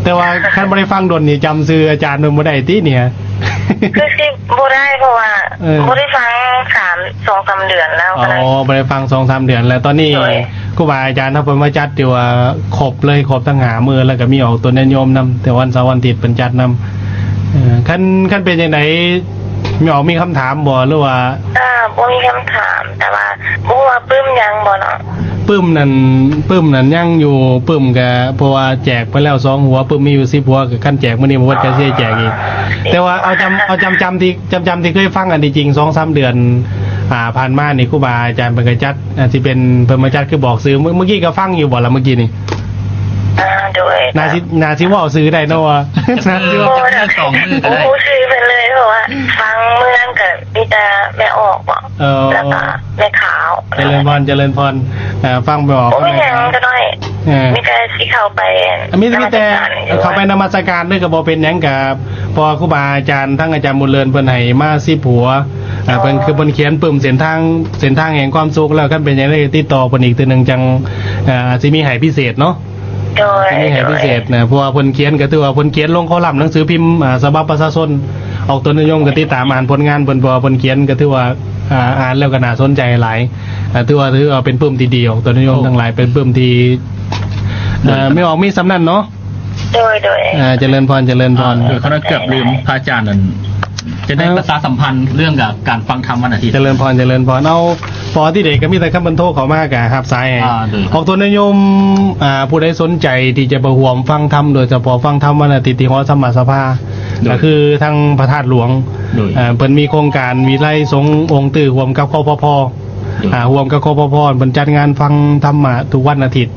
ແຕ່ວ່າຄັນບໍ່ໄດ້ຟັງດົນນີ້ ຈຳຊື່ອາຈານເພິ່ນບໍ່ໄດ້ຕິນີ້? ຄືຊິບໍ່ໄດ້ ເພາະວ່າ ເອີ ບໍ່ໄດ້ຟັງສາມ ສອງສາມເດືອນແລ້ວ. ອໍ ບໍ່ໄດ້ຟັງສອງສາມເດືອນແລ້ວ. ຕອນນີ້ ໂດຍ ຄູບາອາຈານເຮົາເພິ່ນມາຈັດທີ່ວ່າຄົບເລີຍ ຄົບທັງຫ້າມື້ ແລ້ວກໍມີອອກຕົນຍາດໂຍມນຳ ແຕ່ວັນເສົາວັນອາທິດເພິ່ນຈັດນຳ. ເອີ ຄັນ ຄັນເປັນຈັ່ງໃດ ແມ່ອອກມີຄຳຖາມບໍ່ ຫຼືວ່າ? ອ່າ ບໍ່ມີຄຳຖາມ ແຕ່ວ່າບໍ່ຮູ້ວ່າປຶ້ມຍັງບໍ່ເນາະ? ປຶ້ມນັ້ນ ປຶ້ມນັ້ນຍັງຢູ່ ປຶ້ມກະ ເພາະວ່າແຈກໄປແລ້ວສອງຫົວ ປຶ້ມມີຢູ່ສິບຫົວ ກະຄັນແຈກມື້ນີ້ບໍ່ເບິດກະຊິແຈກອີກ. ແຕ່ວ່າເອົາຈຳ ເອົາຈຳ ຈຳທີ່ ຈຳ ຈຳທີ່ເຄີຍຟັງ ອັນທີ່ຈິງສອງສາມເດືອນ ອ່າ ຜ່ານມານີ້ ຄູບາອາຈານເພິ່ນກະຈັດ ອາດຊິເປັນເພິ່ນມາຈັດ ຄືບອກຊື່ ມື້ ມື້ກີ້ກະຟັງຢູ່ບໍ່ລະ ມື້ກີ້ນີ້? ອ່າ ໂດຍ ໜ້າຊິ ໜ້າຊິເວົ້າຊື່ໄດ້ເນາະວ່າ ໜ້າຊິເວົ້າ ບໍ່ ສອງມື້ກໍໄດ້ ບໍ່ຮູ້ຊື່ເພິ່ນເລີຍ ເພາະວ່າຟັງມື້ນັ້ນກະມີແຕ່ແມ່ອອກເນາະ ເອີ ແລ້ວກະແມ່ຂາວ. ຈະເລີນພອນ ຈະເລີນພອນ. ເອີ ຟັງບໍ່ອອກ ບໍ່ມີຫຍັງ ຂະນ້ອຍ ເອີ ມີແຕ່ຊິເຂົ້າໄປ ອ່າ ມີ ມີແຕ່ເຂົ້າໄປນະມັດສະການເດີ ກໍບໍ່ເປັນຫຍັງ ກະ ເພາະວ່າຄູບາອາຈານ ທັງອາຈານບຸນເລີນເພິ່ນໃຫ້ມາສິບຫົວ ອ່າ ເພິ່ນ ຄືເພິ່ນຂຽນປຶ້ມເສັ້ນທາງ ເສັ້ນທາງແຫ່ງຄວາມສຸກແລ້ວ ຄັນເປັນຫຍັງໄດ້ຕິດຕໍ່ເພິ່ນອີກເທື່ອໜຶ່ງ ຈັ່ງ ເອີ ອາດຊິມີໃຫ້ພິເສດເນາະ. ໂດຍ ຊິມີໃຫ້ພິເສດນະ ໂດຍ ເພາະວ່າເພິ່ນຂຽນກໍຖືວ່າເພິ່ນຂຽນລົງຄໍລັມໜັງສືພິມ ອ່າ ສະບັບປະຊາຊົນ ອອກຕົນນິຍົມ ກໍຕິດຕາມອ່ານຜົນງານເພິ່ນ ເພາະວ່າເພິ່ນຂຽນກໍຖືວ່າ ອ່າ ອ່ານແລ້ວກໍໜ້າສົນໃຈຫຼາຍ ອ່າ ຖືວ່າ ຖືວ່າເປັນປຶ້ມທີ່ດີ ອອກຕົນນິຍົມ ໂອ້ ທັງຫຼາຍ ເປັນປຶ້ມທີ່ ໂດຍ ເອີ ແມ່ອອກມີສ່ຳນັ້ນເນາະ. ໂດຍ ໂດຍ ອ່າ ຈະເລີນພອນ ຈະເລີນພອນ. ເອີ ຂ້ານ້ອຍເກືອບລືມ ພະອາຈານນັ້ນ ຈະໄດ້ ເອີ ປະຊາສຳພັນເລື່ອງການ ການຟັງທຳວັນອາທິດ. ຈະເລີນພອນ ຈະເລີນພອນ. ເອົາ ພໍທີ່ເດກະມີແຕ່ຄຳເພິ່ນໂທເຂົ້າມາກະຮັບສາຍໃຫ້. ອ່າ ໂດຍ ອອກຕົນນິຍົມ ອ່າ ຜູ້ໃດສົນໃຈທີ່ຈະໄປຮ່ວມຟັງທຳ ໂດຍສະເພາະຟັງທຳວັນອາທິດທີ່ຫໍທຳມະສະພາ ໂດຍ ກະຄືທາງພະທາດຫຼວງ ໂດຍ ເອີ ເພິ່ນມີໂຄງການວິໄລສົງອົງຕື້ ຮ່ວມກັບ ຄພພ ໂດຍ ອ່າ ຮ່ວມກັບ ຄພພ ເພິ່ນຈັດງານຟັງທຳມະທຸກວັນອາທິດ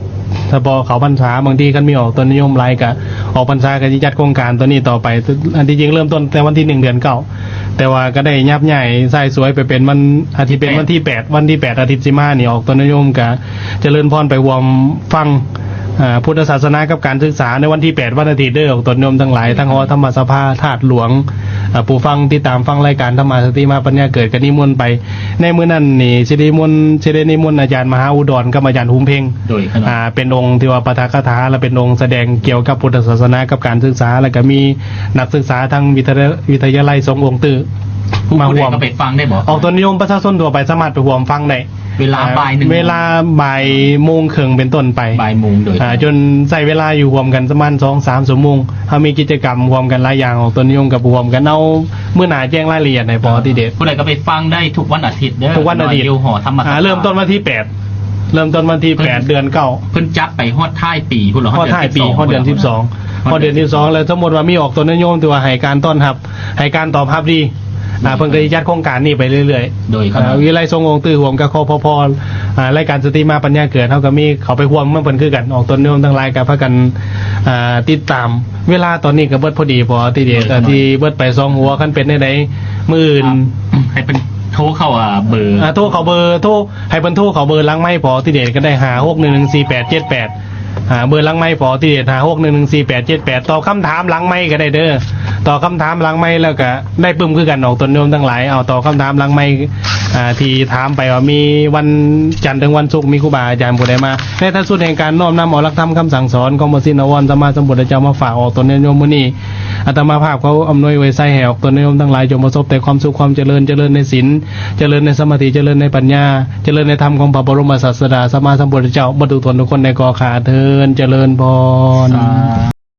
ສະເພາະເຂົ້າພັນສາ. ບາງທີຄັນມີອອກຕົນນິຍົມຫຼາຍກະ ອອກພັນສາກະຊິຈັດໂຄງການຕົວນີ້ຕໍ່ໄປ. ອັນທີ່ຈິງເລີ່ມຕົ້ນແຕ່ວັນທີໜຶ່ງ ເດືອນເກົ້າ ແຕ່ວ່າກໍໄດ້ຍັບຍ້າຍຊາຍສວຍໄປເປັນວັນອາທິດ ເປັນວັນທີແປດ ວັນທີແປດອາທິດຊິມານີ້ ອອກຕົນຍາດໂຍມກໍຈະເລີນພອນໄປຮ່ວມຟັງ ອ່າ ພຸດທະສາສະໜາກັບການສຶກສາ ໃນວັນທີແປດ ວັນອາທິດເດີ ອອກຕົນຍາດໂຍມທັງຫຼາຍ ທັງຫໍທຳມະສະພາທາດຫຼວງ ອ່າ ຜູ້ຟັງຕິດຕາມຟັງລາຍການທຳມະສະຕິມາປັນຍາເກີດ ກໍນິມົນໄປ. ໃນມື້ນັ້ນນີ້ ຊິໄດ້ນິມົນ ຊິໄດ້ນິມົນອາຈານມະຫາອຸດອນກັບອາຈານຫຸມເພັງ ໂດຍ ອ່າ ເປັນອົງທີ່ວ່າປາຖະຄາຖາ ແລະ ເປັນອົງສະແດງກ່ຽວກັບພຸດທະສາສະໜາກັບການສຶກສາ ແລ້ວກໍມີນັກສຶກສາທາງວິທະຍາ ວິທະຍາໄລສົງອົງຕື້ ມາຮ່ວມ ຜູ້ໃດກໍໄປຟັງໄດ້ບໍ່? ອອກຕົນຍາດໂຍມປະຊາຊົນທົ່ວໄປສາມາດໄປຮ່ວມຟັງໄດ້ ເວລາ ອ່າ ບ່າຍໜຶ່ງ ເວລາບ່າຍໂມງເຄິ່ງເປັນຕົ້ນໄປ ບ່າຍໂມງ ໂດຍ ອ່າ ຈົນໃຊ້ເວລາຢູ່ຮ່ວມກັນປະມານສອງສາມຊົ່ວໂມງ. ເຮົາມີກິດຈະກຳຮ່ວມກັນຫຼາຍຢ່າງ ອອກຕົນຍາດໂຍມກໍຮ່ວມກັນ. ເອົາມື້ໜ້າແຈ້ງລາຍລະອຽດໃຫ້ພໍ່ ອ່າ ຕິເດດ. ຜູ້ໃດກໍໄປຟັງໄດ້ທຸກວັນອາທິດເດີ ທຸກວັນອາທິດ ຢູ່ຫໍທຳມະ ອ່າ ເລີ່ມຕົ້ນວັນທີແປດ ເລີ່ມຕົ້ນວັນທີແປດ ເດືອນເກົ້າ ເພິ່ນຈັດໄປຮອດທ້າຍປີພຸ້ນເນາະ ຮອດທ້າຍປີ ຮອດເດືອນສິບສອງ ຮອດເດືອນສິບສອງ ແລ້ວສົມມຸດວ່າມີອອກຕົນຍາດໂຍມທີ່ວ່າໃຫ້ການຕ້ອນຮັບ ໃຫ້ການຕອບຮັບດີ ອ່າ ເພິ່ນກໍຊິຈັດໂຄງການນີ້ໄປເລື້ອຍໆ ໂດຍ ອ່າ ວິໄລສົງອົງຕື້ຮ່ວມກັບ ຄພພ ອ່າ ລາຍການສະຕິມາປັນຍາເກີດ ເຮົາກໍມີເຂົ້າໄປຮ່ວມນຳເພິ່ນຄືກັນ. ອອກຕົນຍາດໂຍມທັງຫຼາຍກໍພາກັນ ອ່າ ຕິດຕາມ. ເວລາຕອນນີ້ກໍເບິດພໍດີພໍ ທີ່ເດ ໂດຍ ທີ່ເບິດໄປສອງຫົວ. ຄັນເປັນແນວໃດ ມື້ອື່ນ ໃຫ້ເພິ່ນໂທເຂົ້າ ອ່າ ເບີ ອ່າ ໂທເຂົ້າເບີ ໂທ ໃຫ້ເພິ່ນໂທເຂົ້າເບີຫຼັງໄມພໍ ທີ່ເດ ກໍໄດ້ ຫ້າຫົກໜຶ່ງໜຶ່ງສີ່ແປດເຈັດແປດ ອ່າ ເບີຫຼັງໄມພໍ ທີ່ເດ ຫ້າຫົກໜຶ່ງໜຶ່ງສີ່ແປດເຈັດແປດ. ຕອບຄຳຖາມຫຼັງໄມກໍໄດ້ເດີ ຕອບຄຳຖາມຫຼັງໄມແລ້ວກໍໄດ້ປຶ້ມຄືກັນ. ອອກຕົນຍາດໂຍມທັງຫຼາຍ ເອົາ ຕອບຄຳຖາມຫຼັງໄມ ອ່າ ທີ່ຖາມໄປວ່າມີວັນຈັນເຖິງວັນສຸກ ມີຄູບາອາຈານຜູ້ໃດມາ. ໃນທີ່ສຸດແຫ່ງການນ້ອມນຳເອົາຫຼັກທຳຄຳສັ່ງສອນຂອງພະຊິນນະວອນ ສຳມາສຳພຸດທະເຈົ້າມາຝາກອອກຕົນຍາດໂຍມມື້ນີ້ ອາດຕະມາພາບຂໍອຳນວຍອວຍໄຊໃຫ້ອອກຕົນຍາດໂຍມທັງຫຼາຍ ຈົ່ງປະສົບແຕ່ຄວາມສຸກຄວາມຈະເລີນ, ຈະເລີນໃນສິນ, ຈະເລີນໃນສະມາທິ, ຈະເລີນໃນປັນຍາ, ຈະເລີນໃນທຳຂອງພະບໍລົມສາດສະດາສຳມາສຳພຸດທະເຈົ້າ ເບິດທຸກຄົນທຸກຄົນໃນກໍຂ້າເທີນ. ຈະເລີນພອນ. ສາ